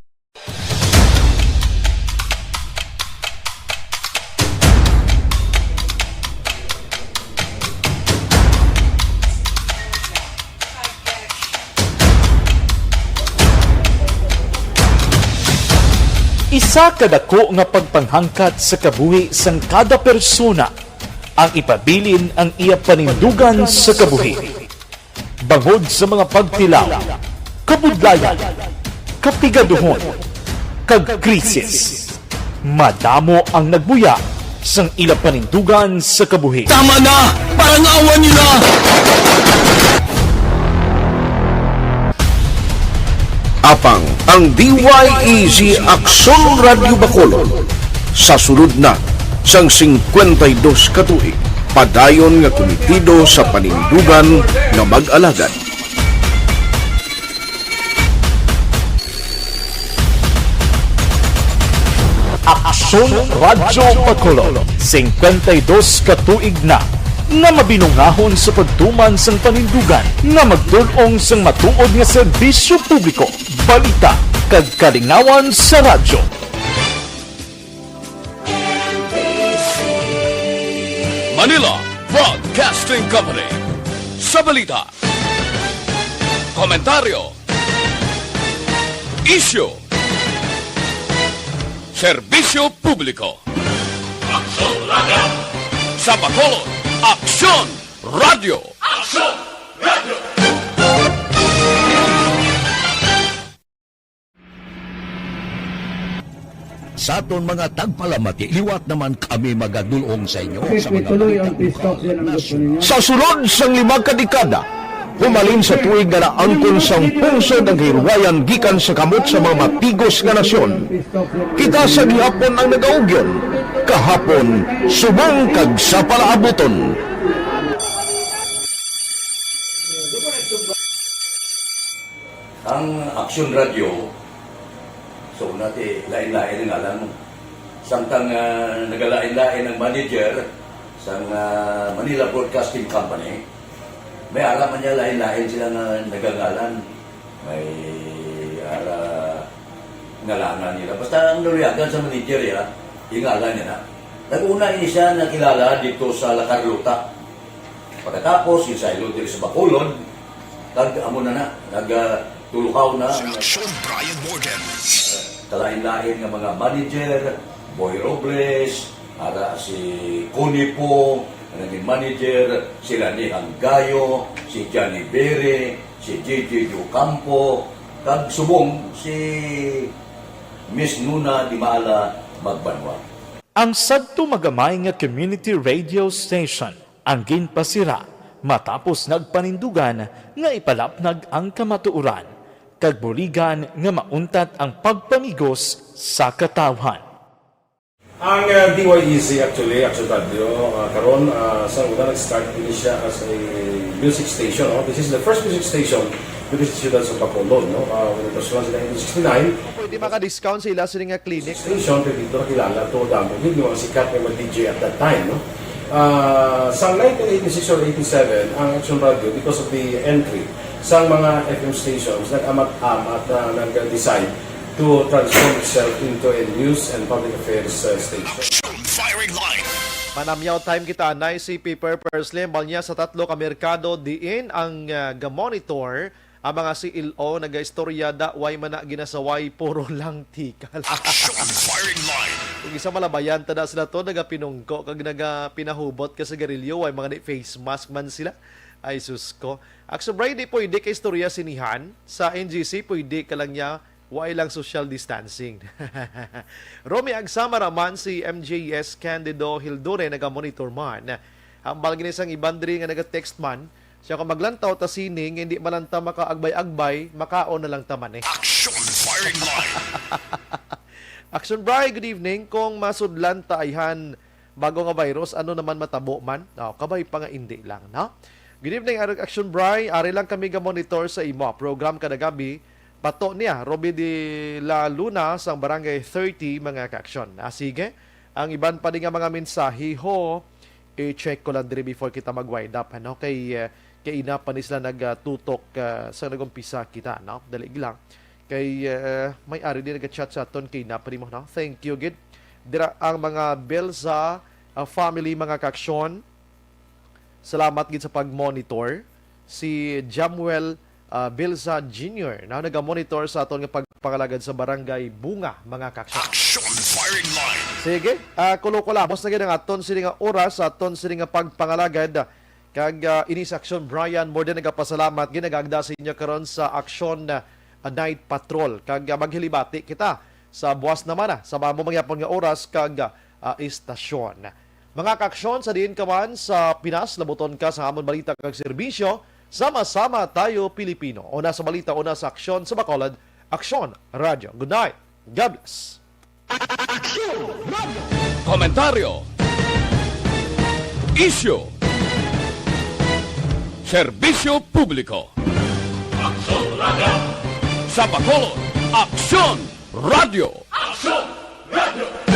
Isa ka dako nga pagpanghangkat sa kabuhi sang kada persona ang ipabilin ang iya panindugan sa kabuhi. Bangod sa mga pagtilaw, kabudlayan, kapigaduhon, kag krisis, madamo ang nagbuya sang ila panindugan sa kabuhi. Tama na! Parang awa nila! Apang ang D Y E Z Aksyon Radyo Bacolod sa sulod na sang singkwenta y dos ka tuig, padayon nga kumitido sa panindugan nga mag-alagad. Aksyon Radyo Bacolod, singkwenta y dos ka tuig na nga mabinungahon sa pagtuman sang panindugan nga magtul-ong sang matuod nga serbisyo publiko, balita, kag kalingawan sa radyo. Manila Broadcasting Company. Sa balita, komentaryo, isyu, serbisyo publiko. Aksyon Radyo. Sa Bacolod, Aksyon Radyo. Aksyon Radyo. Sa aton mga tagpalamati, liwat naman kami magadul-ong sa inyo sa mga balita lokal, nasyonal. Sa sulod sang lima ka dekada, humalin sa tuig nga naangkon sang pungsod ang kahilwayan gikan sa kamot sa mga matigos nga nasyon, kita sa gihapon ang nagaugyon, kahapon, subong kag sa palaabuton. Ang Aksyon Radyo, so, una ti, lain-lain ang ngalan mo. Samtang, ah, nagalain-lain ang manager sang, ah, Manila Broadcasting Company, may ara man niya lain-lain sila nga nagangalan. May ara ngalanan nila. Basta ang naluyagan sa manager, ya, ingalan niya na. Nag-una ini siya nakilala dito sa La Carlota. Pagkatapos, yung saylo diri sa Bacolod, kag amo na na, nag, ah, tulukaw na ang Aksyon Brian Morgan. Kalain-lain nga mga manager, Boy Robles, ara si Connie Po, ang naging manager, si Rani Hanggayo, si Johnny Bere, si J J Ocampo, kag subong si Miss Nuna Dimala Magbanwa. Ang sadto magamay nga community radio station ang ginpasira matapos nagpanindugan nga ipalapnag ang kamatuoran kag buligan nga mauntat ang pagpamigos sa katawhan. Ang, uh, D Y E Z actually, Action Radio, uh, karon, uh, sa una nag-start din siya as a music station. No? This is the first music station dito sa siyudad sa Bacolod, no? Uh, when it was launched in nineteen sixty-nine. Pwede maka-discount sa ila sini nga clinic. Station, kay dito nakilala to, damo gid yung mga sikat nga mga D J at that time, no? Ah, sa nineteen eighty-six or eighty-seven, ang Action Radio, because of the entry sa mga F M stations, nag-amat-amat na nag-decide to transform itself into a news and public affairs, uh, station. Action Firing Line. Manamyaw time kita, anay si Pepper Pursley, bal niya sa tatlo ka merkado diin ang, ah, ga-monitor ang mga C L O nagaistorya da, way man na ginasaway, puro lang tikal. Action Firing Line. Kung isa malabayan, tada sila to, nagapinungko kag nagapinahubot ka sigarilyo, way mga ni face mask man sila. Ay, sus ko. Action Brian, di pwede ka istorya sinihan. Sa N G C, pwede ka lang niya, way lang social distancing. Romy Agsama raman si M J S Candido Hildure, naga-monitor man. Hambal gini sang iban diri nga naga-text man, siya, kung maglantaw ta sining, hindi man lang ta makaagbay-agbay, makaon na lang ta man eh. Action Firing Line. Action Bri, good evening. Kung masudlan ta ayhan bago nga virus, ano naman matabo man? Oh, kabay pa nga indi lang, no? Good evening, Ar-, Action Bri. Ari lang kami ga-monitor sa imo program kada gabi. Pato niya, Robbie de la Luna, sang Barangay thirty, mga ka-action. Ah, sige. Ang iban pa din nga mga mensahe, ho, i-check ko lang diri before kita mag-wind up, ano? Kay, eh, kay ina pa ni sila nagtutok, ah, sa nag-umpisa kita, no? Dali lang. Kay, eh, may ari din nag-chat sa aton kay ina pa ni mo, no? Thank you, gid. Dira ang mga Belza, ah, family, mga ka-action. Salamat gid sa pag-monitor. Si Jamuel, ah, Belza Junior, no? Naga-monitor sa aton nga pag- pagpangalagad sa Barangay Bunga, mga kaaksyon. Action Firing Line. Sige, ah, kulo-kulo, basta gid ang aton sini nga oras, aton sini nga pagpangalagad. Kag, ah, ini sa Aksyon, Brian, more than nagapasalamat, ginagagda sa inyo karon sa Aksyon, ah, Night Patrol. Kag, ah, maghilibati kita sa buwas naman, ah, sa amo mangyapon nga oras kag, ah, istasyon. Mga kaaksyon, sa diin ka man sa Pinas, labuton ka sa amon balita kag serbisyo, sama-sama tayo Pilipino. Una sa balita, una sa aksyon sa Bacolod, Aksyon Radyo. Good night. God bless. Komentaryo. Isyu. Serbisyo publiko. Aksyon Radyo. Sa Bacolod, Aksyon Radyo. Aksyon Radyo.